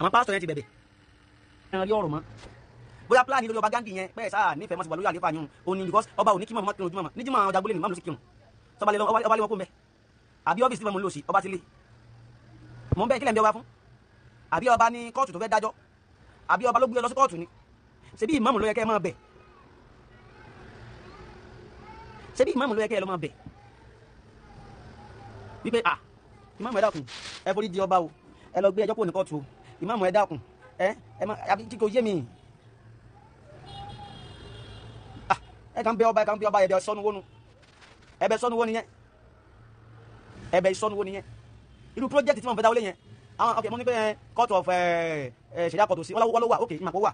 Àwọn pásítọ̀ yẹn ti bẹ̀bẹ̀ ẹran rí ọ̀rọ̀ mọ́ bóyá pílánì lórí ọba Gandhi yẹn pẹ́ẹ́ sáà nífẹ̀ẹ́ mọ́ sí wà lórí àlefa yún òní because ọba òní kí mọ̀ kírun ojúmọ̀ níjìmọ̀ ọjà gbólé ní mọ̀mú sí kírun sọba lé ọba lé wọn kó mbẹ àbí ọ́fíìsì tí mọ̀mú lò sí ọba ti lé mọ̀ ń bẹ́ẹ̀ kílẹ̀ ń bẹ ọba fún àbí ọba ní kóòtù tó fẹ́ dájọ́ àbí ọba ló gbé lọ sí kóòtù ni ṣebí ìmáàmù ló yẹ kẹ́ ẹ máa bẹ̀ ṣebí ìmáàmù ló yẹ kẹ́ ẹ lọ máa bẹ̀ wípé à ìmáàmù ẹ dákun ẹ forí di ọba o ẹ lọ gbé ẹjọ́ kúrò ní kóòtù o ìmáàmù ẹ dákun ẹ ẹ má àbí kíkọ yé mi ẹ kàn bẹ ọba ẹ kàn bẹ ọba ẹ̀bẹ̀ sọnù wónú ẹ̀bẹ̀ sọnù wó nìyẹn ẹ̀bẹ̀ sọnù wó nìyẹn irú project tí wọn fẹ́ dáwọ́lé yẹn àwọn ok mo ní pé court of ṣẹ̀dá court sí wọ́n ló wà ok ìmọ̀ kó wà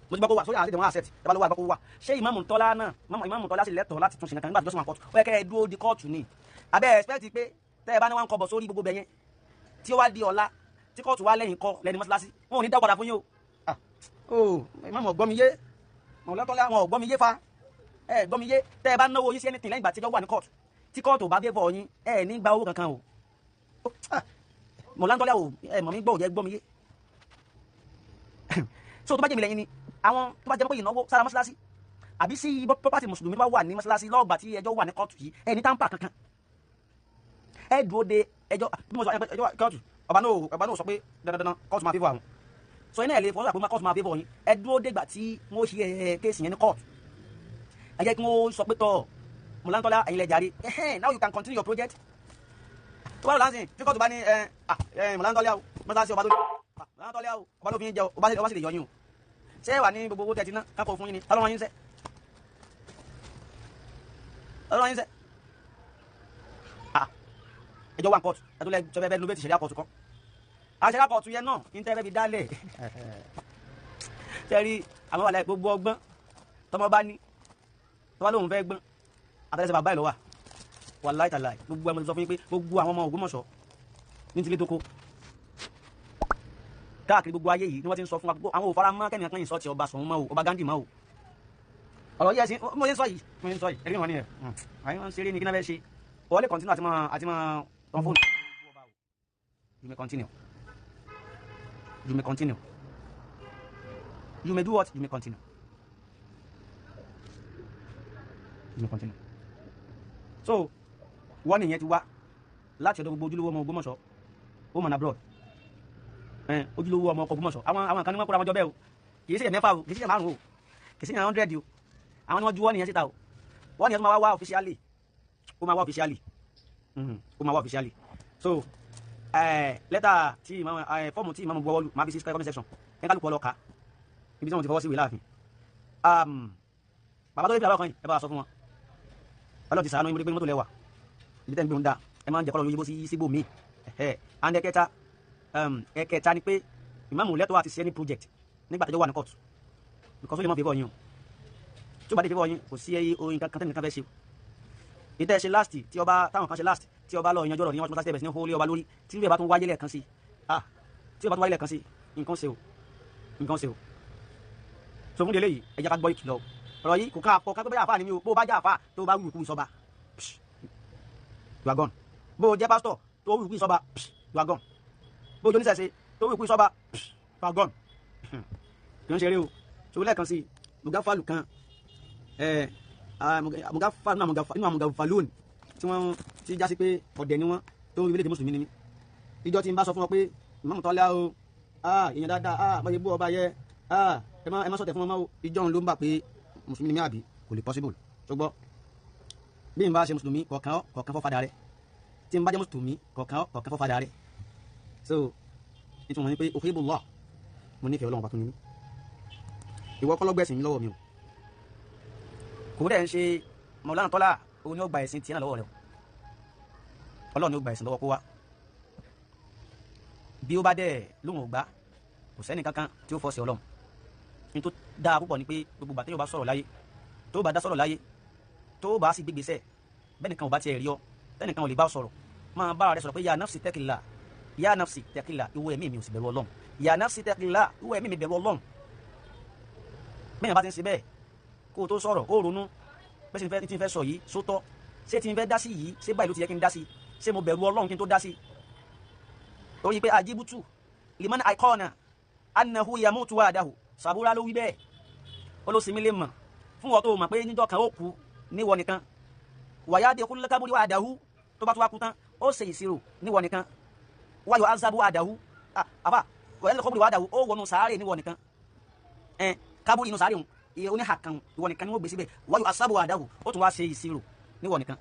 mo ti gbọ́ kó wà sórí àti ìdẹ̀wọ̀n asset ẹ bá ló wà gbọ́ kó wà ṣé ìmáàmù Tọ́lá náà ìmáàmù Tọ́lá sì lẹ́tọ̀ọ́ láti tún ṣe nǹkan nígbà tó sọ̀rọ̀ kóòtù ó yẹ kẹ́ ẹ dúró di kóòtù ni abẹ́ expect pé tẹ́ ẹ bá ní wọn kọbọ̀ sórí gbogbo bẹ̀yẹn tí ó wá di ọ̀la tí kóòtù wá lẹ́yìn kọ́ lẹ́ni mọ́ṣáláṣí wọn ò ní dá padà fún yín o ìmáàmù ọ̀gbọ́n mi yé Mọ̀látọ́lá wọn ọ̀gbọ́n mi yé fa ẹ gbọ́ mi yé tẹ́ ẹ bá náwó yín sí anything lẹ́yìn ìgbà tí ẹjọ́ wà ní kóòtù tí kóòtù bá fẹ́ fọ yín ẹ ní gba owó kankan o Mọ̀látọ́lá o ẹ mọ̀ mi gbọ́ ò jẹ́ gbọ́ mi yé so tó bá jẹ́ mi lẹ́yìn ni àwọn tó bá jẹ́ pé ìnáwó sára mọ́ṣáláṣí àbí sí property mùsùlùmí bá wà ní mọ́ṣáláṣí lọ́ọ̀gbà tí ẹjọ́ wà ní kóòtù yìí ẹ ní táǹpà kankan ẹ dúró de ẹjọ́ bí mo sọ ẹjọ́ kóòtù ọba náà sọ pé dandandan kóòtù máa favour àwọn so iná ẹ̀ lè fọwọ́sà pé kóòtù máa favour yín ẹ dúró dégbà tí wọ́n ṣe kéèsì yẹn ní kóòtù ẹ jẹ́ kí wọ́n sọ pé tọ́ Mọ̀látọ́lá ẹ̀yin lẹ jàre now you can continue your project tó bá lọ láǹsìn tí kóòtù bá ní Mọ̀látọ́lá o mọ́ṣáláṣí ọba tó Mọ̀látọ́lá o ọba ló fi ń jẹ ọba sì lè yọ yín o ṣé wà ní gbogbo owó tẹ̀tí náà kákó fún yín ni ọlọ́run yín sẹ́ ọlọ́run yín sẹ́ ẹjọ́ wà ní kóòtù ẹjọ́ lẹ́jọ́ bẹ́ẹ̀ lóbẹ́tì ṣẹ̀ríà kóòtù kan àṣẹ̀ríà kóòtù yẹn náà ní tẹ́lẹ̀ fi dálẹ̀ tẹ́rí àwọn wà láì gbogbo ọgbọ́n tọmọ bá ní tọmọ lóun fẹ́ gbọ́n àtàlẹ́sẹ̀ bàbá ẹ̀ lọ́wà wàláì tàláì gbogbo àwọn sọ fún yín pé gbogbo àwọn ọmọ Ògbómọ̀ṣọ́ ní tilé tókó káàkiri gbogbo ayé yìí ni wọ́n ti ń sọ fún wa gbogbo àwọn òfara mọ́ kẹ́nìkan yìí sọ ti ọba Ṣọ̀ún mọ́ o ọba Gandhi mọ́ o ọ̀rọ̀ yìí ẹ̀sìn mo ṣe ń sọ yìí mo ṣe ń sọ yìí ẹ̀rí wọn ni ẹ̀ àyè wọn ń ṣeré ni kí náà fẹ́ ṣe wọ́n lè continue àti mọ́ tán fóònù. You may continue. You may continue. You may do what? You may continue. You may continue. So wọ́n nìyẹn ti wá láti ọ̀dọ̀ gbogbo ojúlówó ọmọ Ògbómọ̀ṣọ́ home and abroad ojúlówó ọmọ ọkọ̀ Ògbómọ̀ṣọ́ àwọn kan ní wọ́n kóra wọn jọ bẹ́ẹ̀ o kì í ṣe mẹ́fà o kì í ṣe márùn o kì í ṣe 100 o àwọn ni wọ́n ju wọ́n nìyẹn síta o wọ́n nìyẹn tó máa wá officially ó máa wá officially ó máa wá officially so lẹ́tà tí fọ́ọ̀mù tí ìmáàmù buwọ́lù máa fi sí comment section ẹ̀ kálukú ọlọ́ka ibi tí wọ́n ti fọwọ́ sí ìwé láàfin bàbá tó lè fi àbá kan yìí ẹ bá wa sọ fún wọn Ọlọ́run ti sàánú yín pé mọ́tò lẹ́wà ibi tẹ́ ń gbé ń da ẹ máa ń jẹ́ kọ́lọ́ yín bó sí síbò míì and ẹ̀kẹta ẹ̀kẹta ni pé ìmáàmù lẹ́tọ̀ọ́ àti ṣe any project nígbà tẹ́jọ́ wà ní court because ó lè má favour yín o tí ó bá dé favour yín kò sí oyin kankan tẹ́nìkan kan fẹ́ ṣe ìtẹ́ ṣe last tí ọba táwọn kan ṣe last tí ọba lọ yanjú ọ̀rọ̀ ní wọ́n ti mọ́tà sí ní hólé ọba lórí tí ìrú ẹ̀ bá tún wáyé lẹ́ẹ̀kan sí ah tí ọba tún wáyé lẹ́ẹ̀kan sí nǹkan ṣe o nǹkan ṣe o so fún délé yìí ẹ jẹ́ ká gbọ́ ìkìlọ̀ ọ̀rọ̀ yìí kò ká àpọ̀ ká tó bá yà àfà ni mí o bó o bá jẹ́ àfà tó o bá wù kú ìsọba you are gone bó o jẹ́ pásítọ̀ tó wù kú ìsọba you are gone bó o jẹ́ oníṣẹ̀ṣe tó wù kú ìsọba you are gone kì í ṣeré o so lẹ́ẹ̀kan sí mugafalu kan mugafalu nínú àmugafalóòn tí wọ́n ti já sí pé ọ̀dẹ̀ ni wọ́n tó ń rí orílẹ̀-èdè mùsùlùmí ni mí ìjọ tí n bá sọ fún wọn pé ìmáàmù Tọ́lá o èèyàn dáadáa bọ́yẹ bú ọba yẹ ẹ má sọ̀tẹ̀ fún wọn mọ́ o ìjọ òun ló ń bà pé mùsùlùmí ni mí àbí kò lè possible ṣùgbọ́n bí n bá ṣe mùsùlùmí kọ̀ọ̀kan kọ̀ọ̀kan fọ́fadà rẹ tí n bá jẹ́ mùsùlùmí kọ̀ọ̀kan kọ̀ọ̀kan fọ́fadà rẹ so ìtumọ̀ ni pé uhibullah mo nífẹ̀ẹ́ Ọlọ́run pàtó ni mí ìwọ kọ́ ló gbẹ̀sìn mi lọ́wọ́ mi o kò dẹ̀ ń ṣe Mọ̀lánà Tọ́lá òun ni ó gba ẹ̀sìn tiẹ̀ náà lọ́wọ́ rẹ o Ọlọ́run ni ó gba ẹ̀sìn lọ́wọ́ kó wá bí ó bá dẹ̀ lóhùn ò gbà kò sẹ́ni kankan tí ó fọ́ sí Ọlọ́run ní tó dáa púpọ̀ ni pé gbogbo bàtẹ́ yóò bá sọ̀rọ̀ láyé tó bá dá sọ̀rọ̀ láyé tó bá sì gbégbèsẹ̀ bẹ́ẹ̀ nìkan ò bá tiẹ̀ rí ọ bẹ́ẹ̀ nìkan ò lè bá sọ̀rọ̀ máa bára rẹ sọ̀rọ̀ pé ya nafsi tẹ́kìlá ya nafsi tẹ́kìlá ìwọ ẹ̀mí mi ò sì bẹ̀rù Ọlọ́run ya nafsi tẹ́kìlá ìwọ ẹ̀mí mi bẹ̀rù Ọlọ́run bẹ́ẹ̀ bá ti ń ṣe bẹ́ẹ̀ kó o tó sọ̀rọ̀ ó ronú bẹ́ẹ̀ sì ti ń fẹ́ sọ yìí sótọ́ ṣé ti ń fẹ́ dá sí yìí ṣé báyìí ló ti yẹ kí n dá sí ṣé mo bẹ̀rù Ọlọ́run kí n tó dá sí torí pé ajibutu liman àìkọ́ọ̀nà annahu yamutu wahdahu. Sàbúrà ló wí bẹ́ẹ̀, ó ló sinmi lè mọ̀ fún wọn tó mọ̀ pé níjọ́ kan ó kú níwọ nìkan. Wàyá de kúlẹ̀ kábúrí wahdahu, tó bá tó wá kú tán ó ṣe ìṣirò níwọ nìkan. Wáyọ̀ azabu wahdahu, àfà wàyá lè kọ́búrí wahdahu, ó wọnú sàárè níwọ nìkan. Kábúrí inú sàárè òun oníhà kan ìwọ nìkan ni wọ́n gbé síbẹ̀. Wáyọ̀ azabu wahdahu, ó tún wá ṣe ìṣirò níwọ nìkan.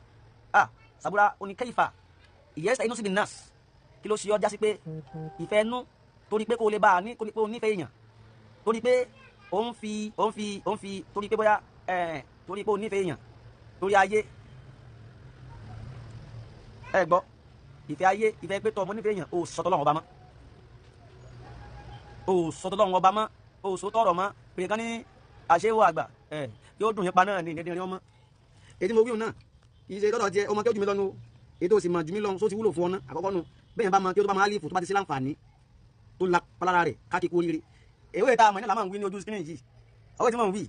Sàbúrà oníkẹ́yìfà ìyẹ́sẹ̀ inú síbi nas, kí ló ṣe ọ jásí pé ìfẹ́ nú, torí pé kó lè bá a ní, torí pé o nífẹ̀ẹ́ èèyàn, torí pé ó ń fi ó ń fi ó ń fi torí pé bóyá torí pé o nífẹ̀ẹ́ èèyàn, torí ayé. Ẹ gbọ́, ìfẹ́ ayé, ìfẹ́ pé tọ́ ọmọ nífẹ̀ẹ́ èèyàn, o sọ tọ́lọ́run ọba mọ́, o sọ tọ́lọ́run ọba mọ́, o sọ tọ̀rọ̀ mọ́. Pèrè kan ní àṣewò àgbà yóò dùn yín pa náà ní ìdẹ́dẹ́rin ọmọ. Èyí mo wíwùn náà kì í ṣe lọ́dọ̀ tiẹ̀, ọmọ kí ó jù mí lọ́nu o, èyí tó sì mọ̀ jù mí lọ́nu só ti wúlò fún ọ ná. Àkọ́kọ́ nu bẹ́ẹ̀ yẹn bá mọ kí ó tó bá máa lífù tó bá ti sí láǹfààní tó la palára rẹ̀ káàkiri kú oríire. Èwe tá a mọ̀ ní làmà ń wí ní ojú screen yìí, ọwọ́ tí mò ń wí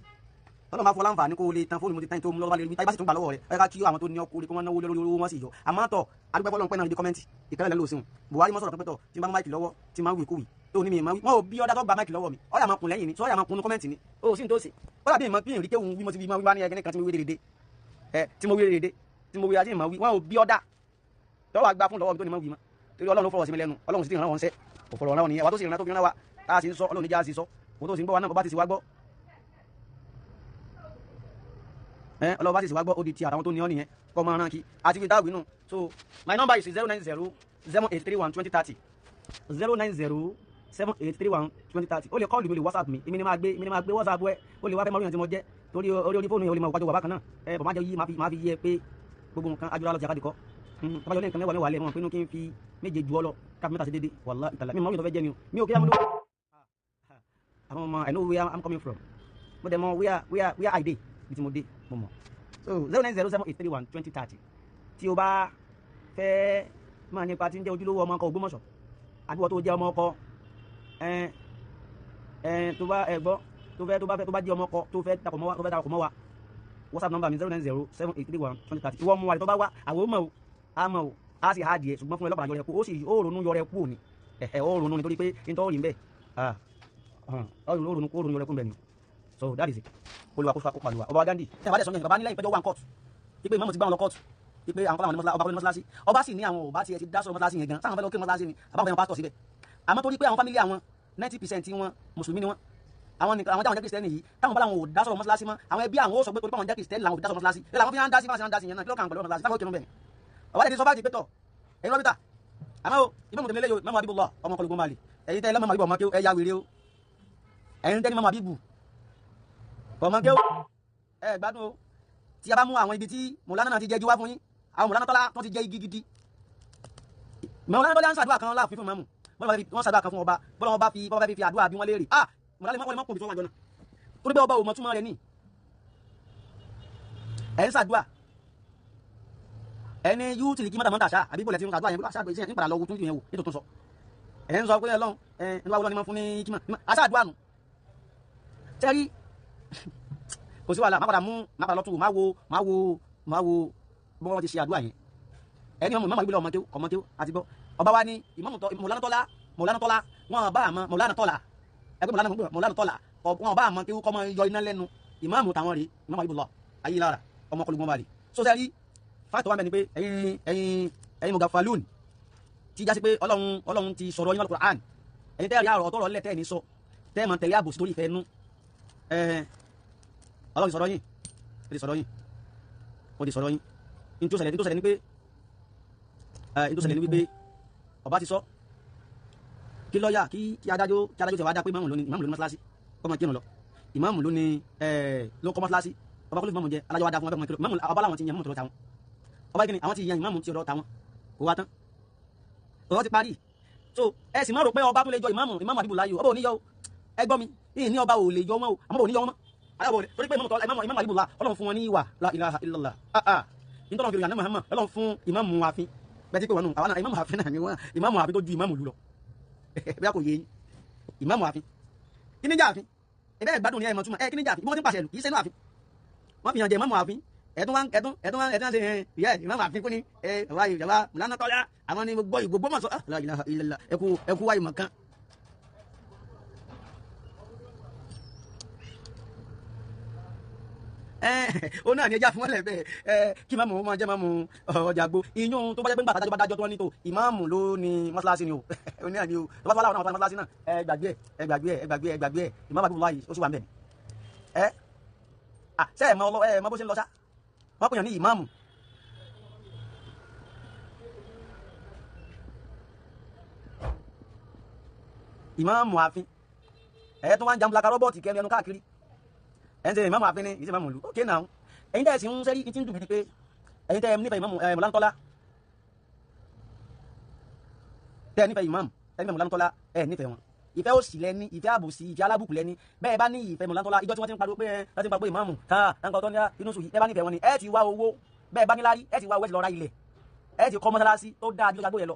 tọ́lọ́ máa fọ láǹfààní kó o lè tan fóònù mo ti tán tó mú lọ́wọ́ lè rí táyé bá sì tún gbà lọ́wọ́ rẹ̀. Ẹ ká kí àwọn tó ní ọkọ rẹ̀ kó wọ́n náwó lórí owó wọn sì yọ. Àmọ́ tọ̀ adúgbò fọlọ́n pẹ́ náà níbi kọ́mẹ́ǹtì ìkẹlẹ̀ lẹ́nu òsùn Buhari mọ́ sọ̀rọ̀ pẹ́pẹ́tọ̀ tí n bá mú máìkì lọ́wọ́ tí n máa ń wí kúwì tó ní mi máa wí. Wọn ò bí ọ̀dà tó gba máìkì lọ́wọ́ mi, ọ̀yà máa kun lẹ́yìn ni, sọ́yà máa kun kọ́mẹ́ǹtì ni, ó sì ń tó sì. Ó dàbí ìmọ̀ bí ìrìn kéwù wí mo ti fi máa wí bá ní ẹgbẹ́ kan tí mo wí dédé, tí mo wí dédé, tí mo wí àti ìmọ̀ wí. Wọn ò bí ọ̀dà tọ́wọ́ àgbà fún lọ́wọ́ mi tó ní mọ̀ wí mọ́, torí Ọlọ́run ló fọwọ́ sí mi lẹ́nu, Ọlọ́run sì ti ràn wọ́n sẹ́ òfòrò ọ̀ràn nìyẹn. Wa tó sì ràn tó fi ràn wa tá a sì ń sọ, Ọlọ́run níjà sì sọ, òun tó sì ń gbọ́ wa náà bá ti sì wá gbọ́, Ọlọ́run bá sì sì wá gbọ́, ó di ti àtàwọn tó ní ọ nìyẹn kọ́ máa rán kí àti fi táwí nù. So my number is 090 7831 2030, 090 7831 2030. Ó lè kọ́ọ̀lù mi, ó lè whatsapp mi, èmi ni máa gbé, èmi ni máa gbé whatsapp ẹ. Ó lè wá fẹ́ mọ́ oríyàn tí mo jẹ́ torí orí fóònù yẹn, ó lè mọ òpájọ wà bákan náà. Bọ̀ má jẹ́ yí, máa fi yé pé gbogbo nǹkan ajúra lọ ti àkàdìkọ́. Tọ́ba yọ ní nǹkan mẹ́wàá mẹ́wàá lẹ̀ mọ́ pinnu kí n fi méje ju ọ lọ káfí mẹ́ta sí dédé. Wàlá ìtàlá mi mọ́ oríyàn tó fẹ́ jẹ́ ni o, mi ò kí á mú lọ. Àwọn ọmọ, I know where I'm coming from, mo dẹ̀ mọ where I dey, bí tí mo dé mo mọ̀. So 090 7831 2030. Tí o bá fẹ́ máa nípa tí ń jẹ́ ojúlówó ọmọ ọkọ Ògbómọ̀ṣọ́, àbí wọ́n tó jẹ́ ọmọ ọkọ tó bá gbọ́ tó fẹ́ tó bá fẹ́ tó bá jẹ́ ọmọ ọkọ tó fẹ́ darapọ̀ mọ́ wa, tó fẹ́ darapọ̀ mọ́ wa, WhatsApp number mi 090 7831 2030. Ìwọ ọmọ wa tó bá wá, àwọn ọmọ o, a mọ̀ o, a sì há díẹ̀, ṣùgbọ́n fún ẹ lọ́pàá yọrẹ kú, ó sì ó ronú yọrẹ kú òní, ó ronú nítorí pé nítorí ń bẹ̀, ó ronú kó ronú yọrẹ kú ń bẹ̀ ni. So that is it. Olúwa kó fa kó pàlùwà. Ọba Gandhi tí a bá dẹ̀ sọ yẹn, bàbá nílẹ̀ ìpẹ́jọ́ wà ní kóòtù ipe ìmọ̀mù ti gbá wọn lọ kóòtù, ipe àwọn kọ́lá wọn ní mọ́sálásí, ọba kọ́lá ní mọ́sálásí, ọba sì ní àwọn ọba tiẹ̀ ti dá sọ̀rọ̀ mọ́sálásí yẹn gan, sáwọn fẹ́ lọ kí mọ́sálásí ni àbáwọn fẹ́ wọn pásítọ̀ síbẹ̀. Àmọ́ torí pé àwọn fámílì àwọn 90% wọn mùsùlùmí ni wọn, àwọn nìkan àwọn táwọn jẹ́ kìrìsìtẹ́nì yìí, táwọn bá làwọn ò dá sọ̀rọ̀ mọ́sálásí mọ́, àwọn ẹbí àwọn ó sọ pé torí pé àwọn jẹ́ kìrìsìtẹ́nì làwọn ò dá sọ̀rọ̀ mọ́sálásí, lẹ́la àwọn fi ń dá sí máa ń dá sí yẹn náà, kí ló kàn pẹ̀lú mọ́sálásí táwọn ò kírun bẹ́ẹ̀ ni. Ọba tẹ̀sí sọ bá ti pé tọ̀ ẹ̀yin rọ́bìtà, àmọ́ o ìmọ̀mù tẹ̀lé yóò mọ̀mù Abibullah ọmọ kọlùgbọ́n máa lè, ẹ̀yin tẹ́ lọ́mọ Abibu ọmọ kí ẹ ya wèrè o, ẹ̀yin tẹ́ ní mọ̀mù Abibu ọmọ kí ẹ gbádùn o. Tí a bá mú àwọn ibi tí mọ̀lánà náà ti jẹ́ igi wá fún yín, àwọn mọ̀lánà tọ́lá tó ti jẹ́ igi gidi. Mọ̀lánà tọ́lá ń ṣàdúrà kan láàfin fún mọ́mù, wọ́n ṣàdúrà kan fún ọba, bọ́lá wọn bá fi bọ́lá fi àdúrà bí wọ́n léèrè. Ah, mọ̀lánà wọ́n lè mọ́ kùnbi tí wọ́n wà jọ náà, torí bẹ́ẹ̀ ọba ò mọ̀ túmọ̀ rẹ̀ ní. Ẹ̀ ń ṣàdúrà ẹni yóò tìlì kí mọ́tà mọ́tà ṣá àbí bọ̀lẹ̀ tí ń ṣàdúrà yẹn, ṣàdúrà yẹn nípa lọ́wọ́ tún yẹn wò nítorí tó sọ. Ẹ̀ ń sọ pé Ọlọ́run ẹ̀ ń wá wọlé ní mọ́ fún ní kímọ̀ àṣàdúrà nù. Tẹ́rí kò sí wàhálà, má padà mú má padà lọ́tù, má wo má wo má wo bí wọ́n ti ṣe àdúrà yẹn. Ẹni ọmọ ìmọ̀mọ̀ ìbílẹ̀ ọmọ kéwú ọmọ kéwú àti gbọ́. Ọba wa ní ìmọ̀mù tọ́ Mọ̀lánà Tọ́lá, Mọ̀lánà Tọ́lá wọn bá àmọ́ Mọ̀lánà Tọ́lá ẹgbẹ́ Mọ̀lánà Tọ́lá wọn bá àmọ́ kéwú kọ́ mọ́ yọ iná lẹ́nu ìmọ̀mù táwọn rí ìmọ̀mù Abibullah ayé lára ọmọ kọlùgbọ́n balẹ̀. So sẹ́rí fáìtì wa mẹ́ni pé ẹ̀yin ẹ̀yin ẹ̀yin mugafalun tí jásí pé Ọlọ́run Ọlọ́run ti sọ̀rọ̀ yín Al-Qur'an, ẹ̀yin tẹ́ẹ̀rí àrọ̀ ọ̀tọ̀rọ̀ lẹ̀ tẹ́ẹ̀ ní sọ tẹ́ẹ̀ mọ̀ tẹ̀lé àbòsí torí ìfẹ́ nú. Ọlọ́run ti sọ̀rọ̀ yín, ó ti sọ̀rọ̀ yín, ó ti sọ̀rọ̀ yín. Ní tó ṣẹlẹ̀, ní tó ṣẹlẹ̀ ni pé ní tó ṣẹlẹ̀ ni wípé ọba ti sọ kí lọ́ọ̀yà kí adájọ́ kí adájọ́ ti wá dá pé ìmáàmù ló ní ìmáàmù ló ní mọ́ṣáláṣí kọ́ máa kírun lọ, ìmáàmù ló ní ló kọ́ mọ́ṣáláṣí, ọba kọ́ ló fi ìmáàmù jẹ, adájọ́ wá dá fún wọn bẹ́ẹ̀ kọ́ ìmáàmù. Ọba làwọn ti yan ìmáàmù tó lọ tàwọn, ọba kí ni àwọn ti yan ìmáàmù tí ọ̀dọ̀ tàwọn kò wá tán, ọ̀rọ̀ ti parí. So ẹ sì má rò pé ọba tó lè jọ ìmáàmù ìmáàmù Abibullah yìí, ọba ò ní yọ o, ẹ gbọ́ mi, ìyìn ní ọba ò lè yọ wọn o, àmọ́ ò ní yọ wọn mọ́ alábọ̀ rẹ̀ torí pé ìmáàmù Abibullah Ọlọ́run fún wọn ní ìwà la ilaha illallah, nítorí wọn fi ròyìn àná Muhammad Ọlọ́run fún ìmáàmù àfin bẹ́ẹ̀ tí pé wọn nù àwọn ìmáàmù àfin náà ni wọn, ìmáàmù àfin tó ju ìmáàmù lù lọ bí a kò yé yín ìmáàmù àfin kí ní jà àfin ẹ̀bẹ́ ìgbádùn ní ẹ̀mọ̀ túmọ̀ ẹ̀ kí ní jà àfin bí wọ́n ti ń pàṣẹ lù kì í ṣe inú àfin wọ́n fi hàn jẹ ìmáàmù àfin ẹ̀tún wá ẹ̀tún ẹ̀tún wá ẹ̀tún wá ṣe ẹ̀ yẹ ìmáàmù àfin kú ni ẹ̀ wá ìjọba Mọ̀lánà Tọ́lá àwọn ni gbogbo ìgbogbo mọ̀ sọ la ilaha illallah ẹ̀kú ẹ̀kú wáyé mọ̀ kan. Ó náà ní ẹja fún wọn lẹ bẹ́ẹ̀ kí ìmáàmù máa jẹ́ ìmáàmù ọjà gbó iyún tó bá jẹ́ pé nígbà tájọ́ bá dájọ́ tó wọ́n ní tó ìmáàmù ló ní mọ́ṣáláṣí ni o. Ó náà ní o tó bá tó wà láwọn náà mọ́ṣáláṣí náà ẹ gbàgbé ẹ gbàgbé ẹ gbàgbé ẹ gbàgbé ẹ ìmáàmù àbúrò láyìí ó sì wà ń bẹ̀ ẹ ṣe ẹ mọ ọlọ ẹ mọ bó ṣe ń lọ sá wọn pè yàn ní ìmáàmù. Ìmáàmù ààfin ẹ tó wá ń jambulaka rọ́bọ̀tì kẹrin ẹnu káàkiri ẹ ń ṣe ìmáàmù ààfin ní ìṣe ìmáàmù ìlú. Ok now ẹ̀yin tẹ́ ẹ sì ń sẹ́rí tí ń dùn mí ni pé ẹ̀yin tẹ́ ẹ nífẹ̀ẹ́ ìmáàmù Mọ̀láńtọ́lá tẹ́ ẹ nífẹ̀ẹ́ ìmáàmù ẹ nífẹ̀ẹ́ Mọ̀láńtọ́lá ẹ nífẹ̀ẹ́ wọn ìfẹ́ òsì lẹ́ni ìfẹ́ àbòsí ìfẹ́ alábùkù lẹ́ni bẹ́ẹ̀ bá ní ìfẹ́ Mọ̀láńtọ́lá ìjọ tí wọ́n ti ń pariwo pé ẹ ti ń pariwo ìmáàmù ká nǹkan tó ní inú sùn yìí ẹ bá nífẹ̀ẹ́ wọn ni ẹ ti wá owó bẹ́ẹ̀ bá níláárí ẹ ti wá owó ẹ ti lọ ra ilẹ̀ ẹ ti kọ́ mọ́sálásí tó dáa ju gbogbo yẹn lọ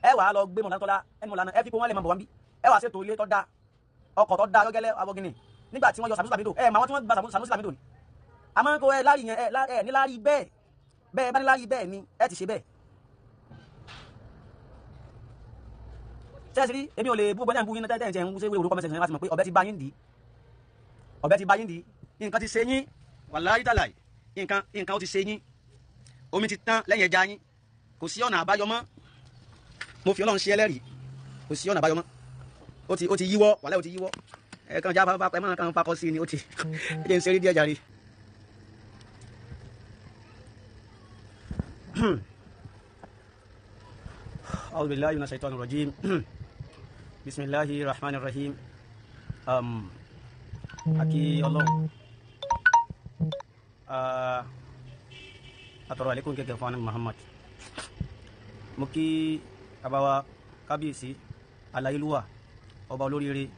ẹ wàá lọ gbé Mọ̀láńtọ́lá ẹ Mọ̀lánà ẹ fi kó wọn lè mọ̀ bọ̀ wá ń bí ẹ wàá ṣètò ilé tó dáa ọkọ̀ tó dáa gẹ́gẹ́lẹ́ abọ́gínì nígbà tí wọ́n yọ Sanusi Lamido ẹ mà wọ́n tí wọ́n gba Sanusi Lamido ni àmọ́ kó ẹ lárí yẹn ẹ níláárí bẹ́ẹ̀ bẹ́ẹ̀ bá níláárí bẹ́ẹ̀ ni ẹ ti ṣe bẹ́ẹ̀. Sẹ́ẹ̀sì rí èmi ò lè bú gbọ́dọ̀ ń bú yín tẹ́tẹ́ ẹ̀ ń ṣe wé orúkọ mẹ́sàn-án láti mọ̀ pé ọ̀bẹ ti bá yín dì í ọ̀bẹ ti bá yín dì í nǹkan ti ṣe yín wàláhí tàláhí nǹkan ó ti ṣe yín omi ti tán lẹ́yìn ẹja yín kò sí ọ̀nà àbáyọ mọ́ mo fi Ọlọ́run ṣe ẹlẹ́rìí kò sí ọ̀nà àbáyọ mọ́ ó ti yíwọ́ wàláhí ó ti yíwọ́ ẹ kàn já bá ẹ máa kàn fakọ sí ni ó ti ẹ jẹ́ ń ṣeré díẹ̀ jàre. A'udhu billahi minash shaitanir rajim. Bismillahir rahmanir rahim. Aki Ọlọ́run atọrọ àlékún kẹkẹ fún Muhammad. Mo kí abawa kábíyèsí aláyélúwà ọba olóríire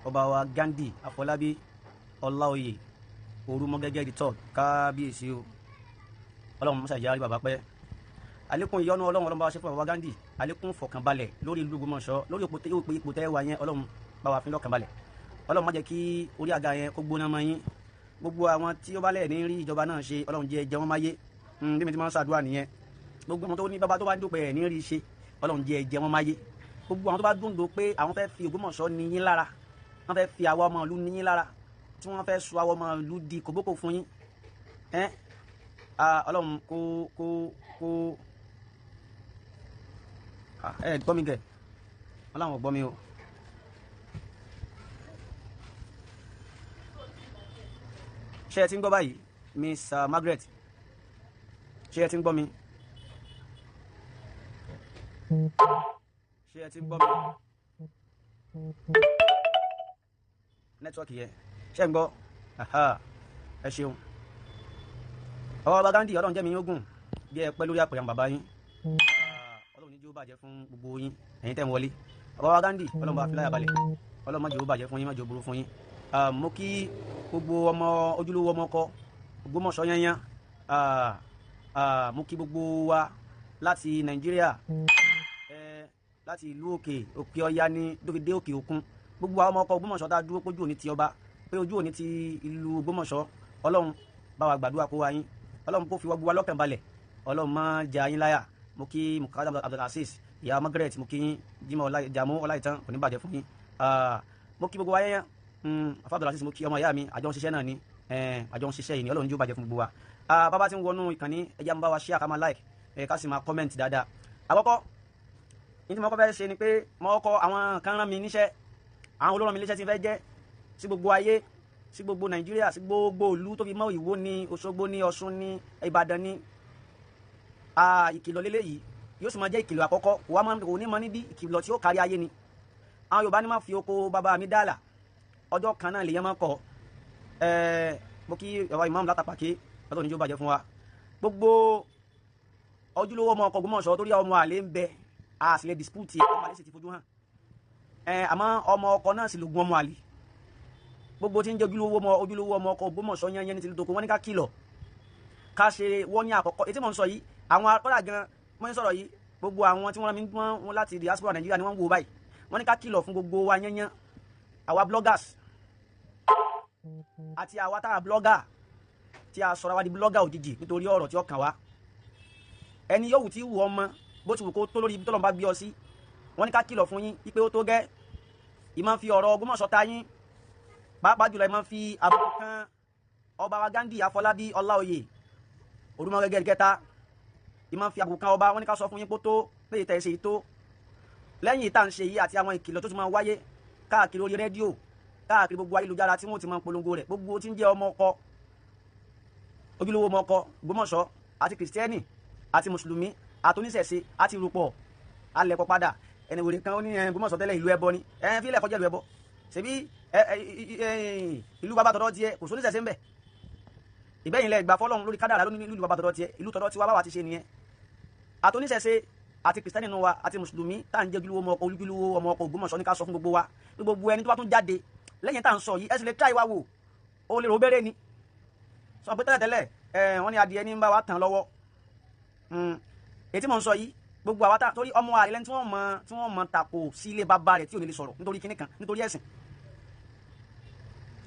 ọba wa Gandhi Afọlábí Ọláoyè Orúmọgẹ́gẹ́ the third kábíyèsí o. Ọlọ́run mọ́sá ìyá rí bàbá pẹ́. Àlékún ìyọ́nú Ọlọ́run Ọlọ́run bá wa ṣe fún bàbá Gandhi àlékún fọkànbalẹ̀ lórí ìlú Ògbómọ̀ṣọ́ lórí ipò tẹ́ wà yẹn Ọlọ́run bá wa fi lọ́kànbalẹ̀. Ọlọ́run má jẹ́ kí orí àga yẹn kó gbóná mọ́ yín. Gbogbo àwọn tí ó bá lẹ̀ ní rí ìjọba náà ṣe Ọlọ́run jẹ́ jẹ́ wọ́n máyé bí mi ti máa ń ṣàdúrà nìyẹn. Gbogbo àwọn tó ní bàbá tó bá ń dúpẹ́ ẹ̀ ní rí ṣe Ọlọ́run jẹ́ jẹ́ wọ́n máyé. Gbogbo àwọn tó bá dúndò pé àwọn fẹ́ fi Ògbómọ̀ṣọ́ ní yín lára wọ́n fẹ́ fi àwa ọmọ ìlú ní yín lára tí wọ́n fẹ́ sọ àwa ọmọ ìlú di kòbókò fún yín Ọlọ́run kó kó kó ẹ gbọ́ mi gẹ̀ Ọlọ́run ò gbọ́ mi o. Ṣé ẹ ti ń gbọ́ báyìí Miss Margaret ṣé ẹ ti ń gbọ́ mi ṣé ẹ ti ń gbọ́ mi nẹ́tíwọ́ọ̀kì yẹn ṣé ẹ ń gbọ́ ẹ ṣeun. Ọba Gandhi Ọlọ́run jẹ́ mi yín ogun bí ẹ pẹ́ lórí àpèrè àwọn bàbá yín Ọlọ́run ní jẹ́ ó bàjẹ́ fún gbogbo yín ẹ̀yin tẹ́ ń wọlé. Ọba Gandhi Ọlọ́run bá fi láyà balẹ̀ Ọlọ́run má jẹ́ ó bàjẹ́ fún yín má jẹ́ ó burú fún yín. Mo kí gbogbo ọmọ ojúlówó ọmọ ọkọ Ògbómọ̀ṣọ́ yányán mo kí gbogbo wa láti Nàìjíríà láti ìlú òkè òkè ọya ní dókèdé òkè òkun gbogbo àwọn ọmọ ọkọ Ògbómọ̀ṣọ́ tá a dúró pójú òní ti ọba pé ojú òní ti ìlú Ògbómọ̀ṣọ́ Ọlọ́run bá wa gbàdúrà kó wa yín Ọlọ́run kó fi wá gbogbo wa lọ́kàn balẹ̀ Ọlọ́run má jẹ ayín láyà. Mo kí Mukadam Abdulaziz ìyá Margaret mo kí yín Jimoh Jamu Ọláìtàn kò ní bàjẹ́ fún yín. Mo kí gbogbo wa yẹn afa Abdulaziz mo kí ọmọ ìyá mi àjọ ń ṣiṣẹ́ náà ni àjọ ń ṣiṣẹ́ yìí ni Ọlọ́run jó bàjẹ́ fún gbogbo wa. Bàbá tí ń wọnú ìkànnì ẹja ń bá wa share ká máa like ká sì máa comment dáadáa. Àkọ́kọ́ ní tí mo kọ́ fẹ́ ṣe ni pé mo kọ́ àwọn kan rán mi níṣẹ́ àwọn olóràn mi níṣẹ́ tí ń fẹ́ jẹ́ sí gbogbo ayé sí gbogbo Nàìjíríà sí gbogbo ìlú tó fi mọ́ Ìwó ní Òṣogbo ní Ọ̀ṣun ní Ìbàdàn ní ìkìlọ̀ lélẹ́yìí yóò sì máa jẹ́ ìkìlọ̀ àkọ́kọ́ kò wá máa kò ní mọ níbí ìkìlọ̀ tí ó kárí ayé ni. Àwọn Yorùbá ní má fi oko bàbá mi dàlà ọjọ́ kan náà lèyàn máa kọ. Mo kí bàbá Imam látàpàké lọ́tọ̀ níjó bàjẹ́ fún wa. Gbogbo ojúlówó ọmọ ọkọ̀ Ògbómọ̀ṣọ́ torí ọmọ àlè ń bẹ a sì lè dispute ọmọ àlè sì ti fojú hàn àmọ́ ọmọ ọkọ náà sì lògùn ọmọ àlè. Gbogbo tí ń jẹ́ ojúlówó ọmọ ọkọ̀ Ògbómọ̀ṣọ́ yẹn yẹn ní tìlú toko wọ́n ní ká kìlọ̀ ká ṣe wọ́n ní àkọ́kọ́ ètí mò ń sọ yìí àwọn akọ́dà gan wọ́n ń sọ̀rọ̀ yìí gbogbo àwọn tí wọ́n rán mi wọ́n láti diaspora Nàìjíríà ni wọ́n ń wo báyìí wọ́n ní ká kìlọ̀ fún gbogbo wa yẹnyẹn àwa bloggers àti àwa tá a blogger tí a sọ̀rọ̀ wa di blogger òjijì nítorí ọ̀rọ̀ tí ó kàn wá. Ẹni yòówù tí wù ọmọ bó ti wù kó tó lórí ibi tọ́lọ́run bá gbé ọ sí wọ́n ní ká kìlọ̀ fún yín wípé ó tó gẹ́ ìmọ̀ fi ọ̀rọ̀ Ògbómọ̀ṣọ́ ta yín pàápàá jùlọ ìmọ̀ fi àbùkù kan Ọba wa Ghandi Afọlábí Ọláoyè Orúmọgẹ́gẹ́ kẹta ìmọ̀ fi àbùkù kan ọba, wọn ní ká sọ fún yín pé tó pé ìtẹ̀ ṣe tó lẹ́yìn ìta ń ṣe yìí àti àwọn ìkìlọ̀ tó ti máa wáyé káàkiri orí rédíò, káàkiri gbogbo ayélujára tí wọ́n ti máa polongo rẹ̀, gbogbo tí ń jẹ́ ọmọ ọkọ, ojúlówó ọmọ ọkọ Ògbómọ̀ṣọ́ àti kìrìsìtẹ́nì àti mùsùlùmí àti oníṣẹ̀ṣe àti rúpọ̀ alẹ́kọ̀ padà. Ẹni wèrè kan ó ní Ògbómọ̀ṣọ́ tẹ́lẹ̀ ìlú ẹbọ ni, fílẹ̀ kọjá ìlú ẹbọ ṣebí ìlú bàbá tọ̀dọ̀ tiẹ̀ kò sóníṣẹ̀ṣe ń bẹ̀. Ìbẹ́yìn lẹ gbà fọlọ́run lórí kádàrá lónìí ìlú bàbá tọ̀dọ̀ tiẹ̀, ìlú tọ̀dọ̀ tiwa báwa ti ṣe nìyẹn. Àtòníṣẹ̀ṣe àti kìrìsìtẹ́nì nínú wa àti mùsùlùmí tá à ń jẹ́ ojúlówó ọmọ ọkọ, ojúlówó ọmọ ọkọ Ògbómọ̀ṣọ́ ní ká sọ fún gbogbo wa pé gbogbo ẹni tó bá tún jáde lẹ́yìn tá à ń sọ yìí, ẹ sì lè tíráì wa wò, ó lè rò bẹ́rẹ̀ ni. Sọ pé tẹ́lẹ̀tẹ́lẹ̀ wọ́n ní adìẹ ní ń bá wa tàn lọ́wọ́. Èyí tí mò ń sọ yìí, gbogbo àwa tá torí ọmọ àlẹ́ tí wọ́n mọ tí wọ́n mọ tako sí ilé bàbá rẹ̀ tí ò ní lè sọ̀rọ̀ nítorí kíní kan, nítorí ẹ̀sìn,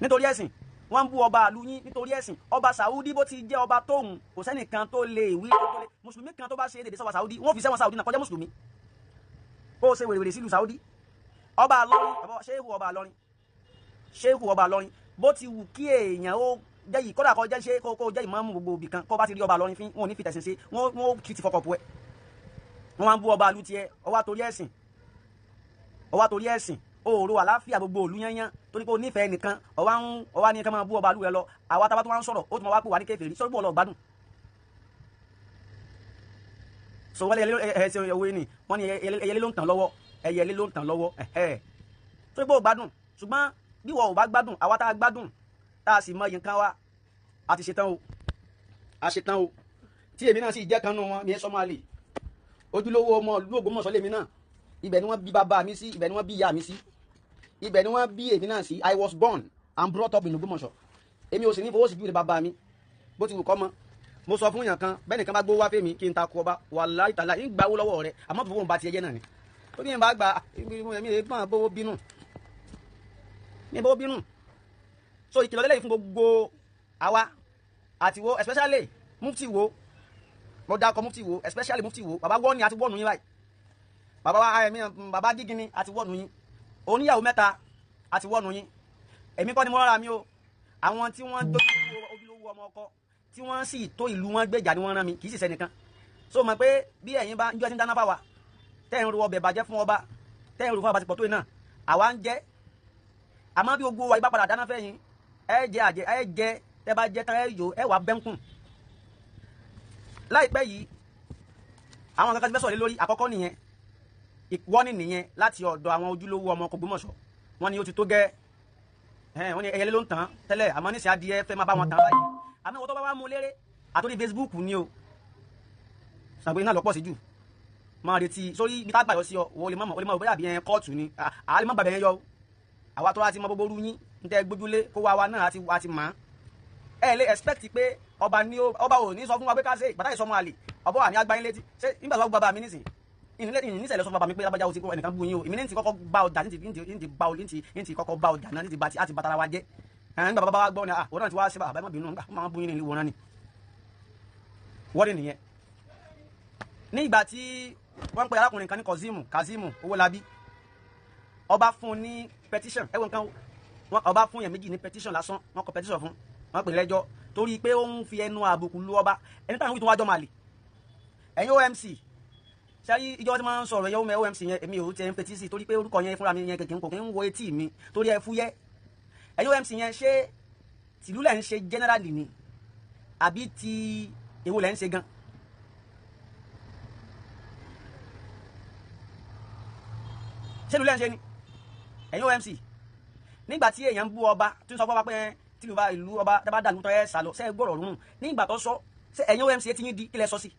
nítorí ẹ̀sìn. Wọ́n ń bú ọba àlú yín nítorí ẹ̀sìn. Ọba Saudi bó ti jẹ́ ọba tóun, kò sẹ́nìkan tó lè wí tó lè mùsùlùmí kan tó bá ṣe é dèdè sọ́ba Saudi, wọ́n fi sẹ́wọ̀n Saudi náà kọjá mùsùlùmí. Ó ṣe wèrèwèrè sílùú Saudi. Ọba Àlọrin, ṣéhù ọba Àlọrin, ṣéhù ọba Àlọrin, bó ti wù kí èèyàn ó jẹ́ yìí, kódà kó jẹ́ ṣe kó jẹ́ ìmáàmù gbogbo ibì kan, kó bá ti rí ọba Àlọrin fín, wọn ò ní fi tẹ̀sìn ṣe, wọ́n ó kì í ti fọkọ̀ pu ẹ̀. Wọ́n máa ń bú ọba àlú tiẹ̀, ọwá torí ẹ̀sìn, ọwá torí ẹ̀sìn, òòrò àláfíà gbogbo òlú yányán torí pé o nífẹ̀ẹ́ nìkan, ọwá ń ọwá ní ká máa bú ọba àlú rẹ lọ. Àwa tá a bá tó wá ń sọ̀rọ̀, ó tún máa wá pè wá ní kèfèrí, sọ́dọ̀ bọ̀ lọ gbádùn. So wọ́n lé ẹsẹ̀ owó ni wọ́n ní ẹyẹlé ló ń tàn lọ́wọ́, ẹyẹlé ló ń tàn lọ́wọ́, torí pé o gbádùn. Ṣùgbọ́n bí wọ́n ò bá gbádùn, àwa tá a gbádùn tá a sì mọ iye nǹkan wa, a ti ṣetán o, a ṣetán o. Tí èmi náà sì jẹ́ kan nù wọn, mi ẹ sọ́mọ́ àlè ojúlówó ọmọ ìlú Ògbómọ̀ṣọ́ lèmi náà. Ibẹ̀ ni wọ́n bí bàbá mi sí, ibẹ̀ ni wọ́n bí ìyá mi sí, ibẹ̀ ni wọ́n bí èmi náà sí. I was born and brought up in Ògbómọ̀ṣọ́. Èmi ò sì ní fowó sí ju ilé bàbá mi bó ti wù kọ́ mọ́. Mo sọ fún yàn kan bẹ́ẹ̀ nìkan bá gbówó wá fèmí kí n ta kú ọba, wàláhì tàlá ń gbà owó lọ́wọ́ rẹ̀, àmọ́ tó fowó ń ba tiẹ̀ jẹ́ náà ni. Ó ní bá gba èmi èé máa bówó bínú, mi bówó bínú. So ìkìlọ̀ lélẹ́yìí fún gbogbo àwa àti wo, especially mufti wo, mo dákọ mufti wo, especially mufti wo, bàbá wọ́ọ̀nì àti wọ́ọ̀nù yín báyìí, bàbá wa ẹ̀mí bàbá gígínní àti wọ́ọ̀nù yín, oníyàwó mẹ́ta àti wọ́ọ̀nù yín. Èmi kọ́ ni mo rárá mi o, àwọn tí wọ́n dójú ojúlówó ọmọ ọkọ tí wọ́n sì tó ìlú wọn gbèjà ni wọ́n rán mi, kì í sì sẹ́nìkan. So mọ̀ pé bí ẹ̀yin bá ń jọ́ ti ń dáná fáwa, tẹ́ ń ro ọbẹ̀ bàjẹ́ fún ọba, tẹ́ ń ro fún ọba ti pọ̀ tó yìí náà, àwa ń jẹ́. Àmọ́ bí gbogbo wa ibà padà dáná fẹ́yìn, ẹ jẹ àjẹ, ẹ jẹ, tẹ́ bá jẹ tán ẹ yó, ẹ wà bẹ́ńkùn. Láìpẹ́ yìí àwọn kankan ti fẹ́ sọ̀rọ̀ lé lórí. Àkọ́kọ́ nìyẹn, ìwọ́nì nìyẹn láti ọ̀dọ̀ àwọn ojúlówó ọmọ Ògbómọ̀ṣọ́. Wọ́n ní ó ti tó gẹ́, wọ́n ní ẹyẹlé ló ń tàn tẹ́lẹ̀, àmọ́ níṣẹ́ adìẹ fẹ́ máa bá wọn tàn báyìí. Àmọ́ ìwọ tó bá wá mú léré àtòrí Facebook ni o, sàgbé iná lọ́pọ̀ sí jù, máa retí sórí ibi tá a gbà yọ sí ọ, wọ́n lè mọ̀, ó lè mọ̀ bóyá àbí yẹn kóòtù ni, àá lè mọ̀ gbàgbẹ́ yẹn yọ o. Àwa tó wá ti mọ gbogbo orú yín ń tẹ́ gbójúlé kó wá wa náà àti mọ̀. Ẹ lè expect pé ọba ní ọba ò ní sọ fún wa pé ká ṣe ìbátá ìsọmọ àlè, ọba wà ní agbáyín létí. Ṣé nígbà tó bá bàbá mi nísìn, ìníṣẹ̀lẹ̀ sọ fún bàbá mi pé lábàjá o ti kó ẹnìkan bú yín o, èmi ní ti kọ́kọ́ bá ọjà, ní ti bá ọ, ní ti kọ́kọ́ bá ọjà náà, ní ti bá ti àti bàtàrà wa jẹ́. Nígbà bàbá wa gbọ́ ni òun náà ti wá sí bàbá má bínú, nígbà máa bú yín ní ìlú wọn ni. Wọ́n nìyẹn. Ní ìgbà tí wọ́n ń pe arákùnrin kan ní Kazeem Owólabí, ọba fún un ní petition, ẹ̀wọ̀n kan ọba fún yẹn méjì ní petition lásán, wọ́n kọ petition fún, wọ́n pè lẹ́jọ́ torí pé ó ń fi ẹnu àbùkù lu ọba. Ẹni táwọn wí tó wájọ́ máa lè. Ẹ̀yin OMC, ṣáyí ìjọba tí wọ́n ń sọ̀rọ̀ ẹ̀yọ́ OMC yẹn, èmi ò tiẹ̀ ń fetí sí torí pé orúkọ yẹn fúnra mi yẹn kìkì kò kí ń wo etí mi torí ẹ fúyẹ́. Ẹ̀yin OMC yẹn, ṣé tìlú lẹ̀ ń ṣe generally ni àbí ti èwo lẹ̀ ń ṣe gan? Ṣé ìlú lẹ̀ ń ṣe ni ẹ̀yin OMC? Nígbà tí èèyàn ń bú ọba tí ń sọ fún ọba pé tìlú bá ìlú ọba tẹ́ bá dàlú tán ẹ sálọ, ṣé ẹ gbọ́rọ̀ rúnrún? Nígbà tó sọ, ṣé ẹ̀yin OMC ti yín di kílẹ̀ sọ sí?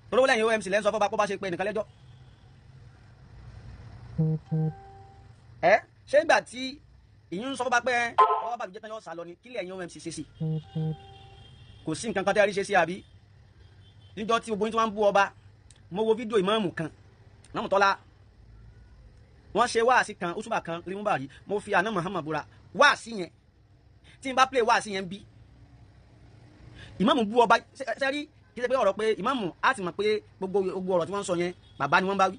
Tolówó lẹ́yìn OMC lẹ́ ń sọ fún ọba kó bá ṣe pé nìkan lẹ́jọ́. Ẹ ṣé ìgbà tí ìyún ń sọ fún ọba pé ọba bàlújẹ́ tán yọ sálọ ni, kílẹ̀ ẹ̀yin OMC ṣe sí? Kò sí nǹkan kan tẹ́ ẹ rí ṣe sí àbí? Níjọ́ tí gbogbo yín tí wọ́n ń bú ọba, mo wo fídíò ìmáàmù kan náà Tọ́lá, wọ́n ṣe wáàsí kan úsùbà kan rímúbàrí, mo fi àná Muhammad búra wáàsí yẹn, tí n bá play wáàsí yẹn bí ìmáàmù bú ọba sẹ́rí, kí ṣe pé ọ̀rọ̀ pé ìmáàmù á ti mọ̀ pé gbogbo ọ̀rọ̀ tí wọ́n ń sọ yẹn bàbá ni wọ́n bá wí.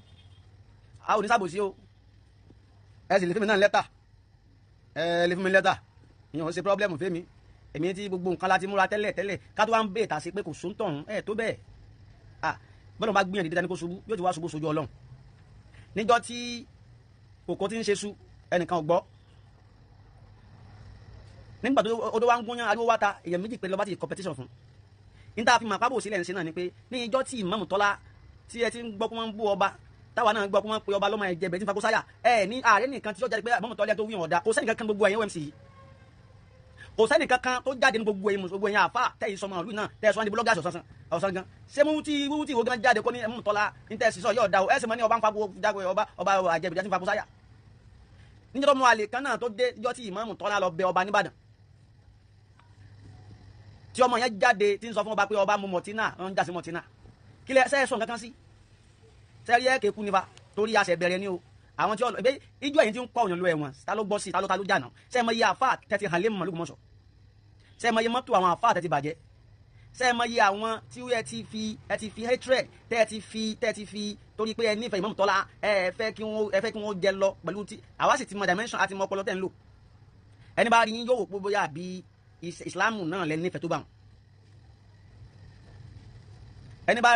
A ò ní sábòsí o, ẹ sì lè fún mi náà lẹ́tà, ẹ lè fún mi lẹ́tà, ìyẹn ò ṣe pírọ́blẹ́mù fẹ́mi. Èmi tí gbogbo nǹkan láti múra tẹ́lẹ̀ tẹ́lẹ̀ ká tó wá ń bèè tà sí pé kò sóńtọ̀hún ẹ̀ tó bẹ́ẹ̀. Bọ́lá bá gbìyànjú dídá ní kó ṣubú yóò ti wá ṣubú sójú Ọlọ́run. Níjọ́ tí kòkó ti ń ṣe sú ẹnìkan ò gbọ́. Nígbà tó odó wa ń gúnyán ariwo wá ta èèyàn méjì pé lọ́ba ti competition fún. Níta fi màpá bò sílẹ̀ ń ṣe náà ni pé ní ìjọ́ tí Ìmáàmù Tọ́lá tí ẹ ti ń gbọ́ pé wọ́n ń bú ọba, táwa náà gbọ́ pé wọ́n ń pe ọba lọ́mọ ẹ̀jẹ̀ bẹ̀ẹ́ tí ń fakó sáyà, ẹ ní ààrẹ nìkan tí ó jáde pé Ìmáàmù Tọ́lá tó wí ọ̀dà kò sẹ́nìkan kan gbogbo ẹ̀yìn OMC yìí, kò sẹ́nìkan kan tó jáde ní gbogbo ẹ̀yìn gbogbo ẹ̀yìn àfa tẹ̀yìn sọmọ ìlú náà tẹ̀ sọ ní búlọ́gà ọ̀sán gan. Ṣé mú tí wú tí ìwọ gan jáde kó ní Ìmáàmù Tọ́lá ní tẹ̀ sísọ yóò da o, ẹ sì mọ ní ọba ń fa gbogbo ọba ọba àjẹbìjà tí ń fakó sáyà. Níjọ́ tó mú àlè kan náà tó dé níjọ́ tí Ìmáàmù Tọ́lá lọ bẹ ọba nìbàdàn, tí ọmọ yẹn jáde tí ń sọ fún ọba pé ọba mu mọ̀tínà, ń jà sí mọ̀tínà, kí lẹ ṣe sọ nǹkan kan sí sẹ́rí ẹ̀ kéku nífa torí àṣẹ bẹ̀rẹ̀ ni o. Àwọn tí ọ ẹ ijó ẹ̀yìn tí ń kọ́ òyìn lọ ẹ̀wọ̀n ta ló gbọ́ sí ta ló jà náà. Ṣé ẹ mọ iye àfa tẹ́tí hàn lé mọ̀ lóògùnmọ̀ṣọ́? Ṣé ẹ mọ iye mọ́tò àwọn àfa tẹ́tí bàjẹ́? Ṣé ẹ mọ iye àwọn tí ẹ ti fi hatred tẹ́ ti fi torí pé ẹ nífẹ̀ẹ́ Ìmáàmù Tọ́lá, ẹ fẹ́ kí wọ́n jẹ lọ pẹ̀lú tí àwa sì ti mọ dimension àti mọ ọpọlọ tẹ́ ń lò. Ẹni bá rí yín yóò wò pé bóyá àbí ìsìlámù náà lẹ nífẹ̀ẹ́ tó bá wọn. Ẹni bá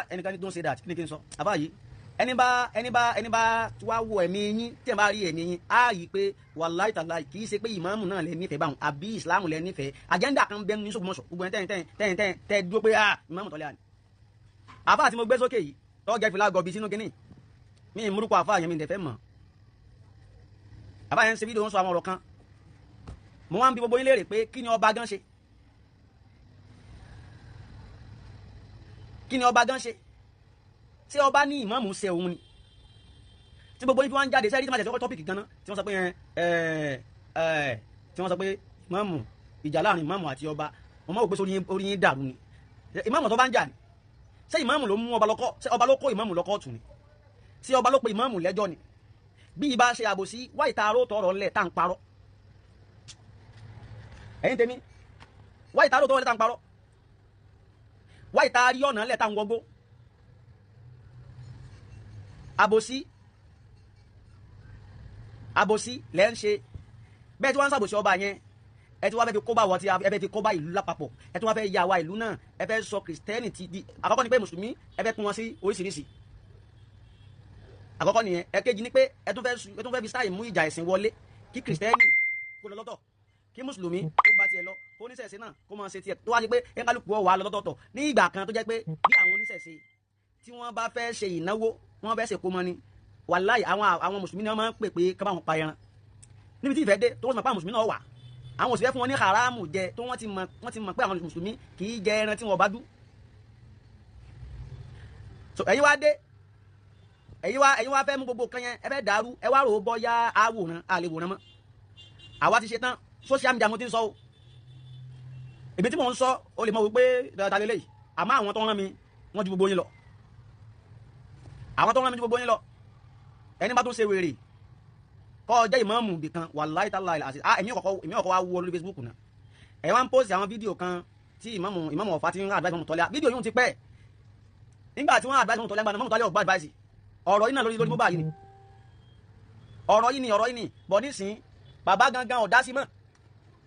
ẹnìkan ní don't say that, kí ni kí n sọ àbá yìí? Ẹni bá tí wàá wo ẹ̀mí yín, tí ẹ bá rí ẹ̀mí yín á yí pé wàláì tàláì kì í ṣe pé ìmáàmù náà lẹ nífẹ̀ẹ́ báwọn àbí ìsìlámù lẹ nífẹ̀ẹ́. Àjẹ́ndà kan bẹ́ẹ̀ ní Ògbómọ̀ṣọ́ gbogbo ẹ̀ tẹ́yìn tẹ́yìn tẹ́ dúró pé ah Ìmáàmù Tọ́lá ni. Àfáà tí mo gbé sókè yìí tọ́gẹ̀ fìlà gọ̀bì sínú kínní mi ì múrúkọ àfáà yẹn mi ì fẹ́ mọ̀. Àfáà yẹn ń ṣe fídíò ń sọ àwọn ọ̀rọ̀ kan, mo wá ń bi gbogbo yín léèrè pé kí ni ọba gan ṣe? Kí ni ọba gan ṣe? Ṣé ọba ní ìmáàmù ṣe òun ni? Tí gbogbo yín fi wá ń jáde sẹ́rí tí wọ́n ṣe tọ́pìkì gan-an tí wọ́n sọ pé tí wọ́n sọ pé ìmáàmù ìjà láàrin ìmáàmù àti ọba, wọ́n máa wò pé orí yín dàrú ni. Ìmáàmù tó bá ń jà ni, ṣé ìmáàmù ló mú ọba lọ́kọ́? Ṣé ọba ló kó ìmáàmù lọ́kọ́ tù ni? Ṣé ọba ló pe ìmáàmù lẹ́jọ́ ni? Bí ibà ṣe àbòsí wá ìta aró tọrọ ńlẹ̀ tá à ń parọ́. Ẹ̀yin tèmi, wá ìta aró tọrọ ńlẹ̀ tá à ń parọ́, wá ìta rí ọ̀nà ńlẹ̀ tá à ń wọgbó. Àbòsí àbòsí lẹ́ ń ṣe. Bẹ́ẹ̀ tí wọ́n ń ṣàbòsí ọba yẹn, ẹ ti wá fẹ́ fi kó bá wọ́n, ti ẹ fẹ́ fi kó bá ìlú lápapọ̀, ẹ ti wá fẹ́ ya wa ìlú náà, ẹ fẹ́ sọ kìrìsìtẹ́nì ti di àkọ́kọ́ ni pé mùsùlùmí ẹ fẹ́ pín wọn sí oríṣiríṣi. Àkọ́kọ́ nìyẹn. Ẹ̀kejì ni pé ẹ tún fẹ́ fi sáì mú ìjà ẹ̀sìn wọlé, kí kìrìsìtẹ́nì kó lọ lọ́tọ̀, kí mùsùlùmí kó gba tiẹ̀ lọ, kó oníṣẹ̀ṣe náà kó máa ṣe tiẹ̀, tó wá sí pé ẹ kálukú ọ̀ wà lọ lọ́tọ̀ọ̀tọ̀. Ní ìgbà kan tó jẹ́ pé bí àwọn oníṣẹ̀ṣe tí wọ́n bá fẹ́ ṣe ìnáwó, wọ́n fẹ́ ṣe kó mọ́ ni, wàláì àwọn mùsùlùmí ni wọ́n máa ń pè pé ká bá wọn pa ẹran. Níbi tí ìfẹ́ dé tó wọ́n sì mọ̀ pé àwọn mùsùlùmí náà wà, àwọn òṣìṣẹ́ fún wọn ní haramu jẹ, tó wọ́n ti mọ̀ pé àwọn mùsùlùmí kì í jẹ ẹran tí wọ́n bá dú. So ẹ̀yin wá dé, ẹ̀yin wá fẹ́ mú gbogbo kan yẹn, ẹ fẹ́ dàrú, ẹ wá rò ó bọ́yá àwòrán àlewòrán mọ́. Àwa ti ṣe tán, social media mo ti ń sọ o. Èmi tí mò ń sọ o lè mọ̀ wípé dáadáa lélẹ́yìí, àmọ́ àwọn tó ń rán mi wọ́n ju gbogbo yín lọ. Àwọn tó ń rán mi ju gbogbo yín lọ. Ẹni bá tún ṣe wèrè kọ́ jẹ́ ìmáàmù bìkan, wàláhì tàláhì àti èmi ọ̀kọ́ wá wọ lórí Facebook náà. Ẹ wá ń post àwọn fídíò kan tí ìmáàmù Ọ̀fà ti ń advice Ìmáàmù Tọ́lá. Fídíò yìí ti pẹ́. Nígbà tí wọ́n advice Ìmáàmù Tọ́lá, Ìmáàmù Tọ́lá ò gbọ́ advice. Ọ̀rọ̀ yìí náà lórí mobile yìí ni. Ọ̀rọ̀ yìí ni bọ̀ nísìn bàbá gangan ò dá sí mọ́.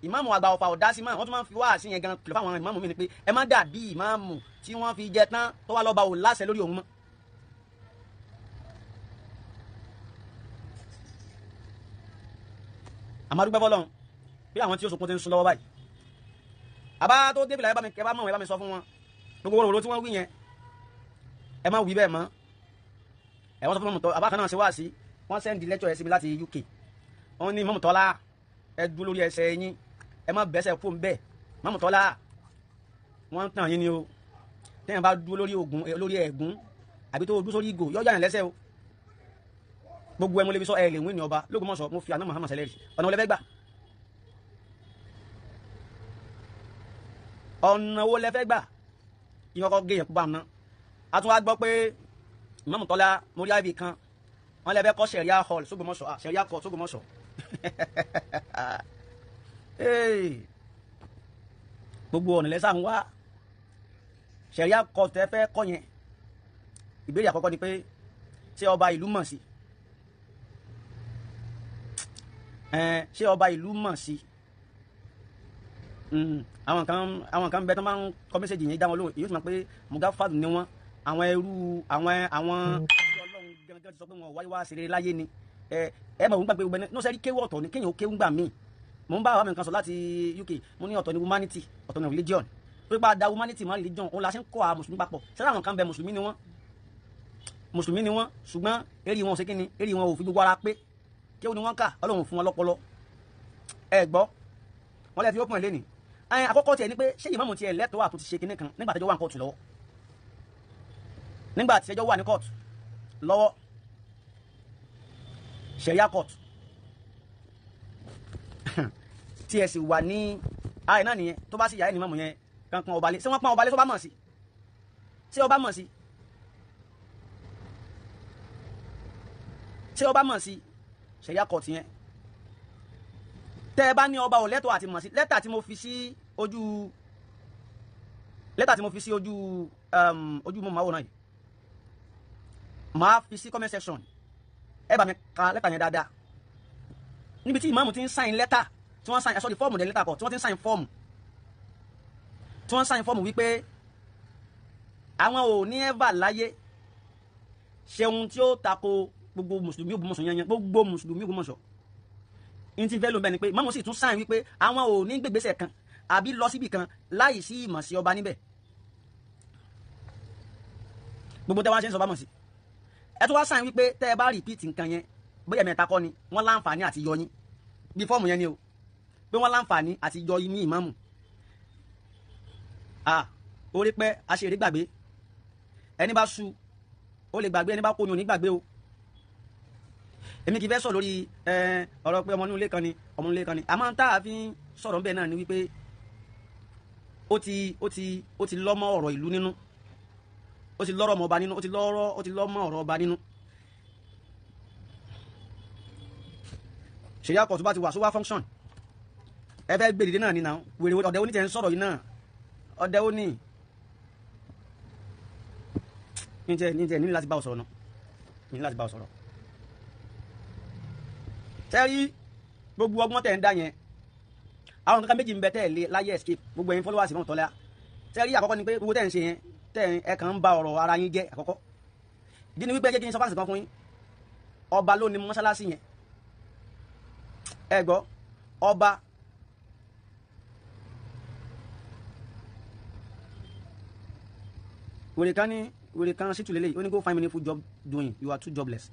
Ìmáàmù àgbà Ọ̀fà ò dá sí mọ́. Wọ́n tún máa ń fi wáàsí yẹn gan kìlọ̀ fáwọn ìmáàmù mi ni pé ẹ má dàbí ìmáàmù tí wọ́n fi jẹ tán tó wá lọ́ba ò láṣẹ lórí òun mọ́. Àmọ́ dúpẹ́ fọ́lọ́run bí àwọn tí ó sunkún ti ń sun lọ́wọ́ báyìí. Àbá tó débìlà ẹ bá mi kẹ bá mọ̀ ẹ bá mi sọ fún wọn gbogbo wòrò tí wọ́n wí yẹn ẹ má wí bẹ́ẹ̀ mọ́. Ẹ wọ́n sọ fún Mọ̀mọ́tọ́ àbá kan náà ṣe wá sí wọ́n sẹ́ndì lẹ́tọ̀ ẹ sí mi láti UK. Wọ́n ní Mọ̀mọ́tọ́lá ẹ dúró lórí ẹsẹ̀ yín, ẹ má bẹ́sẹ̀ kó ń bẹ́ẹ̀. Mọ̀mọ́tọ́lá wọ́n ń tàn yín ni o. Tẹ́yìn bá dúró lórí ògùn lórí ẹ̀gún àbí tó dúró sórí ìgò yọ̀ọ́ yàn lẹ́sẹ̀ o. Gbogbo ẹ mo lè fi sọ ẹ lè wí ní ọba l'Ógbómọ̀ṣọ́, mo fi àná Muhammad sẹlẹrì. Ọ̀nà wo lẹ fẹ́ gbà? Ọ̀nà wo lẹ fẹ́ gbà? Kí kọ́kọ́ gé yẹn kú bá wọn ná. A tún wá gbọ́ pé Ìmáàmù Tọ́lá mórí àbí kan wọ́n lè fẹ́ kọ́ sẹ̀ríà hall s'Ógbómọ̀ṣọ́, sẹ̀ríà court s'Ógbómọ̀ṣọ́. Gbogbo ọ̀nà lẹ́sà ń wá sẹ̀ríà court tẹ́ fẹ́ kọ́ yẹn. Ìbéèrè àkọ́kọ́ ni pé ṣé ọba ìlú mọ̀ sí? Ṣé ọba ìlú mọ̀ sí? Àwọn kan bẹ tó máa ń kọ mẹ́sẹ̀gì yẹn dá wọn lóhùn, èyí ó sì máa pé mugafad ni wọ́n, àwọn ẹrú àwọn Ọlọ́run gangan ti sọ pé wọn wáyé wá ṣeré láyé ni. Ẹ mọ̀ nígbà pé gbogbo ẹni náà sẹ́rí kéwọ́ ọ̀tọ̀ ni kéèyàn ó kéwú gbà míì. Mo ń bá àwọn kan sọ láti UK, mo ní ọ̀tọ̀ ni humanity, ọ̀tọ̀ ni religion. Pípa da humanity mọ́ religion, òun la ṣe ń kọ́ àwọn mùsùlùmí papọ̀. Sẹ́rí àwọn kan bẹ mùsùlùmí ni wọ́n, mùsùlùmí ni wọ́n, ṣùgbọ́n eré wọn ò ṣe kí ni, eré wọn ò fi gbogbo ara pé kéwú ni wọ́n kà, Ọlọ́run fún wọn lọ́pọlọ. Ẹ gbọ́ wọn lè fi ópin lẹ́nìí. Àkọ́kọ́ tiẹ̀ ni pé ṣé ìmáàmù tiẹ̀ lẹ́tọ̀ọ́ àtúntì ṣe kinní kan nígbà tẹ́jọ́ wà ní kóòtù lọ́wọ́, nígbà tí ẹjọ́ wà ní kóòtù lọ́wọ́, ṣẹ̀ríà kóòtù tí ẹ sì wà ní ààyè náà nìyẹn, tó bá sì yà ẹ́ ní ìmáàmù yẹn kankan ọba lé, ṣé wọ́n pọ́n ọba lé, tó bá mọ̀ sí, ṣé ọba mọ̀ sí, ṣé ọba mọ̀ sí ṣẹ̀ríà kóòtù yẹn? Tẹ́ ẹ bá ní ọba ò lẹ́tọ̀ọ́ àti mọ̀ sí, lẹ́tà tí mo fi sí ojú, lẹ́tà tí mo fi sí ojú ojú mo máa wò náà yìí, màá fi sí comment section, ẹ bá mi ka lẹ́tà yẹn dáadáa. Níbi tí ìmáàmù ti ń sáìn lẹ́tà, tí wọ́n sáìn, sorry, fọ́ọ̀mù dẹ̀ lẹ́tà kọ̀, tí wọ́n ti ń sáìn fọ́ọ̀mù, tí wọ́n sáìn fọ́ọ̀mù wípé àwọn ò ní ẹ́fà láyé ṣe ohun tí ó tako gbogbo mùsùlùmí Ògbómọ̀ṣọ́ yẹn, gbogbo mùsùlùmí Ògbómọ̀ṣọ́. Ní ti fẹ́ ló ń bẹ ni pé ìmáàmù sì tún sáìn wípé àwọn ò ní gbègbèsè kan àbí lọ síbì kan láì sí ìmọ̀ sí ọba níbẹ̀. Gbogbo tẹ́ wá ṣe ń sọ bá mọ̀ sí, ẹ tún wá sáìn wípé tẹ́ ẹ bá rìpíìtì nǹkan yẹn, bóyá mẹ́ta kọ́ ni wọ́n láǹfààní àti yọ yín bí fọ́ọ̀mù yẹn ni o, pé wọ́n láǹfààní àti yọ yín ní ìmáàmù. Orí pẹ́ aṣèré gbàgbé, ẹni bá su ó lè gbàgbé, ẹni bá kó ni ò ní gbàgbé o. Èmi kì í fẹ́ sọ lórí ọ̀rọ̀ pé ọmọ inú ilé kan ni, ọmọ inú ilé kan ni, àmọ́ tá a fi ń sọ̀rọ̀ ńbẹ̀ náà ni wípé ó ti lọ́mọ ọ̀rọ̀ ìlú nínú, ó ti lọ́rọ̀ ọmọ ọba nínú, ó ti lọ́mọ ọ̀rọ̀ ọba nínú. Ṣèyí àkọ́tún bá ti wà sówá function, ẹ fẹ́ gbé dìde náà ní náà, wèrè ọ̀dẹ oní tẹ̀ ń sọ̀rọ̀ yìí náà, ọ̀dẹ oní ní tẹ̀ ní láti bá ọ sọ̀rọ̀ náà, ní láti bá ọ sọ̀rọ̀. Tẹ́rí gbogbo ọgbọ́n tẹ̀ ń dá yẹn, àwọn kankan méjì ń bẹ tẹ́ ẹ̀ lé láyé escape gbogbo ẹ̀yin followers ìmọ̀ tọ́lá. Tẹ́rí àkọ́kọ́ ni pé gbogbo tẹ̀ ń ṣe yẹn, tẹ́ ẹ kàn ń ba ọ̀rọ̀ ara yín jẹ́ àkọ́kọ́. Ìdí ni wípé jẹ́ kí n sọ fáṣí kan fún yín, ọba ló ní mọ́ṣáláṣí yẹn. Ẹ gbọ́, ọba wèrè kan ní wèrè kan sí tùlélẹ̀, ó ní go find meaningful job doing, you are too jobless.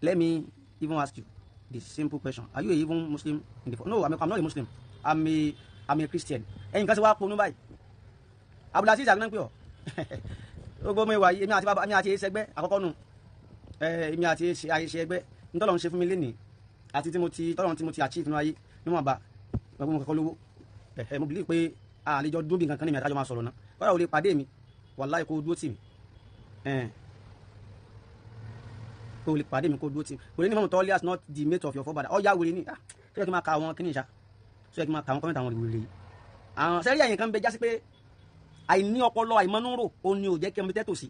Let me even ask you this simple question, are you a even Muslim in the no, I'm not a Muslim, I'm a Christian. Ẹ̀yin kan ṣe wá ponú báyìí, Abdulaziz àgbẹ̀ ń pè ọ́ gbogbo mi wà yìí, èmi àti bàbá mi àti ẹsẹ̀ ẹgbẹ́ àkọ́kọ́ nù, èmi àti àìṣe ẹgbẹ́ ntọ́lọ́run ṣe fún mi lénìí àti tí mo ti tọ́lọ́run tí mo ti achieve nínú ayé níwọ̀n bá gbogbo mo kọ́kọ́ lówó. Mo believe pé àlejò dúró bí nǹkan kan ní mi àtàjọ máa sọ̀rọ̀ náà, kọ́dà ò lè pàdé mi, wàláhì kó dúró tì mí, kó lè pàdé mi kó dúró tì mí. Wèrè ní mọ̀mọ́ tọ́lé as not the mate of your forefather, ọ̀ya wèrè ní ṣé yẹ kí n máa ka àwọn kíní ìṣá, ṣé yẹ kí n máa ka àwọn kọ́mẹ́ntì àwọn wèrè yìí. Àwọn sẹ́rí ẹ̀yìn kan bẹ jásí pé àìní ọpọlọ àìmọ́núrò òun ni ò jẹ́ kí ọmọ tẹ́tò sí.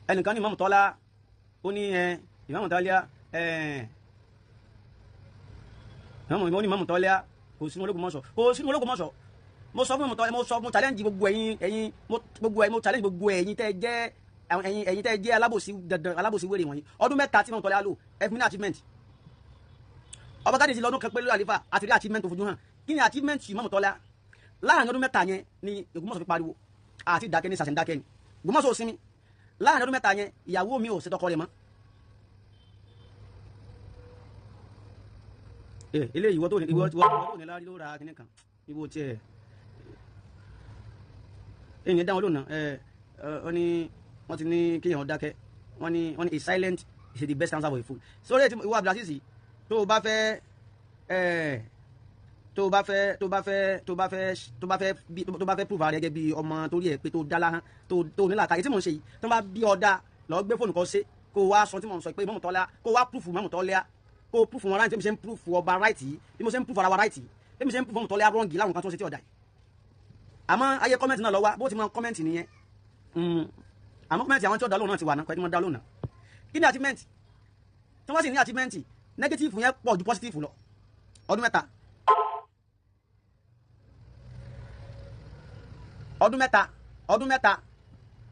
Ẹnìkan ní Ìmáàmù Tọ́lá, ó ní Ìmáàmù Tọ́lá, ó ní Ìmáàmù Tọ́lá kò sínú Ológbòmọ̀ṣọ́, kò sínú Ológbòmọ̀ṣọ́. Mo sọ fún Ìmáàmù Tọ́lá, mo sọ, mo challenge gbogbo ẹ̀yin, ẹ̀yin gbogbo ẹ̀yin, mo challenge gbogbo ẹ̀yin tẹ́ jẹ́ ẹ̀yin tẹ́ jẹ́ alábòsí dandan, alábòsí wèrè wọ̀nyí. Ọdún mẹ́ta tí Ìmáàmù Tọ́lá lò, ẹ fún mi ní achievement. Ọba káde ti lọ́dún kan pé lórí àlefa àti rí achievement tó fojú hàn. Kí ni achievement Ìmáàmù Tọ́lá? Láàrin ọdún mẹ́ta yẹn ni Ògbómọ̀ṣọ́ fi pariwo àti ìdákẹ́ ní sàṣẹ̀ǹdákẹ́ ni Ògbómọ̀ṣọ́ ò sinmi. Láàrin ọdún mẹ́ta yẹn ìyàwó mi ò ṣe tọkọ rẹ̀ mọ́. Eléyìí ìwọ tó ní lárí ló ra kinní kan ìwọ tiẹ̀ èyí dáhùn lónà. Wọ́n ní wọ́n ti ní kéèyàn dákẹ́, wọ́n ní a silent is the best answer for a fool. Sórí ètò ìwọ Abdulaziz, tó o bá fẹ́ tó bá fẹ́ tó bá fẹ́ tó bá fẹ́ tó bá fẹ́ bí tó bá fẹ́ prove ara rẹ gẹ́gẹ́ bí ọmọ torí ẹ̀ pé tó dá láhán tó nílàkàyè tí mò ń ṣe yìí, tó bá bí ọ̀dà lọ gbé fóònù kan ṣe kó wá sọ tí mò ń sọ pé Ìmáàmù Tọ́lá, kó wá proof Ìmáàmù Tọ́lá, kó proof wọn rántí bí mo ṣe ń proof ọba right yìí, bí mo ṣe ń proof ara wa right yìí, bí mo ṣe ń proof Ìmáàmù Tọ́lá wrong láwọn kan tó ń ṣe tí ọ̀dà yìí. Àmọ́ ayé kọ́mẹ́ntì náà lọ wá bó ti mọ kọ́mẹ́ntì nìyẹn. Àmọ́ kọ́mẹ́ntì àwọn tí ọ̀dà lóhùn náà ti wà náà pẹ̀lú wọn dá lóhùn náà. Kí ni achievement? Tí wọ́n sì ní achievement, negative yẹn pọ̀ ju positive lọ. Ọdún mẹ́ta Ọdún mẹ́ta, ọdún mẹ́ta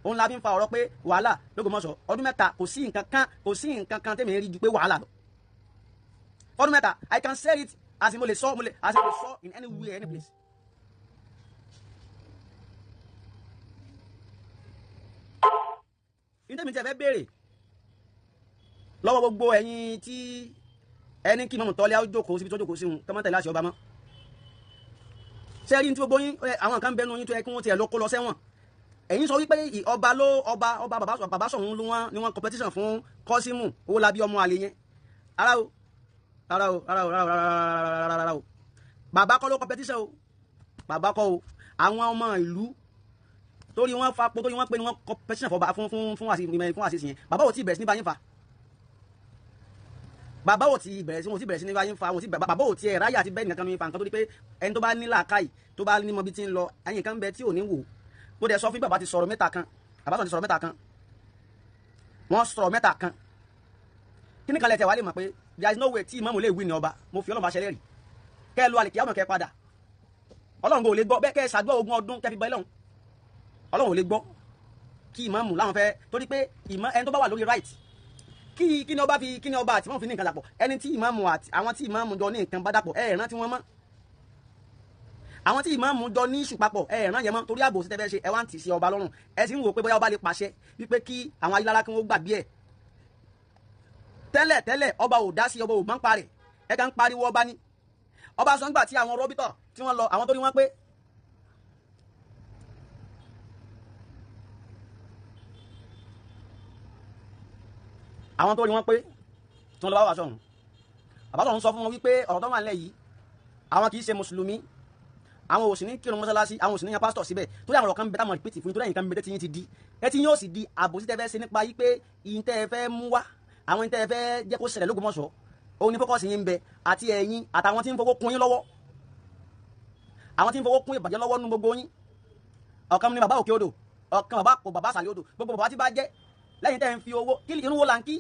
òun la fi ń fa ọ̀rọ̀ pé wàhálà l'Ógbómọ̀ṣọ́. Ọdún mẹ́ta, kò sí nǹkan kan, kò sí nǹkan kan tẹ́mi rí ju pé wàhálà lọ. Ọdún mẹ́ta, I can say it as in mo lè sọ, mo lè, as in mo lè sọ in anywhere, any place. Ní tẹ́mi tí ẹ fẹ́ béèrè lọ́wọ́ gbogbo ẹ̀yin tí ẹni kí Ìmáàmù Tọ́lá ó jókòó síbi tó jókòó sí òun, kọ́mọ́tẹ̀lá àṣẹ ọba mọ́. Ṣé rí ní tí gbogbo yín, àwọn kan bẹnu yín tó yẹ kí wọ́n tiẹ̀ lọ kó lọ sẹ́wọ̀n. Ẹ̀yin sọ wípé ọba ló ọba ọba bàbá Ṣọ̀ún ló wọ́n ni wọ́n competition fún Kọ́símù Owólabí ọmọ àlè yẹn. Ara o, ara o, ara o, ara o, ara o. Bàbá kọ́ ló competition o, bàbá kọ́ o. Àwọn ọmọ ìlú torí wọ́n fapò, torí wọ́n pé ni wọ́n competition fọba fún fún fún fún àṣìṣe yẹn. Bàbá ò tí bẹ̀rẹ̀ sí ní bá yín fa. Bàbá ò tí bẹ̀rẹ̀ sí, wọn ò tí bẹ̀rẹ̀ sí ní bá yín fa, wọn ò tí bàbá ò tí ẹ̀ ráyà àti bẹ́ẹ̀ nìkan ní fa nǹkan tó di pé ẹni tó bá ní làákàyè tó bá ní mọ bí ti ń lọ, ẹ̀yìn kan bẹ tí ò ní wò. Bó dẹ̀ sọ fún bàbá ti sọ̀rọ̀ mẹ́ta kan, bàbá sọ̀rọ̀ ti sọ̀rọ̀ mẹ́ta kan, wọ́n sọ̀rọ̀ mẹ́ta kan. Kí ni kan lẹ tẹ̀ wá lè mọ̀ pé there is no way tí ìmáàmù lè wí ní ọba. Mo fi Ọlọ́run bá ṣẹlẹ̀ rí. Kẹ́ ẹ lo àlèkè àwọn kẹ́ ẹ padà. Ọlọ́run kò lè gbọ́ bẹ́ẹ̀ kẹ́ ẹ ṣàdúrà ogún ọdún kẹ́ fi bọ́ Ọlọ́run. Ọlọ́run ò lè gbọ́ kí ìmáàmù láwọn fẹ́ torí pé ẹni tó bá wà lórí right, kí ni ọba fi, kí ni ọba àti ìmáàmù fi ní nǹkan dàpọ̀. Ẹni tí ìmáàmù àti àwọn tí ìmáàmù jọ ní nǹkan bá dàpọ̀, ẹ rántí wọn mọ́. Àwọn tí ìmáàmù jọ ní ìṣù papọ̀, ẹ ràn yẹn mọ́ torí ààbò sí tẹ́fẹ́ ṣe, ẹ wá ń tì sí ọba lọ́rùn. Ẹ sì ń wò pé bóyá ọba lè pàṣẹ wípé kí àwọn ayélujára kí wọ́n gbàgbé ẹ̀. Tẹ́lẹ̀ tẹ́lẹ̀ ọba ò dá sí, ọba ò máa ń parẹ̀, ẹ kàn ń pariwo ọba ni. Ọba sọ ńgbà tí àwọn rọ́bítọ̀ tí wọ́n lọ, àwọn tó ní wọ́n pé àwọn tó rí wọn pé tí wọ́n lọ bá wà sọ̀run. Bàbá Ṣọ̀ún sọ fún wọn wípé ọ̀rọ̀ tó wà nílẹ̀ yìí, àwọn kì í ṣe mùsùlùmí, àwọn ò sì ní kírun mọ́sálásí, àwọn ò sì ní yan pásítọ̀ síbẹ̀, torí àwọn ọ̀rọ̀ kan bẹ táwọn rìpítì fún yín, torí ẹ̀yin kan bẹ tí yín ti di, ẹ tí yín ó sì di àbòsí tẹ́ fẹ́ ṣe nípa yí pé ìyín tẹ́ fẹ́ mú wá, àwọn yín tẹ́ fẹ́ jẹ́ kó ṣẹlẹ̀ l'Ógbómọ̀ṣọ́, òun ni fókọ̀sì yín ń bẹ, àti ẹ̀yin àtàwọn tí ń fowó kún yín lọ́wọ́, àwọn tí ń fowó kún ìbàjẹ́ lọ́wọ́ nínú gbogbo yín. Ọ̀kan ni bàbá òkè odò, ọ̀kan bàbá kò bàbá àsàlẹ̀ odò, gbogbo bàbá tí bá jẹ́ lẹ́yìn tẹ́ ń fi owó kí irun wo là ń kí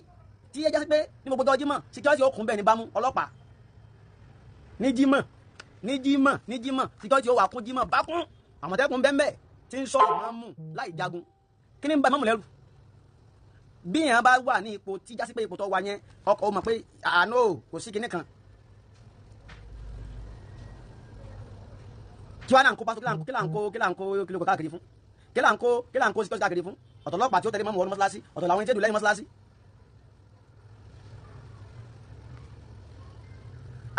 tí ẹ jẹ́ sí pé ní gbogbo ọjọ́ Jímọ̀ security ó kún bẹ́ẹ̀ ní bámú ọlọ́pàá ní Jímọ̀, ní Jímọ̀, ní Jímọ̀ security ó wà kún Jímọ̀ bá kún àmọ̀tẹ́kùn bẹ́ẹ̀ tí ń sọ ìmáàmù láì jagun. Kí ni ń ba ìmáàmù lẹ́rù? Bí èèyàn bá wà ní ipò tí jásí pé ipò tó wà yẹn, ọkọ̀ ó mọ̀ pé àánú kò sí kinní kan. Kí wàá náà ń kó pásítọ̀, kí là ń kó, kí là ń kó, kí ló kó káàkiri fún? Kí là ń kó, kí là ń kó security káàkiri fún? Ọ̀tọ̀ ọlọ́pàá tí ó tẹ̀lé mọ́mú wọnú mọ́sálásí, ọ̀tọ̀ làwọn ẹni tí ó dùn lẹ́yìn mọ́sálásí.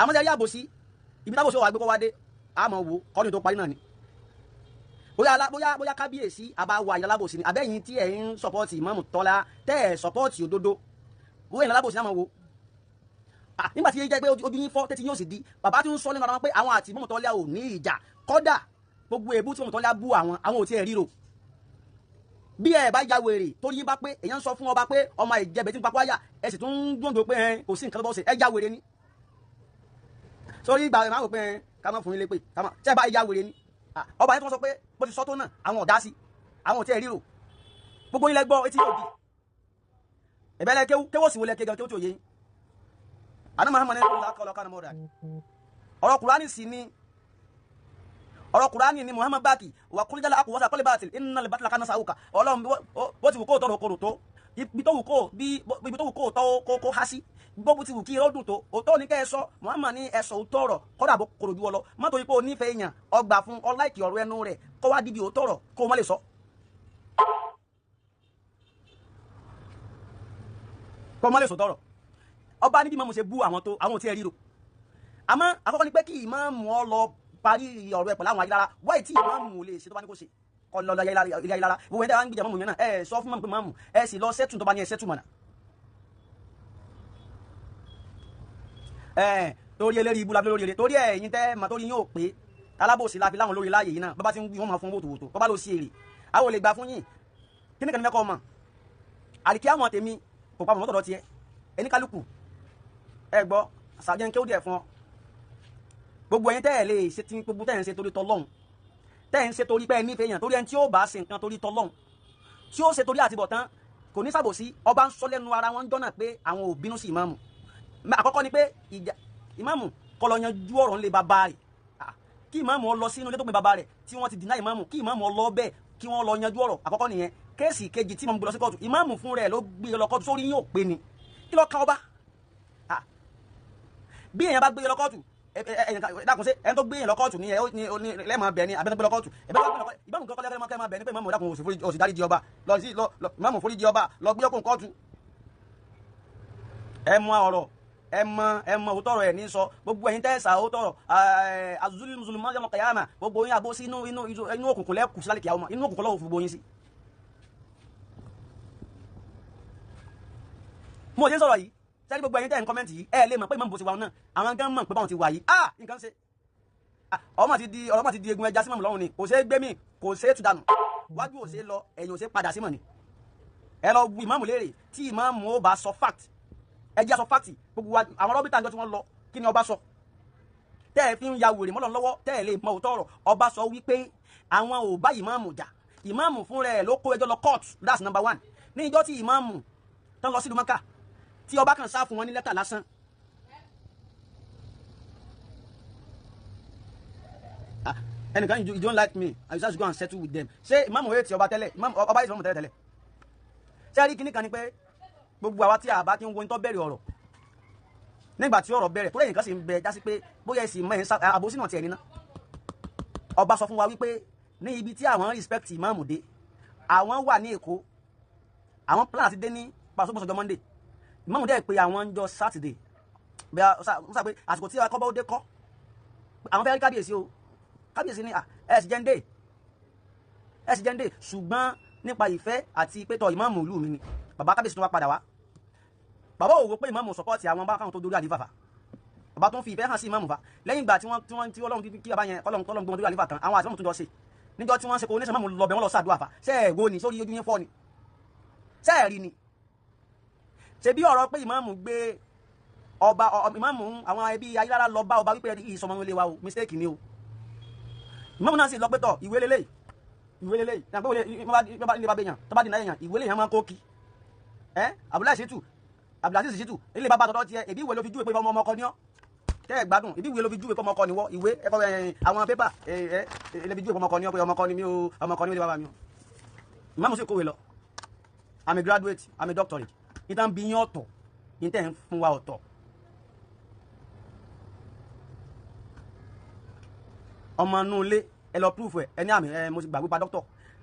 Àmọ́ sẹ́rí àbòsí, ibi tábòsí wà gbé kó wá dé, àmọ́ wo kọ́ni tó parí náà ni. Bóyá bóyá bóyá kábíyèsí àbáwá ìyálábòsí ni, àbẹ́yìn tí ẹ̀ ń sọpọ́ọ̀tì Ìmáàmù Tọ́lá tẹ́ ẹ̀ sọpọ́ọ̀tì òdodo, bóyá ìyálábòsí náà mọ̀ wo. Nígbà tí yẹn jẹ́ pé ojú yín fọ́ tẹ́tí yín ò sì di, bàbá tí ń sọ nínú ara wọn pé àwọn àti Ìmáàmù Tọ́lá ò ní ìjà, kọ́dà gbogbo èébú tí Ìmáàmù Tọ́lá bú àwọn, àwọn ò tiẹ̀ ríro. Bí ẹ bá ya wèrè torí yín bá pé èèyàn ń sọ fún ọba pé ọmọ ìjẹbẹ tí ń papọ̀ àyà, ẹ sì tún ń gbòǹdò pé kò sí nǹkan tó bọ́ ṣe, ẹ ya wèrè ni. Sórí ìgbà rẹ̀ máa wò pé ká má fún yín lépè, ká má ṣe bá ya wèrè ni. Ọba yẹn tó sọ pé bó ti sọ tó náà, àwọn ọ̀dá sí, àwọn ò tiẹ̀ ríro. Gbogbo yín lẹ gbọ́ etí yóò di. Ẹ̀bẹ̀ lẹ kéwú, kéwú òsì wo lẹ ké gan, kéwú tí ò yé yín. Àná Muhammad ní ọ̀rọ̀ akọ̀lọ̀ kánà mọ́ra. Ọ̀rọ̀ Kùránì sì ni, ọ̀rọ̀ Kùránì ni Muhammad báàkì, wà kúlíjàlá akùwọ́sà kọ́lé báàtì, iná lè bàtìlá kánà sàwùkà. Ọlọ́run bó ti wù kó tọrọ kòrò tó, ibi tó wù kó bí ibi tó wù kó tọ́ kó há sí, bó ti wù kí irọ́ dùn tó, òótọ́ ni kẹ́ ẹ sọ. Muhammad ní ẹ sọ òótọ́ ọ̀rọ̀, kọ́dà bó kòrò ju ọ lọ. Má torí pé o nífẹ̀ẹ́ èèyàn, ọgbà fún ọláìkì ọ̀rọ̀ ẹnu rẹ̀, kó wá díbi òótọ́ ọ̀rọ̀ kó o má lè sọ. Kó o má lè sọ tọ̀rọ̀. Ọba níbi ìmáàmù ṣe bú àwọn tó, àwọn ò tiẹ̀ ríro. Àmọ́ àkọ́kọ́ ni pé kí ìmáàmù ọ lọ parí ọ̀rọ̀ ẹ̀ pẹ̀lú àwọn ayélujára, wáyé tí ìmáàmù ò lè ṣe tó bá ní kó ṣe, kọ́ lọ ayélujára. Gbogbo ẹni tí a bá ń gbìjà mọ́mù yẹn náà, ẹ sọ fún mọ́mù pé mọ́mù, ẹ sì lọ sẹ́tù tó bá ní ẹ sẹ́tù mọ̀nà. Ẹ torí eléri ibú la fi lórí eré, torí ẹ̀yin tẹ́ mà torí yín ò pé alábòsí la fi láwọn lórí láàyè yìí náà, bàbá tí ń wí wọ́n máa fún wòtòwòtò, bàbá ló sí èrè, àwọn ò lè gbà fún yín. Kí ni kàn ní mẹ́kọ̀ọ́ mọ̀? Àlìkí àwọn tèmi kò papọ̀ mọ́tọ̀dọ̀ tiẹ̀, ẹni kálukú ẹ gbọ́ sàjẹ́ ń kéwú díẹ̀ fún ọ. Gbogbo ẹ̀yin tẹ́ ẹ̀ lè ṣe tí gbogbo tẹ́ ẹ̀ ń ṣe torí tọlọ́hun, tẹ́ ẹ̀ ń ṣe torí pé ẹ nífẹ̀ẹ́ èèyàn, torí ẹni tí ó bá ṣe nǹkan torí tọlọ́hun, tí ó ṣe torí àtibọ̀tán, kò ní ṣàbòsí. Ọba ń sọ lẹ́nu ara wọn jọ́nà pé àwọn ò bínú sí ìmáàmù. Àkọ́kọ́ ni pé ìjà ìmáàmù kọ́ lọ yanjú ọ̀rọ̀ ńlẹ̀ bàbá rẹ̀. Kí ìmáàmù ọ lọ sínú ilé tó pin bàbá rẹ̀ tí wọ́n ti dìná ìmáàmù, kí ìmáàmù ọ lọ bẹ́ẹ̀ kí wọ́n lọ yanjú ọ̀rọ̀. Àkọ́kọ́ nìyẹn. Kéèsì kejì tí ìmáàmù gbé lọ sí kóòtù, ìmáàmù fún rẹ̀ ló gbé lọ kóòtù, sórí yín ò pé ni. Kí ló kan ọba? Bí èèyàn bá gbé lọ kóòtù, dákun ṣe ẹni tó gbé yẹn lọ kóòtù ni lẹ́ẹ̀mọ bẹ̀ ni àbẹ́ni tó gbé lọ kóòtù. Ìmáàmù kọ́kọ́ lẹ́ẹ̀mọ bẹ̀ ni pé ìmáàmù dákun òsì dáríjì ọba, lọ sí ìmáàmù foríjì ọba, lọ gbé ọkùn kóòtù. Ẹ mọ ọ̀rọ̀, ẹ mọ òótọ́ ọ̀rọ̀ ẹ̀ ní sọ. Gbogbo ẹ̀yin tẹ́ ẹ̀sà òótọ́ ọ̀rọ̀ azul mùsùlùmí ọjọ́ kẹyàmà, gbogbo yín àbó sí inú òkùnkùn lẹ́kùn sí lálẹ́ kìyàwó, inú òkùnkùn lọ́wọ́ fún gbogbo yín sí. Mo ṣe ń sọ̀rọ̀ yìí sẹ́ni gbogbo ẹ̀yin tẹ́ ń kọ́mẹ́ǹtì yìí, ẹ lè mọ̀ pé ìmọ̀ bó ṣe wà náà, àwọn gan mọ̀ pé báwọn ti wà yìí, ah nǹkan ṣe ọmọ ti di egun ẹja sí mọ̀mù lọ́rùn ni, kò ṣeé gbé mì, kò ṣeé tú dànù, wájú ò ṣeé lọ, ẹ̀yìn ò ṣeé padà sí mọ̀ ni. Ẹ lọ bu ìmáàmù léèrè, tí ìmáàmù ó bá sọ fact, ẹ jẹ́ sọ fact. Gbogbo wa àwọn rọ́bìtà ń jọ tí wọ́n lọ, kí ni ọba sọ tẹ́ ẹ fi ń ya wèrè mọ́lọ́ lọ́wọ́, tẹ́ ẹ lè mọ òótọ́ ọ̀rọ̀? Ọba sọ wípé àwọn ò bá ìmáàmù jà, ìmáàmù fún rẹ̀ ló kó ẹjọ́ lọ court. That's number one. Ní ìjọ́ tí ìmáàmù tán lọ sílùú Mọ́kà, tí ọba kan sá fún wọn ní lẹ́tà lásán, ẹnìkan you don't like me, I just go and settle with them. Ṣé ìmáàmù wẹ̀ tí ọba tẹ́lẹ̀, ọba yìí ìmáàmù tẹ́lẹ̀ tẹ́lẹ̀? Ṣé rí kíní kan ni pé gbogbo àwa tí a bá kí ń wo ní tó bẹ̀rẹ̀ ọ̀rọ̀, nígbà tí ọ̀rọ̀ bẹ̀rẹ̀ tó lẹ́yìn kan sì ń bẹ jásí pé bóyá ẹ̀sìn mọ́ ẹ̀ ń sá àbòsí náà tiẹ̀ níná. Ọba sọ fún wa wípé ní ibi tí àwọn respect ìmáàmù dé, àwọn wà ní Èkó, àwọn plan àti dé ní pàṣọpọ̀sọjọ́ Monday, ìmáàmù dẹ̀ pé àwọn ń jọ Saturday, bí a sọ pé àsìkò tí akọ́bọ̀ ó dé kọ́, àwọn fẹ́ rí kábíyèsí o. Kábíyèsí ní ẹ̀ sì jẹ́ ń dé, ẹ̀ sì jẹ́ ń dé, ṣùgbọ́n nípa ìfẹ́ àti pétọ́ ìmáàmù ìlú mi ni bàbá kábíyèsí tó wá padà wá. Bàbá ò wò pé ìmáàmù sọpọ́ọ̀tì àwọn bá káwọn tó dórí àlífà fà, bàbá tó ń fi ìfẹ́ hàn sí ìmáàmù fà. Lẹ́yìn ìgbà tí wọ́n tí Ọlọ́run kí bàbá yẹn Ọlọ́run tọ́lọ́run gbọ́n dórí àlífà tán, àwọn àti ìmáàmù tó jọ ṣe níjọ́ tí wọ́n ṣe kò ní sọ ìmáàmù lọ bẹ̀ wọ́n lọ sàdúrà fà. Ṣé ẹ̀ wo ni sórí ojú yín fọ́ ni? Ṣé ẹ̀ rí ni? Ṣe bí ọ̀rọ̀ pé ìmáàmù gbé ọba ìmáàmù àwọn ẹbí Ayílára lọ bá ọba wípé ìsọmọ ilé wa o, mistake ni o. Ìmáàmù náà sì lọ pé tọ ìwé lélẹ́yìí, ìwé lélẹ́yìí, ilé bá bẹ̀yàn tó bá dìnnà èèyàn, ìwé lèèyàn máa ń kó kí. Ẹ Abdulaziz Shitu ilé bàbá tọ̀dọ̀ tiẹ̀, ẹbí ìwé ló fi júwe pé ọmọ ọkọ ni ọ́, tẹ́ ẹ gbádùn, ẹbí ìwé ló fi júwe pé ọmọ ọkọ ni wọ́, ìwé ẹ̀kọ́ àwọn pépà ẹ lè fi júwe pé ọmọ ọkọ ni ọ́, pé ọmọ ọkọ ni mí o, ọmọ ọkọ ni ilé bàbá mi o. Ìmáàmù sì kówé lọ. I'm a graduate, I'm a doctorate. Ìtàn bí yín ọ̀tọ̀, ìtẹ̀ ń fún wa ọ̀tọ̀. Ọmọ inú ilé ẹ lọ proof ẹ, ẹ ní àmì ẹ mo ti gbàgbé pa doctor.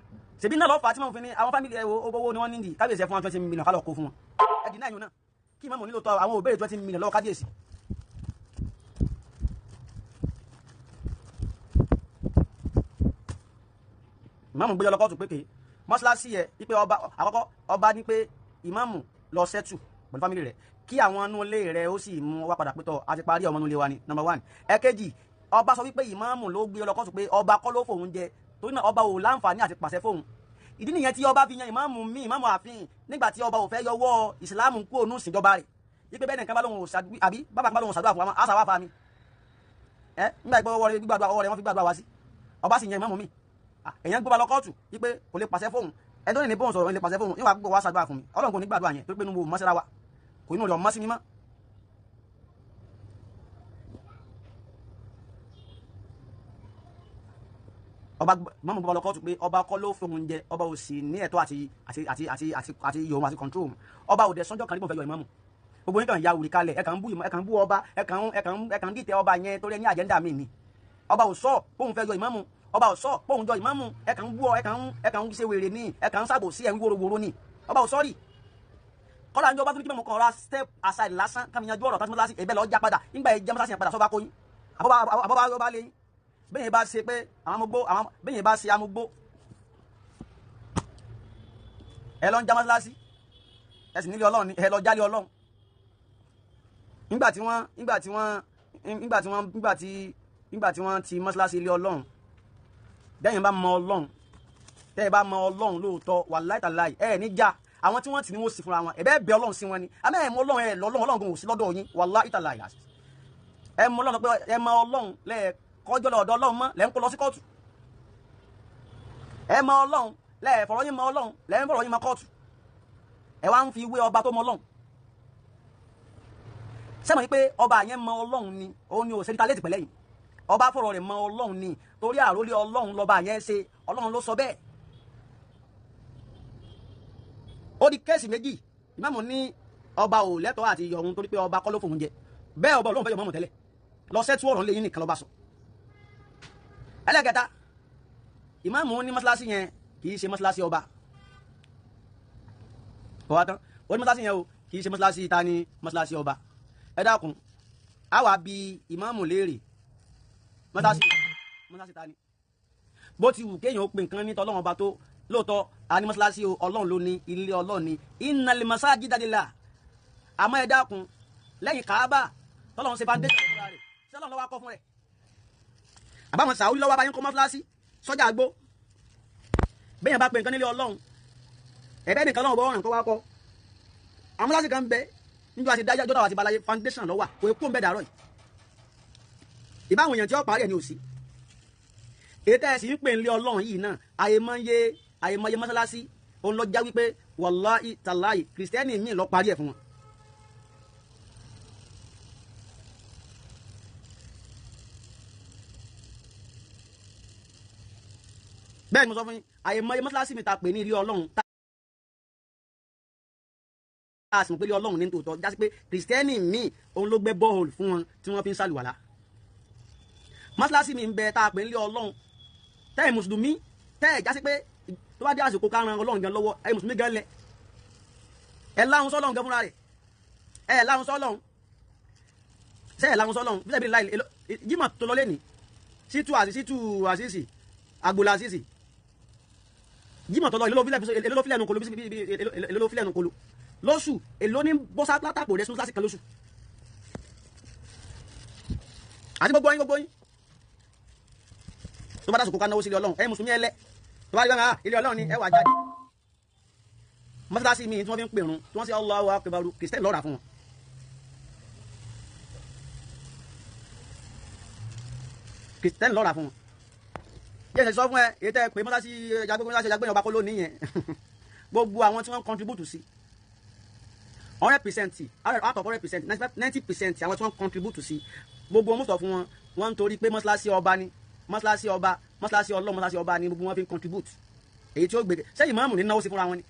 Ṣèbí náà lọ́ọ́ fà á tí wọ́n fi ní àwọn fámìlì ẹ owó ni wọ́n ní kábíyèsí ẹ fún wọn 20 million ká lọ kó fún wọn. Ẹ dì náà yín náà kí ìmáàmù nílò tọ àwọn òbéèrè 20 million lọ́wọ́ kábíyèsí. Ìmáàmù gbé lọ kóòtù pé ké mọ́ṣáláṣí ẹ wípé ọba àkọ́kọ́ ọba ní pé ìmáàmù lọ sẹ́tù pẹ̀lú fámìlì rẹ̀ kí àwọn inú ilé rẹ̀ ó sì mú wá padà pétọ́ àti parí ọmọ inú ilé wa ni number one. Ẹ̀kejì ọba sọ wípé ìmáàmù ló gbé lọ kóòtù pé ọba kọ́ ló fòun jẹ, torí náà ọba ò láǹfààní àti pàṣẹ fóun. Ìdí nìyẹn tí ọba fi yan ìmáàmù mi ìmáàmù ààfin nígbà tí ọba ò fẹ́ yọwọ́ ìsìláàmù kúrò nù síjọba rẹ̀, wípé bẹ́ẹ̀ nìkan bá lóun àbí bàbá kan bá lóun ṣàdúrà fún wa àṣà wà fa mi ẹ nígbà ìgbọ́ ọwọ́ rẹ̀ gbígbàdúrà ọwọ́ rẹ̀ wọ́n fi gbàdúrà wá sí, ọba sì yan ìmáàmù mi. Èèyàn gbọ́ ba lọ kóòtù wípé kò lè pàṣẹ fóun, ẹni tó ní bóun sọ̀rọ̀ lè pàṣẹ fóun níwà gbogbo wa ṣàdúrà fún mi, Ọlọ́run kò ní gbàdúrà yẹn torí pé inú wo mọ́sẹ́ra wa kò inú rẹ̀ ọmọ sí mi mọ́. Ọba mọ́mú gbọ́ lọ kóòtù pé ọba kọ́ ló fóun jẹ, ọba ò sì ní ẹ̀tọ́ àti àti àti àti àti àti yòówù àti control òun. Ọba ò dẹ̀ sọ́njọ́ kan níbo fẹ́ yọ ìmáàmù. Gbogbo yín kàn ya wùrí kalẹ̀, ẹ kàn ń bú ẹ kàn ń bú ọba, ẹ kàn ń dìtẹ̀ ọba yẹn torí ẹ ní àjẹ́ndà mi ni. Ọba ò sọ bóun fẹ́ yọ ìmáàmù, ọba ò sọ bóun jọ ìmáàmù, ẹ kàn ń bú ọ, ẹ kàn ń ṣe wèrè ní, ẹ kàn ń ṣàbòsí, ẹ ń wórówóró ní. Ọba ò sọ́ọ̀rì. Kọ́lá ń jọ bá tún kí mọ̀mọ́ kan ra step aside lásán kámi yanjú ọ̀rọ̀ tásí mọ́sálásí ẹ̀bẹ̀ lọ já padà nígbà yẹn jẹ́ mọ́sálásí yẹn padà sọ́ba kóyin àbọ̀bá ọba lẹ́yìn. Bẹ́yẹn bá ṣe pé àwọn amúgbó àwọn bẹ́yẹn bá ṣe amúgbó ẹ lọ ń já mọ́sálásí, ẹ sì nílé Ọlọ́run ni ẹ lọ jálé Ọlọ́run. Nígbà tí wọ́n nígbà tí wọ́n nígbà tí wọ́n nígbà tí nígbà tí wọ́n ti mọ́sálásí ilé Ọlọ́run, bẹ́yẹn bá mọ Ọlọ́run, tẹ́ ẹ bá mọ Ọlọ́run lóòótọ́ wàláì tàláì ẹ ní já àwọn tí wọ́n ti ní wọ́n sì fúnra wọn, ẹ bẹ́ẹ̀ bẹ Ọlọ́run sí wọn ni. Àmọ́ ẹ mọ Ọlọ́run, ẹ lọ́lọ́run, Ọlọ́run kò sí lọ́dọ̀ yín wàláì tàláì. Ẹ mọ Ọlọ́run pé ẹ mọ Ọlọ́run lẹ́ẹ̀ kọjọ́ lọ́dọ̀ Ọlọ́run mọ́ lẹ́ ń kó lọ sí kóòtù. Ẹ mọ Ọlọ́run lẹ́ẹ̀ fọ̀rọ̀ yín mọ Ọlọ́run lẹ́ ń fọ̀rọ̀ yín mọ kóòtù. Ẹ wá ń fi wé ọba tó mọ Ọlọ́run. Sẹ́mọ̀ yìí pé ọba yẹn mọ Ọlọ́run ni òun ni òṣèlú ta létí pẹ̀lẹ́ yìí. Ọba fọ̀rọ̀ rẹ̀ mọ Ọlọ́run ni, torí àrólé Ọlọ́run lọ́ba yẹn ṣe, Ọlọ́run ló sọ bẹ́ẹ̀. Ó di kéèsì méjì. Ìmáàmù ní ọba ò lẹ́tọ̀ọ́ àti yọ òun torí pé ọba kọ́ ló fòun jẹ. Bẹ́ẹ̀ ọba Ọlọ́run fẹ́ yọ mọ́mù tẹ́lẹ̀. Lọ sẹ́tú ọ̀rọ̀ ńlẹ̀ yín nìkan lọ́ba sọ. Ẹlẹ́kẹta, ìmáàmù ní mọ́ṣáláṣí yẹn kì í ṣe mọ́ṣáláṣí ọba. Kò wá tán, ó ní mọ́ṣáláṣí yẹn o kì í ṣe mọ́ṣáláṣí ta ni mọ́ṣáláṣí ọba. Ẹ dákun, á wà bí ìmáàmù léèrè mọ́ṣáláṣí ta ni. Bó ti wù kéèyàn ó pe nǹkan ní tọ́lọ́run ọba tó lóòótọ́, a ní mọ́ṣáláṣí o, Ọlọ́run ló ní ilé Ọlọ́run ní innal masajida lillah. Àmọ́ ẹ dákun, lẹ́yìn Káábà tọ́lọ́run ṣe foundation fúnra rẹ̀, ṣé Ọlọ́run ló wá kọ́ fún rẹ̀? Àbáwọn Sàúdí lọ́wọ́ abáyé ń kọ́ mọ́ṣáláṣí sọ́jà àgbo. Bẹ́ẹ̀ bá pe nǹkan nílé Ọlọ́run, ẹ̀bẹ́ nìkan lọ́wọ́ bọ́ ọ̀ràn kó wá kọ́. Àwọn mọ́ṣáláṣí kan bẹ níjọ́ àti dájọ́ jọ́dọ̀ àti balaye foundation lọ́wọ́ kò kó ń bẹ dàrọ́ yìí. Ìbáwọn èèyàn tí ó parí ẹ̀ ní òsì. Èyí tẹ́ ẹ sì ń pè nílé Ọlọ́run yìí náà, àyèmọye mọ́ṣáláṣí òun lọ já wípé wàláhì tàláhì kìrìsìtẹ́nì míì lọ parí ẹ̀ fún wọn. Bẹ́ẹ̀ ni mo sọ fún yín, àyèmọye mọ́ṣáláṣí mi ta pè ní ilé Ọlọ́run tá a sì mọ̀ pé ilé Ọlọ́run ní tòótọ́, já sí pé kìrìsìtẹ́nì míì òun ló gbẹ́ bọ́ọ̀lù fún wọn tí wọ́n fi ń ṣàlùwàlá. Mọ́ṣáláṣí mi ń bẹ tá a pè ní ilé Ọlọ́run, tẹ́ ẹ̀ mùsùlùmí tẹ́ ẹ̀ já sí pé tó bá dé àsìkò ká ran Ọlọ́run gan lọ́wọ́, ẹ̀ mùsùlùmí gan lẹ̀ ẹ̀ láhùn sọ́lọ́run gan fúnra rẹ̀, ẹ̀ láhùn sọ́lọ́run, ṣẹ́ ẹ̀ láhùn sọ́lọ́run bí sẹ́bi láì jímọ̀ tó lọ lẹ́nìí sítú àṣìṣì àṣìṣì àgbòlá àṣìṣì jímọ̀ tó lọ èló fílẹ̀ nukolo èló fílẹ̀ nukolo lóṣù, èló ní bọ́sá látàpò rẹ̀ sún lásìkò lóṣù àti gbogbo yín gbogbo yín tó bá dásìkò ká náwó sí ilé Ọlọ́run, ẹ̀ mùsùlùmí ẹ lẹ́ tó bá rí báyìí ilé Ọlọ́run ni ẹ wà jáde. Mọ́sálásí mi tí wọ́n fi ń pèrún tí wọ́n sì Allahu Akbar kìrìsìtẹ́nì lọ́ra fún wọn. Kìrìsìtẹ́nì lọ́ra fún wọn. Yẹ́n ṣe sọ fún ẹ èyí tẹ́ ẹ pé mọ́sálásí mọ́sálásí ẹgbẹ́ ọba kọ́ lónìí yẹn. Gbogbo àwọn tí wọ́n contribute sí 100% out of 100% 90% àwọn tí wọ́n contribute sí gbogbo wọn sọ fún wọn, wọ́n ń torí pé mọ́sálásí ọba ni, mọ́sálásí ọba, mọ́sálásí Ọlọ́run, mọ́sálásí ọba ni gbogbo wọn fi ń contribute. Èyí tí ó gbé sẹ́yìn ìmáàmù ní náwó sí fúnra wọn ni.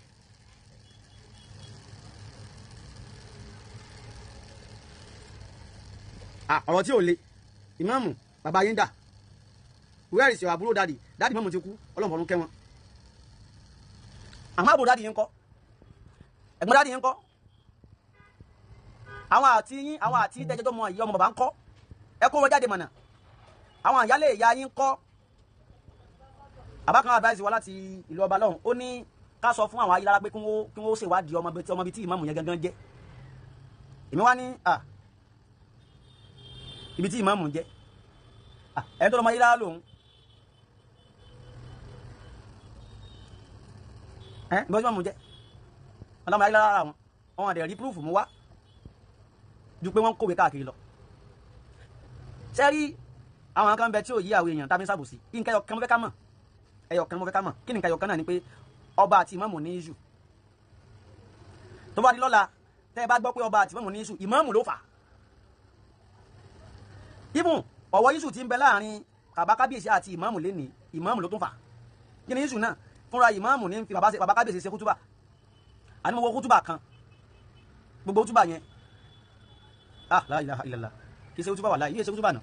Ọ̀rọ̀ tí ò le, ìmáàmù bàbá yín dà, where is your àbúrò daddy? Daddy mọ́mù ti kú, Ọlọ́run fọ̀run kẹ́ wọn. Àmọ́ àbúrò daddy yín kọ́, ẹ̀gbọ́n daddy yín kọ́, àwọn àti yín, àwọn àti tẹ́jọ́ mọ ìyá ọmọ bàbá ń kọ́, ẹ kó wọn jáde mọ̀nà. Àwọn àyálé ìyá yín kọ́. Àbá kan advice wa láti ìlú ọba lọ́hùn, ó ní ká sọ fún àwọn ayélujára pé kí wọ́n ṣèwádìí ọmọ bíi tí ìmáàmù yẹn gangan jẹ́. Èmi wá ní ibi tí ìmáàmù jẹ́ ẹni tó lọ́mọ ayélujára lòun ẹ bí wọ́n ti máàmù jẹ́ ọlọ́mọ ayélujára wọn, wọn àdẹ̀ rí púrúfù mú wá ju pé wọ́n ń kówé káàkiri lọ. Sẹ́rí àwọn kan bẹ tí ò yí àwọn èèyàn tàbí sábòsí. Nǹkan ẹyọ kan mo fẹ́ ká mọ̀, ẹyọ kan mo fẹ́ ká mọ̀. Kí ni nǹkan ẹyọ kan náà ni pé ọba àti ìmáàmù ní iṣu. Tó bá di lọ́la tẹ́ ẹ bá gbọ́ pé ọba àti ìmáàmù ní iṣu, ìmáàmù ló fà á. Ibùn ọ̀wọ́ iṣu ti ń bẹ láàrin bàbá kábíyèsí àti ìmáàmù lénìí, ìmáàmù ló tún fà á. Kí ni iṣu náà? Fúnra ìmáàmù ní fi bàbá kábíyèsí ṣe kútúbà. Àní mo wo kútúbà kan, gbogbo kútúbà yẹn, ah la ilaha illallah, kì í ṣe kútúbà wàláhì, yìí ṣe kútúbà náà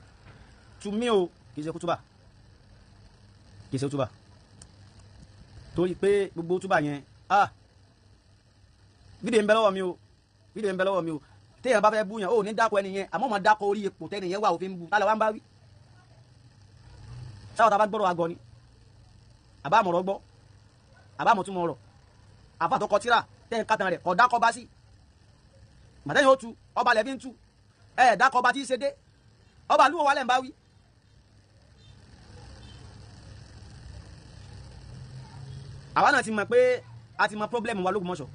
to me o, kì í ṣe kútúbà, kì í ṣe kútúbà, torí pé gbogbo kútúbà yẹn, ah fídíò ń bẹ lọ́wọ́ mi o, fídíò ń bẹ lọ́wọ́ mi o. Téèyàn bá fẹ́ bú yàn ó ní dákọ ẹni yẹn, àmọ́ máa dákọ orí ipò tẹ́ni yẹn wà òfin bu tálẹ̀ wá ń bá wí. Sáwọ́ tá a bá gbọ́dọ̀ agọ ni, àbá àmọ̀rọ̀ gbọ́, àbá àmọ̀túnmọ̀ ọ̀rọ̀, àfa tó kọ tíra tẹ́ ń kàtàn rẹ̀ kọ̀ dákọ bá sí. Màtẹ́yìn ó tu ọba lẹ́bí ń tu ẹ̀ dákọ bá tí í ṣe dé ọba àlúwo wa lẹ́ ń bá wí. Àwa náà ti mọ̀ pé a ti mọ pọ́blẹ́mù wa l'Ógbómọ̀ṣọ́,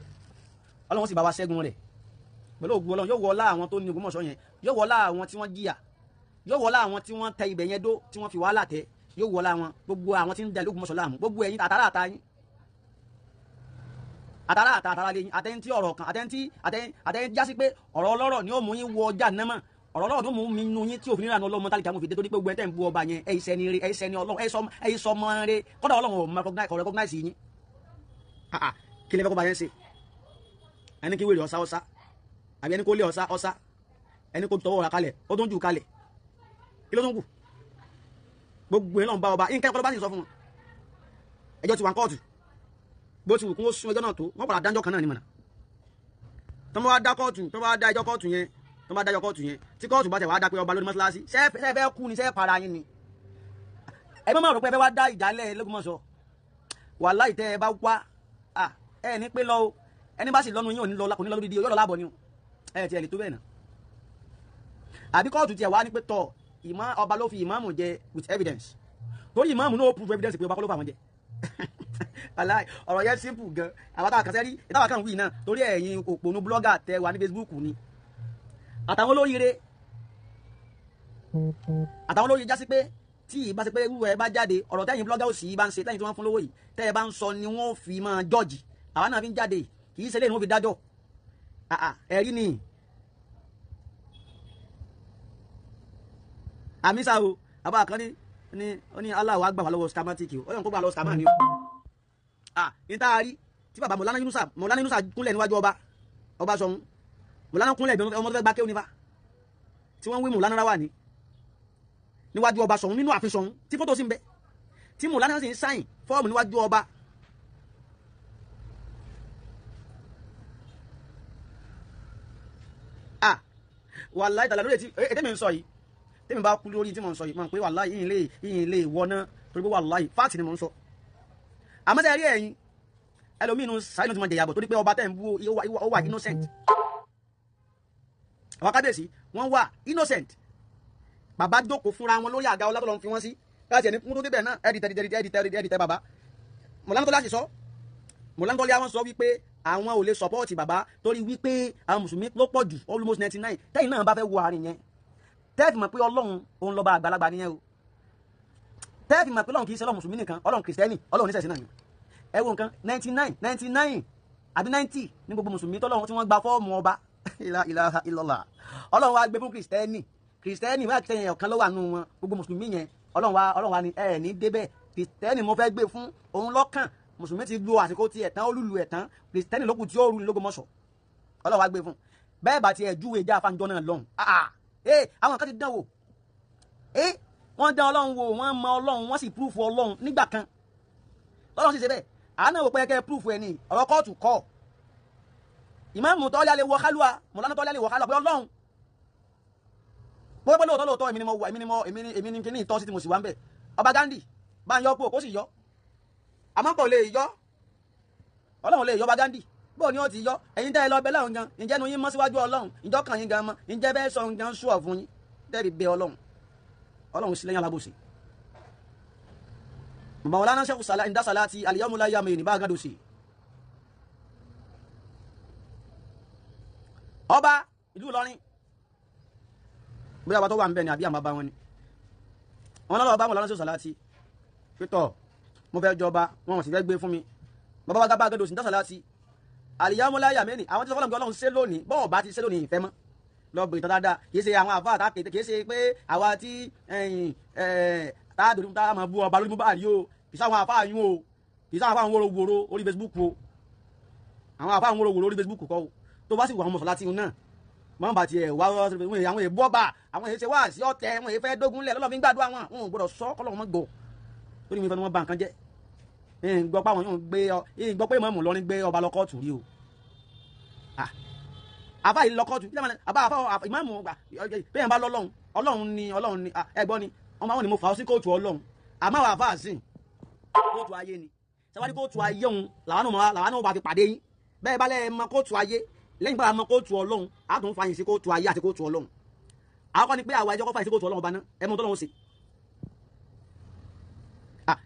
Ọlọ́run sì bá wa ṣẹ́gun rẹ̀ pẹ̀lú ògùn Ọlọ́run. Yóò wọlá àwọn tó ní Ògbómọ̀ṣọ́ yẹn, yóò wọlá àwọn tí wọ́n jìyà, yóò wọlá àwọn tí wọ́n tẹ ibẹ̀ yẹn dó tí wọ́n fi wàhálà tẹ, yóò wọlá wọn gbogbo àwọn tí ń da l'Ógbómọ̀ṣọ́ láàmú, gbogbo ẹ̀yin àtàrà àtà yín, àtàrà àtà àtàrà lẹ́yìn, àtẹ̀yìn tí ọ̀rọ̀ kan, àtẹ̀yìn tí àtẹ̀yìn àtẹ̀yìn jásí pé ọ̀rọ̀ ọlọ́rọ̀ ni ó mú yín wọ ọjà náà mọ̀. Ọ̀rọ̀ ọlọ́run tó mú mi nu yín tí òfin ìlànà ọlọ́run mọ́tàlíkà mú fi dé, torí pé gbogbo ẹ̀ tẹ̀ ń bú ọba yẹn, ẹ̀ iṣẹ́ ni rí, ẹ̀ iṣẹ́ ni ọlọ́run, ẹ̀ sọ mọ́ rẹ, kọ́dà ọlọ́run ò recognize yín. Kí lè fẹ́ kó ba yẹn ṣe? Ẹni kí wèrè ọ̀sá ọ̀sá, àbí ẹni kó lé ọ̀sá ọ̀sá, ẹni kó tọwọ́ ra kalẹ̀, ó tó ń jù kalẹ̀, kí ló tó ń kù? Gbogbo ẹ̀ lọ́n bá ọba nǹkan ẹ̀kọ́ ló bá sì sọ fún wọn. Ẹjọ́ ti wà ní kóòtù, bó ti wù kó sún ẹjọ́ náà tó, wọ́n padà dájọ́ kan náà ní mọ̀nà. Tó bá dá kóòtù, tó bá dá ẹjọ́ kóòtù yẹn, tó bá dájọ́ kóòtù yẹn, tí kóòtù bá tẹ̀ wá dá pé ọba lórí mọ́ṣáláṣí, ṣẹ́ fẹ́ kú ni, ṣẹ́ para yín ni? Ẹ má rò pé ẹ fẹ́ wá dá ìjálẹ̀ l'Ógbómọ̀ṣọ́. Wàláhì tẹ́ ẹ bá wá, ẹ ní pé lọ o, ẹni bá sì lọ́nu yín ò ní lọ, kò ní lọ lórí di yóò lọ láàbọ̀ ni o, ẹ tiẹ̀ lè tó bẹ́ẹ̀ náà. Àbí kóòtù tiẹ̀ wá ní pé tọ̀ ìmọ̀ ọba ló fi ìmáàmù jẹ with evidence, torí ìmáàmù náà ó prove evidence pé ọba kọ́ ló fà wọ́n jẹ. Wàláhì ọ̀rọ̀ yẹn simple gan. Àwọn táwọn kan sẹ́rí ìtawà kan wí náà, torí ẹ̀yin òpònú blogger tẹ wà ní Facebook ni àtàwọn olóríire, àtàwọn olóríire jásí pé tí ìbá ṣe pé wúwo ẹ bá jáde, ọ̀rọ̀ tẹ́yìn blogger òsì bá ń ṣe, tẹ́yìn tí wọ́n fún lówó yìí tẹ́ ẹ bá ń sọ ni wọ́n fi máa jọ́ọ̀jì. Àwa náà fi ń jáde, kì í ṣe lẹ́yìn wọ́n fi dájọ́. Ẹ̀rí ni àmísà o. Àbá kan ní ó ní aláwọ̀ àgbà wà lọ́wọ́ scamatic o, ọlọ́run kó gbà lọ́wọ́ scammer ni o. Ní tá a rí tí bàbá Mọ̀lánà Yunusa, Mọ̀lánà Yunusa kúnlẹ̀ níwájú ọba, ọba sọ̀hún, Mọ̀lánà kúnlẹ̀ bí ọmọ tó fẹ́ gba kéwòn nífa tí wọ́n ń wí Mọ̀lánà wà ní níwájú ọba sọ̀hún nínú ààfin sọ̀hún, tí fótó sì ń bẹ, tí Mọ̀lánà sì ń sáyìn fọ́ọ̀mù níwájú ọba. Wàláhì tàlà lórí ètè mi ń sọ yìí, tèmi bá kú lórí tí mò ń sọ yìí, mọ̀ pé wàláhì ìyìn lè wọná, torí pé wàláhì fáàtì ni mò ń sọ. Àmọ́ sẹ́ rí ẹ̀yin ẹlòmínú sáyẹn tí mo jẹ̀yàbọ̀, torí pé ọba tẹ̀ ń bú ó wà innocent. Àwọn kábíyèsí wọ́n wà innocent. Bàbá jókòó fúnra wọn lórí àga ọlá tó lọ fi wọ́n sí láti ẹni kún tó débẹ̀ náà, ẹ̀dì tẹ̀dì tẹ̀dì tẹ̀dì ẹ̀dì tẹ̀ bàbá. Mọ̀lánà tó láti sọ, Mọ̀lánà tó lé àwọn sọ wípé àwọn ò lè sọpọ́ọ̀tì bàbá torí wípé àwọn mùsùlùmí ló pọ̀ jù, almost 99. Tẹ́yìn náà bá fẹ́ wo àárín yẹn, tẹ́ẹ̀fì mọ̀ pé ọlọ́run òun lọ́ba àgbàlagbà nìyẹn o. Tẹ́ẹ̀fì mọ̀ pé ọlọ́run kì í ṣe ọlọ́run mùsùlùmí nìkan, ọlọ́run kìrìsìtẹ́nì, ọlọ́run oníṣẹ̀ṣe náà ni. Ẹ wo nǹkan, 99 99 àbí 90 ní gbogbo mùsùlùmí tọ́lọ́run tí wọ́n gba fọ́ọ̀mù ọba. Ilaha illallah. Ọlọ́run wa gbé fún kìrìsìtẹ́nì, kìrìsìtẹ́nì wá kìrìsìtẹ́nì ọ̀kan ló wà nù wọn, gbogbo mùsùlùmí yẹn ọlọ́run wa ni ẹ ní débẹ̀, kìrìsìtẹ́nì mo fẹ́ gbé fún òun lọ́kàn. Mùsùlùmí ti lu àsìkò tiẹ̀ tán, ó lùlù ẹ̀ tán, kìrìsìtẹ́nì lókun tí ó rú ní l'Ógbómọ̀ṣọ́, ọlọ́run wa gbé fún. Bẹ́ẹ̀ bá tiẹ̀ júwe ìjà àfàǹjọ́ náà lọ́hùn, àwọn kan ti dán wò, wọ́n dán ọlọ́run wò, wọ́n mọ ọlọ́run, wọ́n sì púrúfù ọlọ́run nígbà kan, ọlọ́run sì ṣe bẹ́ẹ̀. Àánú wò pé kẹ́ púrúfù ẹ̀ ní ọ̀rọ̀ kóòtù kọ́. Ìmáàmù tọ́lá lè wọ kálúà, Mọ̀lánà tọ́lá lè wọ kálúà pé ọlọ́run pé lóòótọ́ lóòótọ́ èmi ni mo wà, èmi ni mo èmi ni kíní ìtọ́sí tí mo sì wá ń bẹ̀. Ọba Gandhi bá ń yọ pé kó sì yọ, àmọ́ kò lè yọ, ọlọ́run lè yọ ọba Gandhi, bóò ni ó ti yọ? Ẹ̀yin tẹ́ ẹ lọ bẹ lọ́run gan, ǹjẹ́ nu yín mọ́ síwájú ọlọ́run? Ǹjọ́ kàn yín gan mọ́? Ǹjẹ́ bẹ́ẹ̀ sọ gan sùọ̀ fún yín tẹ́bi bẹ ọlọ́run? Ọlọ́run sí lẹ́yìn alábòsí. Mọ̀lánà Sheikh Salah Indasalati al-yawmu la yamini bá gàdó sí. Ọba ìlú Ìlọrin, bóyá ọba tó wà ń bẹ ni àbí àmọ́ bá wọn ni, wọn lọ́wọ́ bá Mọ̀lánà Sheikh Salati pétọ́ mo fẹ́ jọba, wọn ò sì fẹ́ gbé fún mi. Bàbá wa bá gàdó sí Indasalati al-yawmu la yamini, àwọn tí sọ fọlọ́n ọlọ́run ṣe lónìí, bọ́ọ̀ bá ti ṣe lónìí ìfẹ́ mọ́ lọ bèrè tán dáadáa. Kì í ṣe àwọn àfa àtàkè, kì í ṣe pé àwa tí táàdùn tá a máa bú ọba lórí mú báyìí o, kì í sáwọn àfa yún o, kì í sáwọn àfa wóró wóró orí Facebook o, àwọn àfa wóró wóró orí Facebook kọ́ o. Tó bá sì wọ àwọn mọ̀sálásí náà mọ̀ bá tiẹ̀ wá àwọn èèbú ọba, àwọn èèṣe wá sí ọ̀tẹ̀, àwọn èèfẹ́ dógúnlẹ̀ lọ́lọ́ fi ń gbàdúrà wọn, wọn ò gbọdọ̀ sọ kọ́lọ́ wọn gbọ́ torí mi fẹ́ ni wọ́n ba nǹkan jẹ́. Gbọ́ pé àwọn yóò gbé ọ, gbọ́ pé ìmáàmù Ìlọrin gbé ọba lọ kóòtù rí o. Àfa yìí lọ kóòtù, àbá àfa ìmáàmù bẹ́ẹ̀ bá lọ́lọ́run, ọlọ́run ni ọlọ́run ni ẹgbọ́n ni wọ́n máa ń ní mo fà ó sí kóòtù ọlọ́run, àmọ́ àwọn àfa àsìn kóòtù ayé ni sẹ́wájú kóòtù ayé òun làwọn náà bá fi pàdé yín. Bẹ́ẹ̀ bá lẹ́ẹ̀ mọ kóòtù ayé, lẹ́yìn bá mọ kóòtù ọlọ́run, á tún fa yín sí kóòtù ayé àti kóòtù ọlọ́run. Àkọ́kọ́ ni pé àwa ẹjọ́ kọ́ fa yín sí kóòtù ọlọ́run ọba náà, ẹ mọ tọ́lọ́run ṣe.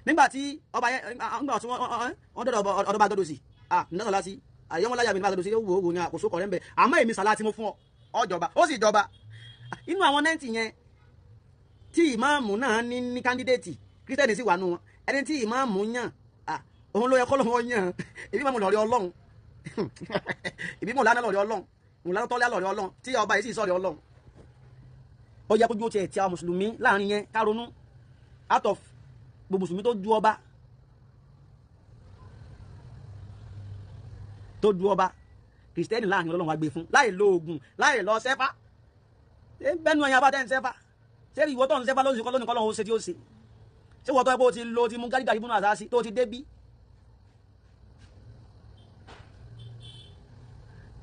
Nígbà tí ọba yẹn, nígbà tí wọ́n dọ̀dọ̀ ọ̀dọ̀ bá gọ́dọ̀ sí, nígbà tó sí àyọ̀mọ́láyà mi ní bá gọ́dọ̀ sí, ó wò ó ní àkóso kọ̀ọ̀rẹ́ ń bẹ̀, àmọ́ èmi sàlá tí mo fún ọ ọjọba, ó sì jọba. Inú àwọn 90 yẹn tí ìmáàmù náà ní kándídéètì kírísítẹ́nì sì wà nù wọn, ẹni tí ìmáàmù yàn òun ló yẹ kọ́ lọ́wọ́ yàn. Èmi máàmù lọ́rẹ́ ọlọ́run, èmi mọ̀ lánàá lọ́rẹ́ ọlọ́run, mọ̀ lánàá tọ́lá lọ́rẹ́ ọlọ́run, tí ọba yìí sì sọ̀rẹ́ ọlọ́run. Ó yẹ kójú ó tiẹ̀ ti àwọn mùsùlùmí láàrin yẹn ká ronú out of gbogbo mùsùlùmí tó du ọba, tó du ọba kìrìsìtẹ́nì láàrin Ọlọ́run wa gbé fún láì lo oògùn, láì lọ sẹ́fà. Bẹ́ẹ̀ni ẹ̀yin abá tẹ́ ń sẹ́fà, ṣé ìwọ tó ń sẹ́fà lóṣù kọ́ lónìí kọ́ lọ́hún ó ṣe tí ó ṣe? Ṣé ìwọ tó ẹ bó ti lo ti mú gádìgàdì fún àṣà sí tó ti débí,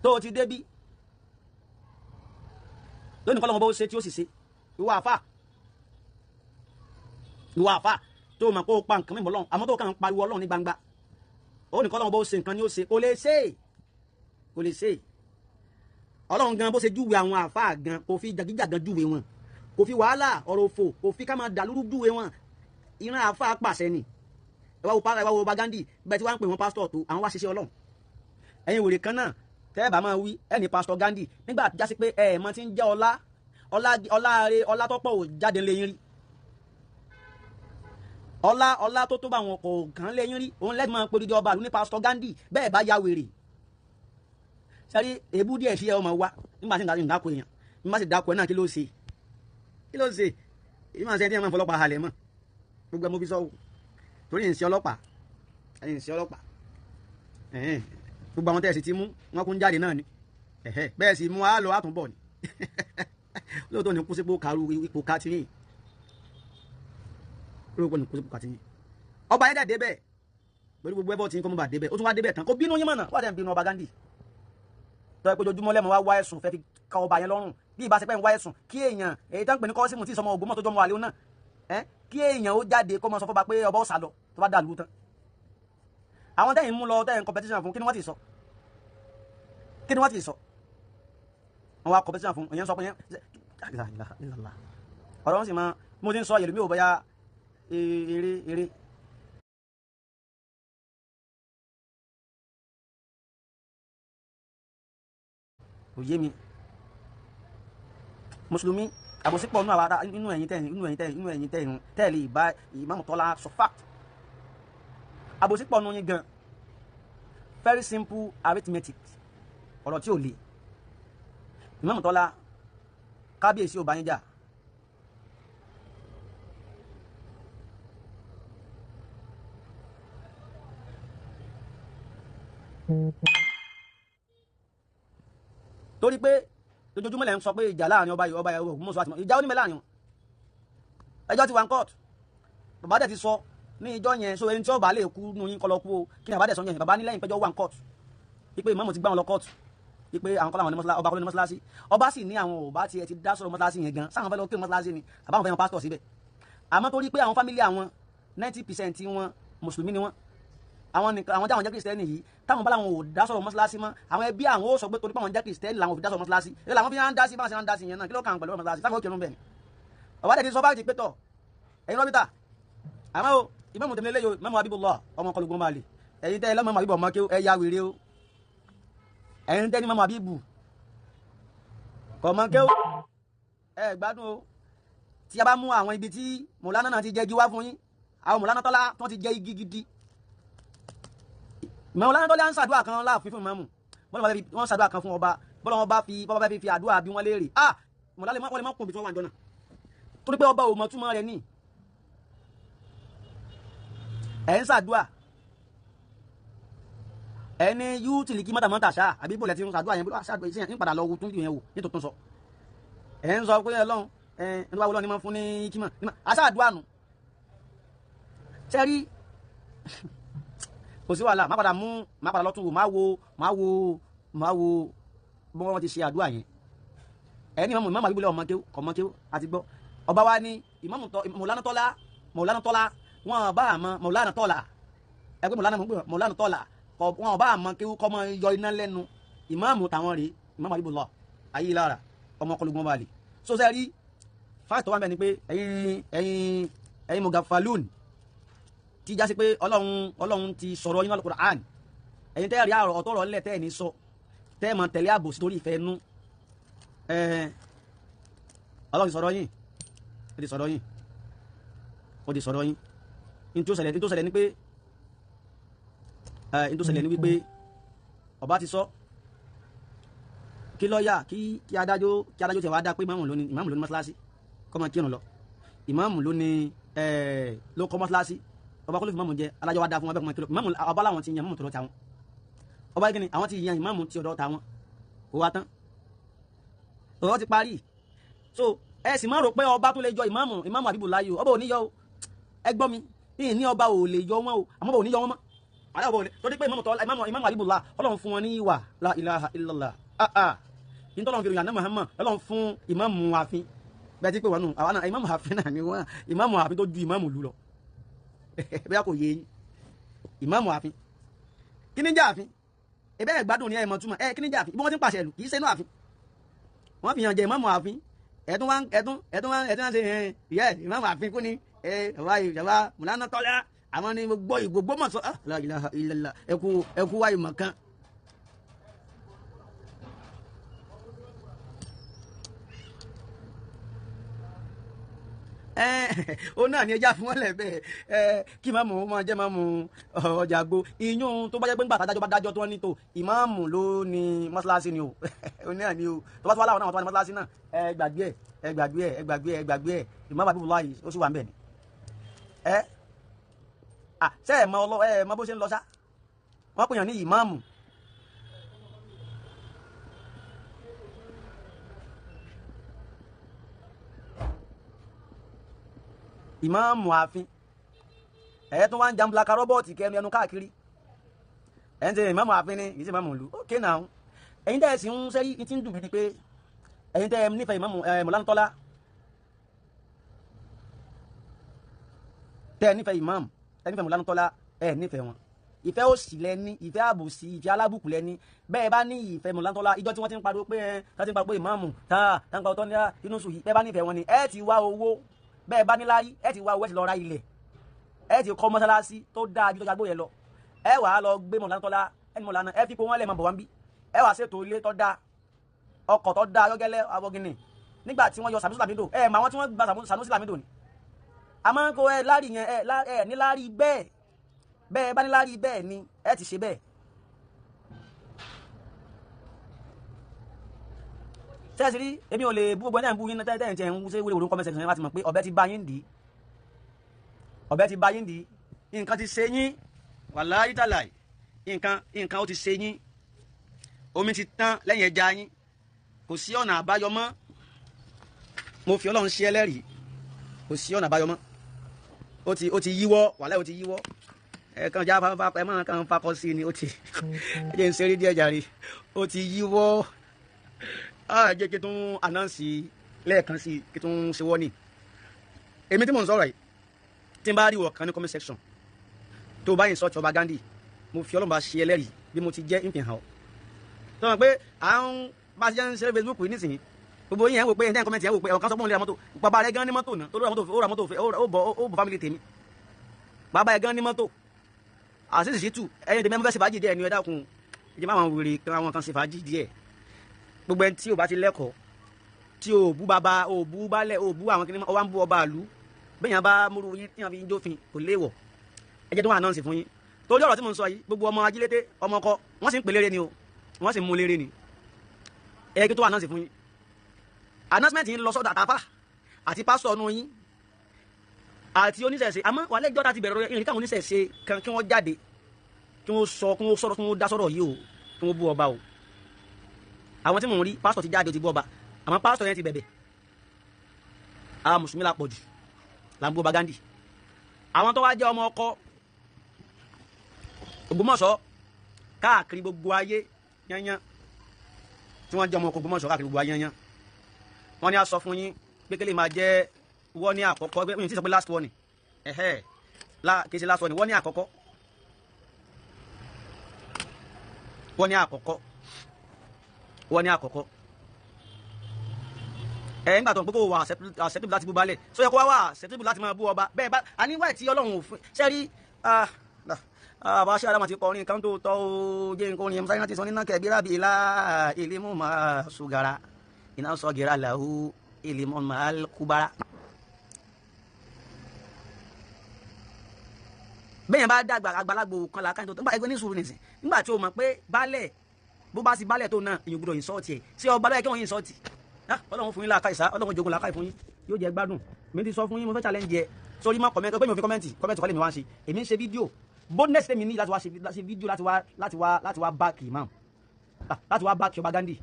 tó ti débí lónìí kọ́ lọ́hún bó ṣe tí ó sì ṣe? Ìwọ àfà, ìwọ àfà tó mọ̀ kó o pa nǹkan mímọ́ lọ́hún, àmọ́ tó kàn ń pariwo Ọlọ́run ní gbangba, ó ní kọ́ lọ́hún bó ṣe nǹkan ni ó ṣe, kò lè ṣe, kò lè ṣe. Ọlọ́run gan bó ṣe júwe àwọn àfáà gan, kò fi jàgíjàgan júwe wọn, kò fi wàhálà ọ̀rọ̀ òfò, kò fi ká máa dàlúrú júwe wọn. Ìran àfáà pàṣẹ ni. Ẹ wá wo ẹ wá wo Gandhi bẹ́ẹ̀ tí wọ́n ń pè wọ́n pásítọ̀ tó àwọn wá ṣiṣẹ́ Ọlọ́run. Ẹ̀yin wèrè kan náà tẹ́ ẹ bá máa wí ẹni pásítọ̀ Gandhi nígbà tí jásí pé ẹ mọ ti ń jẹ́ ọlá ọlá ọláre ọlá tọ́pọ̀ ò jáde lẹ́yìn rí, ọlá ọlá tó tó bá wọn kò kàn lẹ́yìn rí, òun lẹ́gbọ̀n máa ń pèrè ọba àlú ní pásítọ̀ Gandhi bẹ́ẹ̀ bá ya wèrè. Sẹ́rí èébú díẹ̀ sí ẹ ọmọ wa nígbà tí n dáko èèyàn, nígbà tí dáko ẹ náà kí ló ṣe, kí ló ṣe? Èyí máa ń ṣe ẹni tí ẹ máa ń fọlọ́pàá halẹ̀ mọ́ gbogbo ẹ mo fi sọ o, torí ìǹsí ọlọ́pàá, ẹ̀yìn ìǹsí ọlọ́pàá, gbogbo àwọn tẹ̀sí ti mú wọn kún jáde náà ni, bẹ́ẹ̀ sì mú a lọ àtúnbọ̀ ni. Lóòótọ́ ni kú sípò kàrú ipò kátìyìn, lóòótọ́ ni kú sípò kátìyìn. Ọba yẹn dẹ̀ débẹ̀ pẹ̀lú gbogbo ẹbọ tí ń kọ́ mọ́ bá débẹ̀, ó tún wá débẹ̀ tán kó bínú yín mọ̀nà, wà á dẹ̀ ń bínú ọba Gandhi tọ́ ẹ pé ojoojúmọ́ lẹ́mọ̀ wá wá ẹ̀sùn fẹ́ fi ka ọba yẹn lọ́rùn. Bí ìbá ṣe pẹ́ ń wá ẹ̀sùn kí èèyàn èyí tán pè ní kọ́símù tí ìsọmọ Ògbómọ̀ tó jọmọ àlè náà ẹ́, kí èèyàn ó jáde kó mọ sọ fọba pé ọba ó sá lọ tó bá dà lù tán. Àwọn tẹ́yìn mú lọ tẹ́yìn competition fún, kí ni wọ́n ti sọ? Kí ni wọ́n ti sọ? Wọ́n wá competition fún èèyàn sọ pé yẹn ọ̀rọ̀ wọn sì máa mo ti ń sọ yẹlòmí ò bóyá eré eré. Kò yé mi. Mùsùlùmí àbòsípọ̀ nínú àwọn ará nínú ẹ̀yin tẹ̀yìn nínú ẹ̀yin tẹ̀yìn nínú ẹ̀yin tẹ̀yìn tẹ̀lé ìbá Ìmáàmù Tọ́lá sọ fact. Àbòsípọ̀ nínú yín gan. Very simple arithmetic, ọ̀rọ̀ tí ò le. Ìmáàmù Tọ́lá kábíyèsí ò bá yín jà. Torí pé lójoojúmọ́ lẹ́ ń sọ pé ìjà láàrin ọba yìí ọba yìí Ògbómọ̀ṣọ́ àti ìjà onímọ̀ láàrin wọn, ẹjọ́ ti wà ní court. Bàbá dẹ̀ ti sọ ní ìjọ yẹn, so ẹni tí ọba lè kú nù yín kọ́ lọ kú o. Kí ni bàbá dẹ̀ sọ yẹn? Bàbá ní lẹ́yìn pẹ́jọ́ wà ní court wípé ìmáàmù ti gbá wọn lọ court, wípé àwọn kọ́ làwọn ní mọ́sálásí, ọba kọ́ ló ní mọ́sálásí. Ọba sì ní àwọn ò bá tiẹ̀ ti dá sọ̀rọ̀ mọ́sálásí yẹn gan, sáwọn fẹ́ lọ kí mọ́sálásí ni àbáwọn fẹ́ yan pásítọ̀ síbẹ̀. Àmọ́ torí pé àwọn fámílì àwọn 90% wọn mùsùlùmí ni wọn, àwọn nìkan àwọn táwọn jẹ́ kìrìsìtẹ́nì yìí táwọn bá làwọn ò dá sọ̀rọ̀ mọ́sálásí mọ́, àwọn ẹbí àwọn ó sọ pé torí pé àwọn jẹ́ kìrìsìtẹ́nì làwọn ò fi dá sọ̀rọ̀ mọ́sálásí. Èyí làwọn fi ń dá sí báwọn ṣe ń dá sí yẹn náà, kí ló kàn pẹ̀lú mọ́sálásí táwọn ó kírun bẹ́ẹ̀ ni. Ọba dẹ̀ ti sọ báyìí pé tọ̀ ẹ̀yin rọ́bìtà àmọ́ o ìmáàmù tẹ̀lé lẹ́yìn o, ìmáàmù Habibullah ọmọ kọlùgbọ́n máa lè ẹ̀yin tẹ́ ẹ lọ́mọ Habibu ọmọ kí ẹ ya wèrè o, ẹ̀yin tẹ́ ní mọ́mọ́ Habibu kọ̀mọ́ kí ẹ gbádùn o. Tí a bá mú àwọn ibi tí Mọ̀lánà náà ti jẹ́ igi wá fún yín, àwọn Mọ̀lánà Tọ́lá tó ti jẹ́ igi gidi. Mọ̀lánà Tọ́lá ń ṣàdúrà kan láàfin fún ìmáàmù, bọ́lá wọn ṣàdúrà kan fún ọba, bọ́lá wọn bá fi bọ́lá bá fi àdúrà bí wọ́n léèrè, ah Mọ̀lánà wọ́n lè má kùn bí tí wọ́n wà níjọ́ náà, torí pé ọba ò mọ̀ túmọ̀ rẹ̀ ní. Ẹ̀ ń ṣàdúrà ẹni yú tìlìkì mọ́tàmọ́tà ṣá àbí bò lẹ́tí ń ṣàdúrà yẹn, ṣàdúrà yẹn ń padà lọ wo tún yẹn wò ní tuntun sọ. Ẹ̀ ń sọ pé Ọlọ́run ẹ̀ ń wá Ọlọ́run ní máa fún ní kímọ̀ àṣàdúrà nù. Sẹ́rí kò sí wàhálà, má padà mú má padà lọ́tún wò, má wo má wo má wo bí wọ́n ti ṣe àdúrà yẹn. Ẹni ìmáàmù ìmáàmù àbíbílẹ̀ ọmọ kéwù kọ̀mọ́ kéwù àti gbọ́. Ọba wa ní ìmáàmù tọ́ Mọ̀lánà Tọ́lá Mọ̀lánà Tọ́lá wọn bá àmọ́ Mọ̀lánà Tọ́lá ẹgbẹ́ Mọ̀lánà Mọ̀lánà Tọ́lá wọn bá àmọ́ kéwù kọ́ mọ́ yọ iná lẹ́nu. Ìmáàmù táwọn rèé ìmáàmù àbíbílẹ̀ ayé lára ọmọ kọlùgbọ́n balẹ̀. So sẹ́rí fáìtì tó wà mẹ́ni pé ẹ̀yin ẹ̀yin ẹ̀yin mugafalun tí jásí pé Ọlọ́run Ọlọ́run ti sọ̀rọ̀ yín Al-Qur'an, ẹ̀yin tẹ́ rí àrọ̀ ọ̀tọ̀rọ̀ lẹ̀ tẹ́ ẹ̀ ní sọ tẹ́ ẹ̀ mọ̀ tẹ̀lé àbòsí torí ìfẹ́ nú, Ọlọ́run ti sọ̀rọ̀ yín, ó ti sọ̀rọ̀ yín, ó ti sọ̀rọ̀ yín. Ní tó ṣẹlẹ̀ ní tó ṣẹlẹ̀ ní pé ní tó ṣẹlẹ̀ ní wípé ọba ti sọ kí lọ́ọ̀yà kí adájọ́ kí adájọ́ tẹ̀ wá dá pé ìmáàmù lónìí ìmáàmù lónìí mọ́ṣáláṣí. kó máa kírun lọ. Ìmáàmù ló ní ló kọ́ mọ́sálásí, ọba kó ló fi ìmáàmù jẹ alájọ wa dá fún wọn bẹ́ẹ̀ kó máa kírun. Ìmáàmù ọba làwọn ti yan ìmáàmù tó lọ ta wọn, ọba yìí kí ni àwọn ti yan ìmáàmù ti ọ̀dọ̀ ta wọn, kó wa tán, ọ̀rọ̀ ti parí. So ẹ sì máa rò pé ọba tó lè yọ ìmáàmù, ìmáàmù Habibullah o, ọba ò ní yọ o. Ẹ gbọ́ mi, yìí ní ọba ò lè yọ wọn o, àmọ́ ọba ò ní yọ wọn mọ́. Àlẹ́ ọba ò lè torí pé ìmáàmù tọ́lá, ìmáàmù Habibullah Ọlọ́run fún wọn ní ìwà la ilaha illallah. Yìí tọ́lọ́run fi ròyìn àná Muhammad, Ọlọ́run fún ìmáàmù àfin bẹ́ẹ̀ tí pé wọn nù àwọn náà ìmáàmù àfin náà ni wọn, ìmáàmù àfin tó ju ìmáàmù lù lọ. Bẹ́ẹ̀ kò yé yín, ìmáàmù àfin kí ni jẹ́ àfin? Ebe ẹ̀ gbádùn ni ẹ̀ mọ̀ túmọ̀ ẹ̀ kí ni jẹ́ àfin? Bí wọ́n ti ń pàṣẹ ìlú kì í ṣe inú àfin, wọ́n fi hàn jẹ ìmáàmù àfin. Ẹ̀tún wá ẹ̀tún ẹ̀tún wá ẹ̀tún wá ṣe ẹ̀ yẹ ìmáàmù àfin kú ni ẹ̀ bàbá ìjọba Mùlánà Tọ́lá àwọn ni gbogbo ìgbogbo mọ̀ sọ la ilaha illallah, ẹ̀kú ẹ̀kú wáyé mọ̀ kan. Ó náà ní ẹja fún wọn lẹ bẹ́ẹ̀ kí ìmáàmù máa jẹ́ ìmáàmù ọjà gbó iyún tó bá jẹ́ pé ńgbà tádájọ́ bá dájọ́ tó ní tó ìmáàmù ló ní mọ́ṣáláṣí ni o. Ó náà ní o, tó bá tó wá láwọn náà tó wá ní mọ́ṣáláṣí náà, ẹ gbàgbé ẹ, ẹ gbàgbé ẹ, ẹ gbàgbé ẹ, ẹ gbàgbé ẹ. Ìmáàmù Habibullah ó sì wà ń bẹ̀ ni. Ẹ à ṣe ẹ mọ ọlọ ẹ mọ bó ṣe ń lọ sá, wọ́n pè yàn ní ìmáàmù. Ìmáàmù ààfin ẹ̀ tún wá ń jambulaka rọ́bọ̀tì kẹnu ẹnu káàkiri, ẹ̀ ń ṣe ìmáàmù ààfin ni kì í ṣe ìmáàmù ìlú. Ok now, ẹ̀yin tẹ́ ẹ sì ń sẹ́rí ti ń dùn mí ni pé ẹ̀yin tẹ́ ẹ nífẹ̀ẹ́ ìmáàmù Mọ̀lánà Tọ́lá, tẹ́ ẹ nífẹ̀ẹ́ ìmáàmù, ẹ nífẹ̀ẹ́ Mọ̀lánà Tọ́lá, ẹ nífẹ̀ẹ́ wọn. Ìfẹ́ òsì lẹ́ni, ìfẹ́ àbòsí, ìfẹ́ alábùkù lẹ́ni. Bẹ́ẹ̀ bá ní ìfẹ́ Mọ̀lánà Tọ́lá, ìjọ tí wọ́n ti ń pariwo pé ẹ tá ti ń pariwo pé ìmáàmù tá tá ń pariwo tọ́ ní inú sùn yìí, bẹ́ẹ̀ bá nífẹ̀ẹ́ wọn ni ẹ ti wá owó, bẹ́ẹ̀ bá níláárí ẹ ti wá owó, ẹ ti lọ ra ilẹ̀, ẹ ti kọ́ mọ́sálásí tó dáa ju tó jagbó yẹn lọ, ẹ wàá lọ gbé Mọ̀lánà Tọ́lá ẹni Mọ̀lánà ẹ fi pé wọ́n lẹ̀ máa bọ̀ wá ń bí, ẹ wàá ṣètò ilé tó dáa, ọkọ̀ tó dáa yọ́gẹ́lẹ́ abọ́gínì. Nígbà tí wọ́n yọ Sanusi Lamido, ẹ mọ àwọn tí wọ́n gba Sanusi Lamido ni, àmọ́ kó ẹ lárí yẹn, ẹ níláárí bẹ́ẹ̀, bẹ́ẹ̀ bá níláárí bẹ́ẹ̀ ni ẹ ti ṣe bẹ́ẹ̀. Sẹ́ẹ̀sì rí èmi ò lè bú gbogbo ẹni bú yín tẹ́tẹ́ ẹ̀ ń ṣe wúlò wúlò comment section láti mọ̀ pé ọ̀bẹ ti bá yín dì í, ọ̀bẹ ti bá yín dì í, nǹkan ti ṣe yín, wàláhí tàláì, nǹkan ó ti ṣe yín, omi ti tán lẹ́yìn ẹja yín, kò sí ọ̀nà àbáyọ mọ́. Mo fi Ọlọ́run ṣe ẹlẹ́rìí, kò sí ọ̀nà àbáyọ mọ́. Ó ti yíwọ́, wàláhí ó ti yíwọ́. Ẹ kàn já ẹ máa kàn fakọ sí ni, ó ti ẹ jẹ́ ń ṣeré díẹ̀ jàre, ó ti yíwọ́. Ẹ jẹ́ kí tún ànáǹsì lẹ́ẹ̀kan sí kí tún ṣe wọ́ ni. Èmi tí mò ń sọ̀rọ̀ yìí, tí n bá rí wọ̀ kan ní comment section tó bá yín sọ ti ọba Gandhi, mo fi Ọlọ́run bá ṣe ẹlẹ́rìí bí mo ti jẹ́ ìfihàn ọ́. Tó mọ̀ pé à ń bá ṣe ń ṣeré Facebook yìí nísìnyí, gbogbo yín ẹ̀ ń wò pé ẹ̀ ń kọ́mẹ̀ntì ẹ̀ ń wò pé ọ̀kan sọ pé òun lè ra mọ́tò, bàbá rẹ̀ gan ní mọ́tò náà, tó ló ra mọ́tò, ó ra mọ́tò, ó bọ̀ fámìlì tèmi, bàbá ẹ̀ gan ní mọ́tò. Àṣìṣe sí tù ẹ̀yin tèmi ẹ̀ fẹ́ ṣe fàájì díẹ̀ ni, ẹ dákun ẹ jẹ́ máa wèrè kan àwọn kan ṣe fàájì díẹ̀. Gbogbo ẹni tí o bá ti lẹ́kọ̀ọ́, tí o bú bàbá, o bú baálẹ̀, o bú àwọn kìnìún, o wá ń bú ọba àlú, bẹ́ẹ̀ yẹn bá múru yín tí wọ́n fi ń jófin kò léèwọ̀. Ẹ jẹ́ tó wà náà sì fún yín torí ọ̀rọ̀ tí mo ń sọ yìí, gbogbo ọmọ ajílété ọmọ ọkọ wọ́n sì ń pè léré ni o, wọ́n sì ń mú léré ni. Ẹ jẹ́ tó wà náà sì fún yín. Announcement yìí ń lọ sọ́dọ̀ àtàfà àti pásítọ̀ ọ̀nù yín àti oníṣẹ̀ṣe. Àmọ́ wà lẹ́jọ́ tá ti bẹ̀rẹ̀ ìrìn káwọn oníṣẹ̀ṣe kan kí wọ́n jáde, kí wọ́n sọ, kí wọ́n sọ̀rọ̀, kí wọ́n dá sọ̀rọ̀ yìí o, kí wọ́n bú ọba o. Àwọn tí mò ń rí pásítọ̀ ti jáde, ó ti bú ọba, àmọ́ pásítọ̀ yẹn ti bẹ̀bẹ̀. Àwọn mùsùlùmí la pọ̀ jù là ń bú ọba Gandhi. Àwọn tó wá jẹ́ ọmọ ọkọ Ògbómọ̀ṣọ́ káàkiri gbogbo ayé yányán, tí wọ́n jẹ́ ọmọ ọkọ Ògbómọ̀ṣọ́ káàkiri gbogbo ayé yányán, wọ́n ní a sọ fún yín pé kí lè máa jẹ́ wọ́n ní àkọ́kọ́, pé mi ti sọ pé last warning, ẹ̀hẹ́ la kì í ṣe last warning, wọ́n ní àkọ́kọ́, wọ́n ní àkọ́kọ́, wọ́n ní àkọ́kọ́. Ẹ nígbà tó ń pé kó wà acceptable láti bú balẹ̀, sọ yẹ kó wá wà acceptable láti máa bú ọba bẹ́ẹ̀ bá a ní wáyé tí Ọlọ́run ò fún ṣe rí. Àbá ṣe àdámà ti kọrin kan tó tọ́ ó jẹ́ nǹkan orin ẹ̀mú ti sọ nínú kẹ̀bí rábì ilá ìlímù máa ṣùgàrà iná sọ gẹ̀rà làwù ìlímù máa kúbára. Bẹ́ẹ̀ yẹn bá dàgbà àgbàlagbò kan làákàyè tó nígbà ẹgbẹ́ ní sùúrù nìsín, nígbà tí o mọ̀ pé baálẹ̀ bó bá ti baálẹ̀ tó náà èyàn gbọ́dọ̀ ìsọ́ọ̀tì ẹ̀ ṣé ọba lọ́yẹ̀ kí wọ́n ìsọ́ọ̀tì Ọlọ́run fún yín làákàyè sá, Ọlọ́run jogun làákàyè fún yín, yóò jẹ́ gbádùn. Mi ti sọ fún yín, mo fẹ́ challenge ẹ sórí má comment pé mi ò fi comment kọ́lé mi wá ń ṣe. Èmi ń ṣe fídíò, boldness tèmi ní láti wá ṣe fídíò, láti wá back imam, láti wá back ọba Gandhi.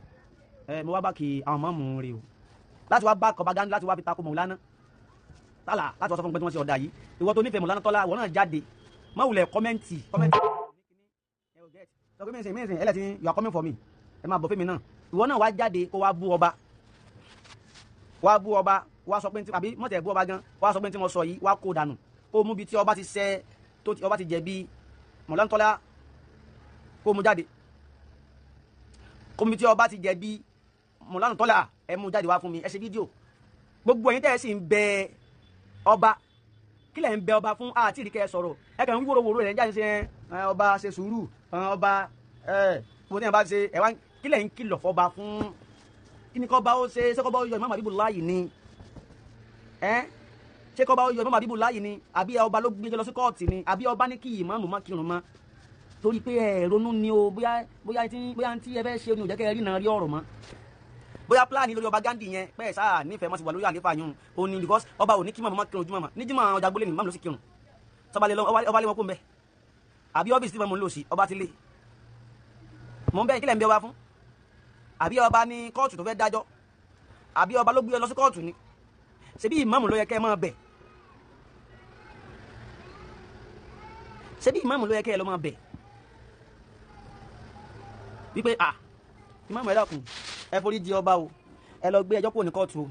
Mo wá back àwọn mọ́ọ̀mù rè o, láti wá back ọba Gandhi, láti wá fi tako Mọ̀lánà Tálà, láti wá sọ fún pé tí wọ́n ṣe ọ̀dà yìí. Ìwọ tó nífẹ̀ẹ́ Mọ̀lánà Tọ́lá, ìwọ náà jáde, má wulẹ̀ comment. Sọ pé mísìn mísìn ẹlẹ́tì, you are coming for me, ẹ máa bọ̀ fún mi náà. Ìwọ náà wá jáde kó wá bú ọba, wá bú ọba, wá sọ pé àbí mọ̀tẹ̀ bú ọba gan, wá sọ pé tí mo sọ yìí, wá kó dànù, kó mú bi tí ọba ti ṣẹ̀, tó ọba ti jẹ̀bi Mọ̀lánà Tọ́lá, kó mú jáde, kó mú bi tí ọba ti jẹ̀bi Mọ̀lánà Tọ́lá, ẹ mú jáde wá fún mi, ẹ ṣe fídíò. Gbogbo ẹ̀yin tẹ́ ẹ sì ń bẹ ọba, kí lẹ̀ ń bẹ ọba fún? Àti ìrìkẹ́ sọ̀rọ̀, ẹ kàn ń wúro wòrò rẹ̀ ń jáde ṣe ọba ṣe sùúrù, ọba ẹ gbogbo tẹ́yìn bá ṣe ẹ wá, kí lẹ̀ ń kìlọ̀ fọba fún? Kí ni kọ́ba ó ṣe? Ṣé kọ́ba ó yọ Imam Habibullahi ni? Ẹ ṣé kọ́ba ó yọ Imam Habibullahi ni? Àbí ọba ló gbé lọ sí kóòtù ni? Àbí ọba ní kí ìmáàmù má kírun mọ́ torí pé ẹ ronú ni o? Bóyá bóyá tí bóyá tí ẹ fẹ́ ṣe ni ò jẹ́ kẹ́ ẹ rí náà rí ọ̀rọ̀ mọ́. Bóyá pílánì lórí ọba Gandhi yẹn pẹ́ sáà nífẹ̀ẹ́ mọ́ sí wà lórí àlefa yún o ní, because ọba ò ní kí màmá kírun ojúmọ́ ní jímọ̀ ọjà gbólé ní màmá ló sì kírun sọba lé wọn kó ń bẹ, àbí ọ́fíìsì tí màmá ń lò sí ọba ti lé mọ̀ ń bẹ́ẹ̀, kílẹ̀ ń bẹ ọba fún? Àbí ọba ní kóòtù tó fẹ́ dájọ́? Àbí ọba ló gbé ọ lọ sí kóòtù ni? Ṣebí ìmáàmù ló yẹ kẹ́ ẹ máa bẹ̀? Ṣebí ìmáàmù ló yẹ kẹ́ ẹ lọ máa bẹ̀ wípé à ìmáàmù ẹ dákun, ẹ forí jì ọba o, ẹ lọ gbé ẹjọ́ kúrò ní kóòtù o,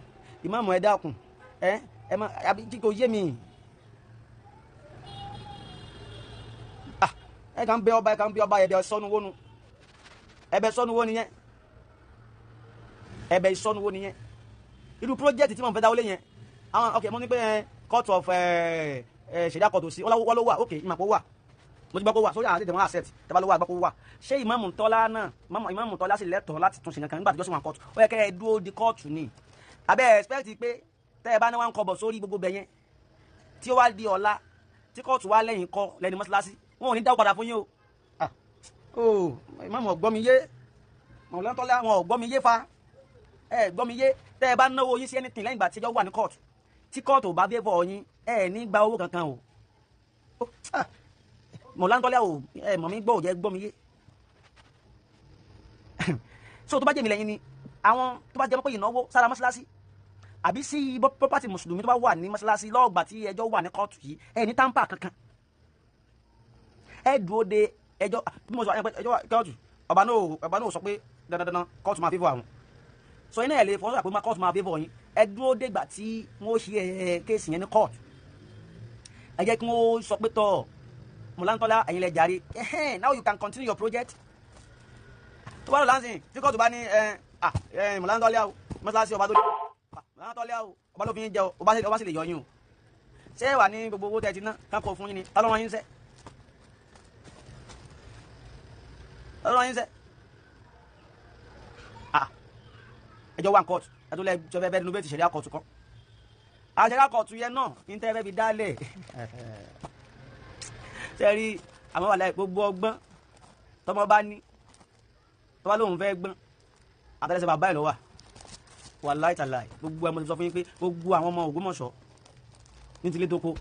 ìmáàmù ẹ dákun, ẹ ẹ má àbí tí kò yé mi. Ẹ kàn ń bẹ ọba, ẹ kàn ń bẹ ọba, ẹ̀bẹ̀ sọnù wónú, ẹ̀bẹ̀ sọnù wó nìyẹn, ẹ̀bẹ̀ ìsọnù wó nìyẹn. Irú project tí mo fẹ́ dáwọ́lé yẹn, àwọn ok, mo ní pé court of ṣẹ̀dá court sí wọ́n ló wà, ok, ìmọ̀ kó wà, mo ti gbọ́ kó wà sórí àwọn àti ìdẹ̀wọ̀n accept tẹ́bá ló wà, gbọ́ kó wà. Ṣé ìmáàmù Tọ́lá náà, ìmáàmù Tọ́lá sì lẹ́tọ̀ọ́ láti tún ṣe nǹkan nígbà tí jọ́sìn wà kóòtù? Ó yẹ kẹ́ ẹ dúró di kóòtù ni. Abẹ́ expect pé tẹ́ ẹ bá ní wọn kọ bọ̀ sórí gbogbo bẹ̀ yẹn, tí ó wá di ọ̀la tí kóòtù wá lẹ́yìn kọ lẹ́ni mọ́ṣáláṣí, wọn ò ní dáwọ́ padà fún yín o. Ìmáàmù ọ̀gbọ́n mi yé, Mọ̀lánà Tọ́lá wọn ọ̀gbọ́n mi yé fa, ẹ gbọ́ mi yé. Tẹ́ ẹ bá náwó yín sí anything lẹ́yìn ìgbà tí ẹjọ́ wà ní kóòtù, tí kóòtù ò bá favour yín, ẹ ní gba owó kankan o. Mọ̀lánà Tọ́lá o, ẹ mọ̀ mi gbọ́ ò jẹ́ gbọ́ mi yé. So tó bá jẹ́ mi lẹ́yìn ni, àwọn tó bá jẹ́ pé ìnáwó sára mọ́ṣáláṣí àbí sí property mùsùlùmí tó bá wà ní mọ́ṣáláṣí lọ́ọ̀gbà tí ẹjọ́ wà ní kóòtù yìí, ẹ ní tamper kankan, ẹ dúró de ẹjọ́. Bí mo sọ ẹjọ́ kóòtù, ọba náà sọ pé dandandandan kóòtù máa favour àwọn, so iná ẹ̀ lè fọwọ́sọ̀rọ̀ pé kóòtù máa favour yín. Ẹ dúró dégbà tí wọ́n ṣe case yẹn ní kóòtù, ẹ jẹ́ kí wọ́n sọ pé tọ́ Mọ̀lánà Tọ́lá ẹ̀yin lẹ jàre, now you can continue your project. Tó bá lọ láǹsìn tí kóòtù bá ní Mọ̀lánà Tọ́lá o, mọ́ṣáláṣí ọba tó lé Mọ̀lánà Tọ́lá o, ọba ló fi yín jẹ o, ọba sì lè yọ yín o. Ṣé ẹ wà ní gbogbo owó tẹ́ ti ná kákó fún yín ni? Ta ló rán yín sẹ́? Ta ló rán yín sẹ́? Ẹjọ́ wà ní kóòtù, ẹ tó lẹ jọ fẹ́ renovate ṣẹ̀ríà kóòtù kan, àṣẹ̀ríà kóòtù yẹn náà ní tẹ́ fẹ́ fi dálẹ̀. Sẹ́rí àmọ́ wà láì gbogbo ọgbọ́n tọmọ bá ní, tọmọ lóun fẹ́ gbọ́n, àtẹlẹsẹ̀ bàbá ẹ̀ lọ́wọ́ wà láì tàláì. Gbogbo ẹ̀ mo ti sọ fún yín pé gbogbo àwọn ọmọ Ògbómọ̀ṣọ́ ní tilé doko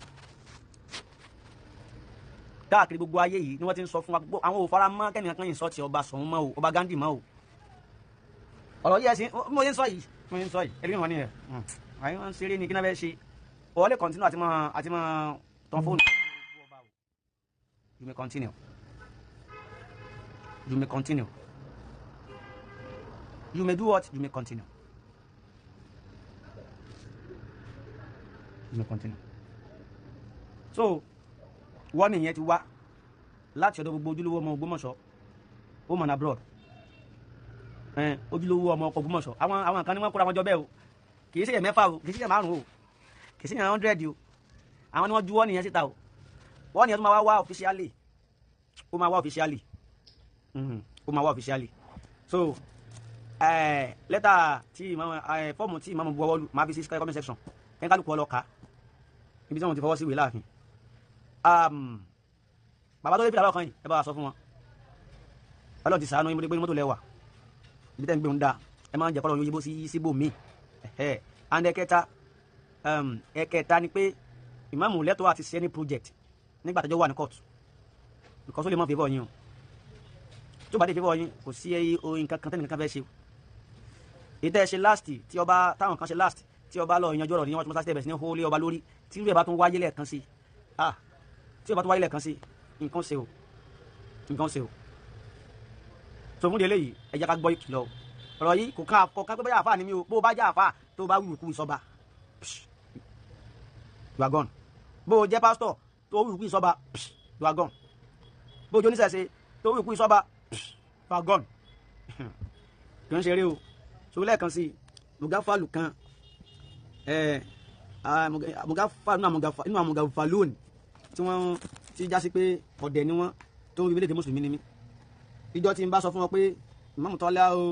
káàkiri gbogbo ayé yìí ni wọ́n ti ń sọ fún wa, gbogbo àwọn ò fara mọ́ kẹ́nìkan kan yìí sọ ti ọba Ṣọ̀ún mọ́ o, ọba Gandhi mọ́ o. Ọ̀rọ̀ yìí ẹ̀sìn mo ṣe ń sọ yìí, mo ṣe ń sọ yìí, ẹ̀rí wọn ni ẹ̀ àyè wọn ń ṣeré ni, kí náà fẹ́ ṣe? Ọ̀ọ́ lè continue àti mọ́ tán fóònù. You may continue. You may continue. You may do what? You may continue. You may continue. So, wọ́n nìyẹn ti wá láti ọ̀dọ̀ gbogbo ojúlówó ọmọ Ògbómọ̀ṣọ́, home and abroad. Ojúlówó ọmọ ọkọ̀ Ògbómọ̀ṣọ́. Àwọn kan ní wọ́n kóra wọn jọ bẹ́ẹ̀ o. Kì í ṣe 6 o, kì í ṣe 5 o, kì í ṣe 100 o. Àwọn ni wọ́n juwọ́ nìyẹn síta o. Wọ́n ní ẹ tó máa wá officially, ó máa wá officially, ó máa wá officially. So lẹ́tà tí fọ́ọ̀mù tí ìmáàmù buwọ́ lù máa fi sí comment section, kẹ́ńkà lùkọ́ lọ kà ibi tí wọ́n ti fọwọ́ sí ìwé láàfin. Bàbá tó lé fìlà lọ́kàn yìí, ẹ bá wa sọ fún wọn, Ọlọ́run ti ṣàánú yín, mo dé pé mọ́tò lẹ́wà, ibi tẹ́ ń gbé ń da, ẹ máa ń jẹ́ kọ́lọ́ yín bó sí síbò míì. And ẹ̀kẹta, ẹ̀kẹta ni pé ìmáàmù lẹ́tọ̀ọ́ àti ṣe any project nígbà tẹ́jọ́ wà ní court, because ó lè má favour yín o. Tó bá dé favour yín, kò sí nǹkan kan tẹ́nìkan fẹ́ ṣe. Ètò ẹ̀ ṣe last tí ọba táwọn kan ṣe last tí ọba lọ yanjú ọ̀rọ̀ ní wọ́n ti mọ́sáàsì tẹ̀bẹ̀ sí ní hólé ọba lórí, tí irú ẹ̀ bá tún wáyé lẹ́ẹ̀kan sí, ah, tí ọba tún wáyé lẹ́ẹ̀kan sí, nǹkan ṣe o, nǹkan ṣe o. So fún délé yìí, ẹ jẹ́ ká gbọ́ ìkìlọ̀ ọ̀rọ̀ yìí. Kò kàn kò kàn pé bóyá àfáà ni mí o. Bó o bá jẹ́ àfáà, tó o bá wíwì kú ìsọba, you are gone. Bó o jẹ́ pásítọ̀ tó wíwì kú ìsọba, you are gone. Bó o jẹ́ oníṣẹ̀ṣe tó wíwì kú ìsọba, you are gone. Kì í ṣeré o. So lẹ́ẹ̀kan sí, mugafalu kan, mugafalu nínú àwọn mugafalóòní tí wọ́n ti já sí pé ọ̀dẹ̀ ni wọ́n tó ń rí mùsùlùmí ni mí. Ìjọ tí n bá sọ fún wọn pé ìmáàmù Tọ́lá o,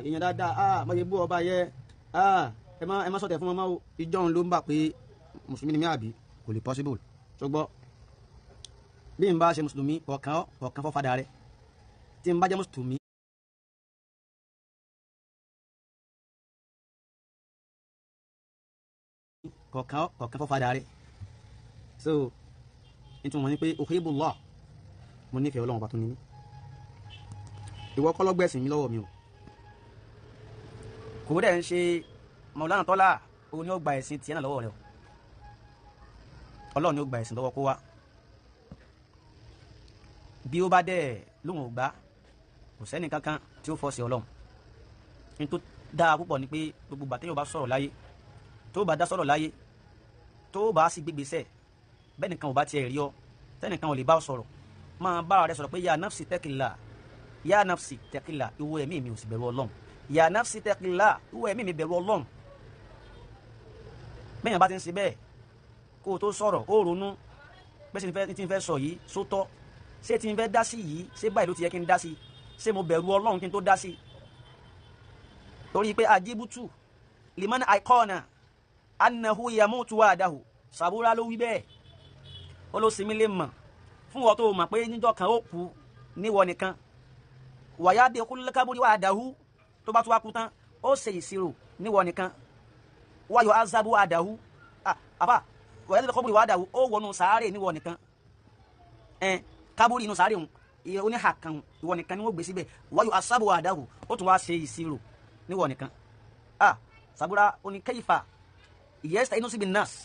èèyàn dáadáa, mọ̀ yẹ bú ọba yẹ, ẹ má sọ̀tẹ̀ fún wọn mọ́ o, ìjọ òun ló ń bà pé mùsùlùmí ni mí àbí? Kò lè possible. Ṣùgbọ́n bí n bá ṣe mùsùlùmí, ọ̀kan ọ̀kan fọ́fadà rẹ, tí n bá jẹ́ mùsùlùmí, kọ̀ọ̀kan ọ̀kan fọ́fadà rẹ. So nítorí wọn ni pé uhibullah, mo nífẹ̀ẹ́ Ọlọ́run ọba tó ní mí. Ìwọ kọ́ lọ́gbẹ̀sìn mi lọ́wọ́ mi o. Kò dẹ̀ ń ṣe Maulana Tọ́lá òun ni ó gba ẹ̀sìn tiẹ̀ náà lọ́wọ́ rẹ o. Ọlọ́run ni ó gba ẹ̀sìn lọ́wọ́ kó wá. Bí ó bá dẹ̀ lóun ò gbà, kò sẹ́ni kankan tí ó fọ́ọ̀sì Ọlọ́run. Ní tó dáa púpọ̀ ni pé gbogbo ìgbà téèyàn bá sọ̀rọ̀ láyé, tó bá dá sọ̀rọ̀ láyé, tó bá sì gbégbèsẹ̀, bẹ́ẹ̀ nìkan ò bá tiẹ̀ rí ọ, tẹ́nìkan ò lè bá ọ sọ̀rọ̀, máa bá rẹ sọ̀rọ̀ pé ya nafsi taqillah, ya nafsi taqillah, ìwọ ẹ̀mí mi ò sì bẹ̀rù Ọlọ́run. Ya nafsi taqillah, ìwọ ẹ̀mí mi bẹ̀rù Ọlọ́run. Bẹ́ẹ̀ bá ti ń ṣe bẹ́ẹ̀, kó o tó sọ̀rọ̀, ó ronú pé ṣé tí n fẹ́ sọ yìí sótọ́, ṣé tí n fẹ́ dá sí yìí, ṣé báyìí ló ti yẹ kí n dá sí, ṣé mo bẹ̀rù Ọlọ́run kí n tó dá sí? Torí pé ajibutu liman aikọ́nà annahu yamutu wahdahu, sàbúrà ló wí bẹ́ẹ̀. Ó ló sinmi lè mọ̀ fún wọn tó mọ̀ pé níjọ́ kan ó kú níwọ nìkan, wàyà dé kúlẹ́kábúrí wahdahu, tó bá tún wá kú tán, ó ṣe ìṣirò níwọ nìkan, wáyọ azabu wahdahu, àfà wàyà dé kọ́búrí wahdahu, ó wọnú sàárè níwọ nìkan, kábúrí inú sàárè òun oníhà kan, ìwọ nìkan ni wọ́n gbé síbẹ̀, wáyọ azabu wahdahu, ó tún wá ṣe ìṣirò níwọ nìkan. Sàbúrà oní kayfa ìyẹ́sẹ̀ inú síbi nurse,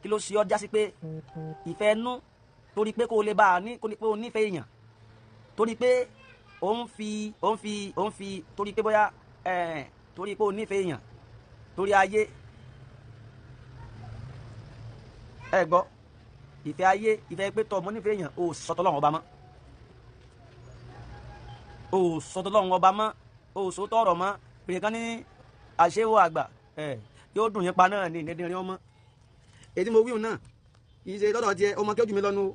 kí ló ṣe ọ́ jásí pé ìfẹ́ nú, torí pé kó o lè bá a ní kó o nífẹ̀ẹ́ èèyàn, torí pé ó ń fi ó ń fi ó ń fi torí pé bóyá torí pé o nífẹ̀ẹ́ èèyàn, torí ayé, ẹ gbọ́, ìfẹ́ ayé, ìfẹ́ pé tọ́ mo nífẹ̀ẹ́ èèyàn, o sọtọ́ lọ́wọ́ ọba mọ́, o sọtọ́ lọ́wọ́ ọba mọ́, o sọtọ́ ọ̀rọ̀ mọ́. Pèrè kan ní àṣewò àgbà yóò dùn yín pa náà ní ìdẹ́dẹ́rin ọmọ. Èyí tí mo wíhun náà kì í ṣe lọ́dọ̀ tiẹ̀, ọmọ kí ó jù mí lọ́nu o.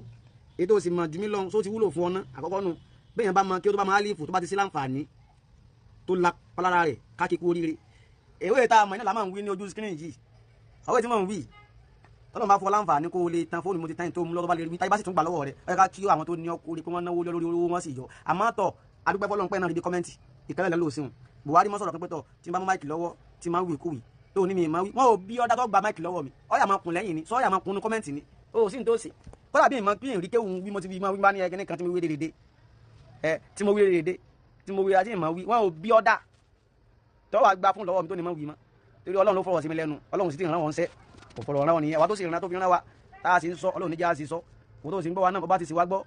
Èyí tó sì mọ̀ jù mí lọ́nu só ti wúlò fún ọ ná. Àkọ́kọ́ nu, bẹ́ẹ̀ yẹn bá mọ kí ó tó bá máa lífù, tó bá ti sí láǹfààní tó la pálára rẹ̀ káàkiri kú oríire. Èwe tá a mọ̀ iná la máa ń wí ní ojú screen yìí, àwọn èyí tí mò ń wí, tọ́lọ́ bá fọ láǹfààní kó o lè tan fóònù, mo ti tan tó mú lọ́tọ́ bá lè rí táyé bá sì tún gbà lọ́wọ́ rẹ̀, ẹ ká kí àwọn tó ní ọkọ rí pé wọ́n náwó lórí owó wọn sì yọ. Àmọ́ tọ̀ adúpẹ́ fọlọ́n pẹ́ náà rí bí kọ́mẹ́ǹtì ìkẹlẹ́ lẹ́lọ́ òsín Buhari mọ́ sọ̀rọ̀ pípẹ́tọ̀ tí n bá mú máìkì lọ́wọ́ tí máa ń wí kúwì tó ní mi máa wí, wọn ò bí ọ̀dà tó gba máìkì lọ́wọ́ mi, ọ̀yà máa kùn lẹ́yìn ni, sọ́ọ̀yà máa kùn ní kọ́mẹ́ǹtì ni ó sì ń tó sì. Kódà bí ìmọ̀ bí ìrìn kéwù wí, mo ti fi máa wí bá ní ẹgbẹ́ nìkan tí mo wí dédé ẹ, tí mo wí dédé, tí mo wí àti ìmọ̀ wí, wọn ò bí ọ̀dà tó wàá gba fún lọ́wọ́ mi tó ní mọ̀ wí mọ́, torí Ọlọ́run ló fọwọ́ sí mi lẹ́nu, Ọlọ́run sì ti ràn wọ́n ṣẹ́, kò fọ̀rọ̀ ràn wọ́n nìyẹn. Wa tó sì ràn tó fi ràn wa tá a sì ń sọ, Ọlọ́run níjà sì sọ, kò tó sì ń gbọ́ wa náà, bá ti sì wá gbọ́,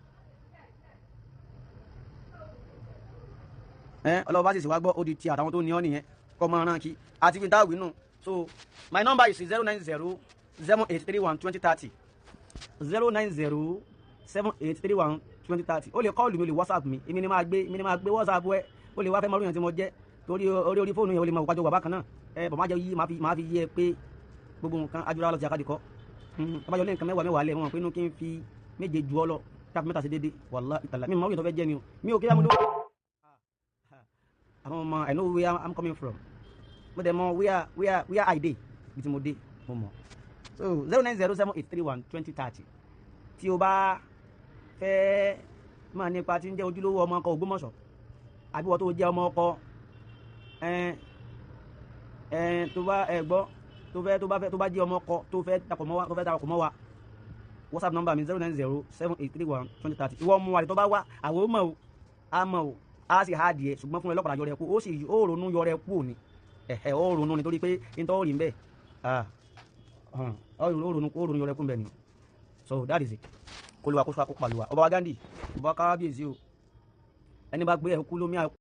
Ọlọ́run bá sì sì wá gbọ́, ó di ti àtàwọn tó ní ọ nìyẹn, kọ́ máa ràn kí àti fi táwí nù. So my number is 09078312030, 09078312030. O lè kọ́ọ̀lù mi, o lè whatsapp mi, èmi ni máa gbé, èmi ni máa gbé whatsapp ẹ. O lè wá fẹ́ mọ oríyàn tí mo jẹ́, torí orí fóònù yẹn, o lè mọ òpájọ bàbá kan náà ẹ bọ̀, má jẹ́ yí, máa fi yí ẹ pé gbogbo nǹkan ajúra lọ sí akadìkọ́ abájọ lé nǹkan mẹ́wàá mẹ́wàá lẹ̀ wọ́n pé inú kí n fi méje ju ọ lọ káfí mẹ́ta sí déédéé. Wàlá ìtàlá mi mọ oríyàn tó fẹ́ jẹ́ ni o, mi ò kí á mú lówó. Àwọn ọmọ, I know where I'm coming from, mo dẹ̀ mọ where I dey, bí tí mo dé mo mọ̀. So 09078312030. Tí o bá fẹ́ máa nípa tí ń jẹ́ ojúlówó ọmọ ọkọ Ògbómọ̀ṣọ́, àbí wọ́n tó jẹ́ ọmọ ọkọ Ẹ tó bá ẹ gbọ́, tó fẹ́, tó bá fẹ́, tó bá jẹ́ ọmọ ọkọ tó fẹ́ darapọ̀ mọ́ wa, tó fẹ́ darapọ̀ mọ́ wa, WhatsApp number mi 09078312030. Ìwọ ọmọ àlè tó bá wá, àwọn ò mọ̀ o, á mọ̀ o, á sì há díẹ̀, ṣùgbọ́n fún ẹ lọ́pàá yọrẹ kú, ó sì ó ronú yọrẹ kú òní. Ẹ̀hẹ̀, ó ronú nítorí pé nítorí ó rí ń bẹ́ẹ̀, ó ronú, ó ronú yọrẹ kú ń bẹ́ẹ̀ ni. So that is it. Kó lu àkóso àkópa lu wa. Ọba wa Gandhi, ọba kábíyèsí o, ẹni bá gbé ẹ kú lómi àkú.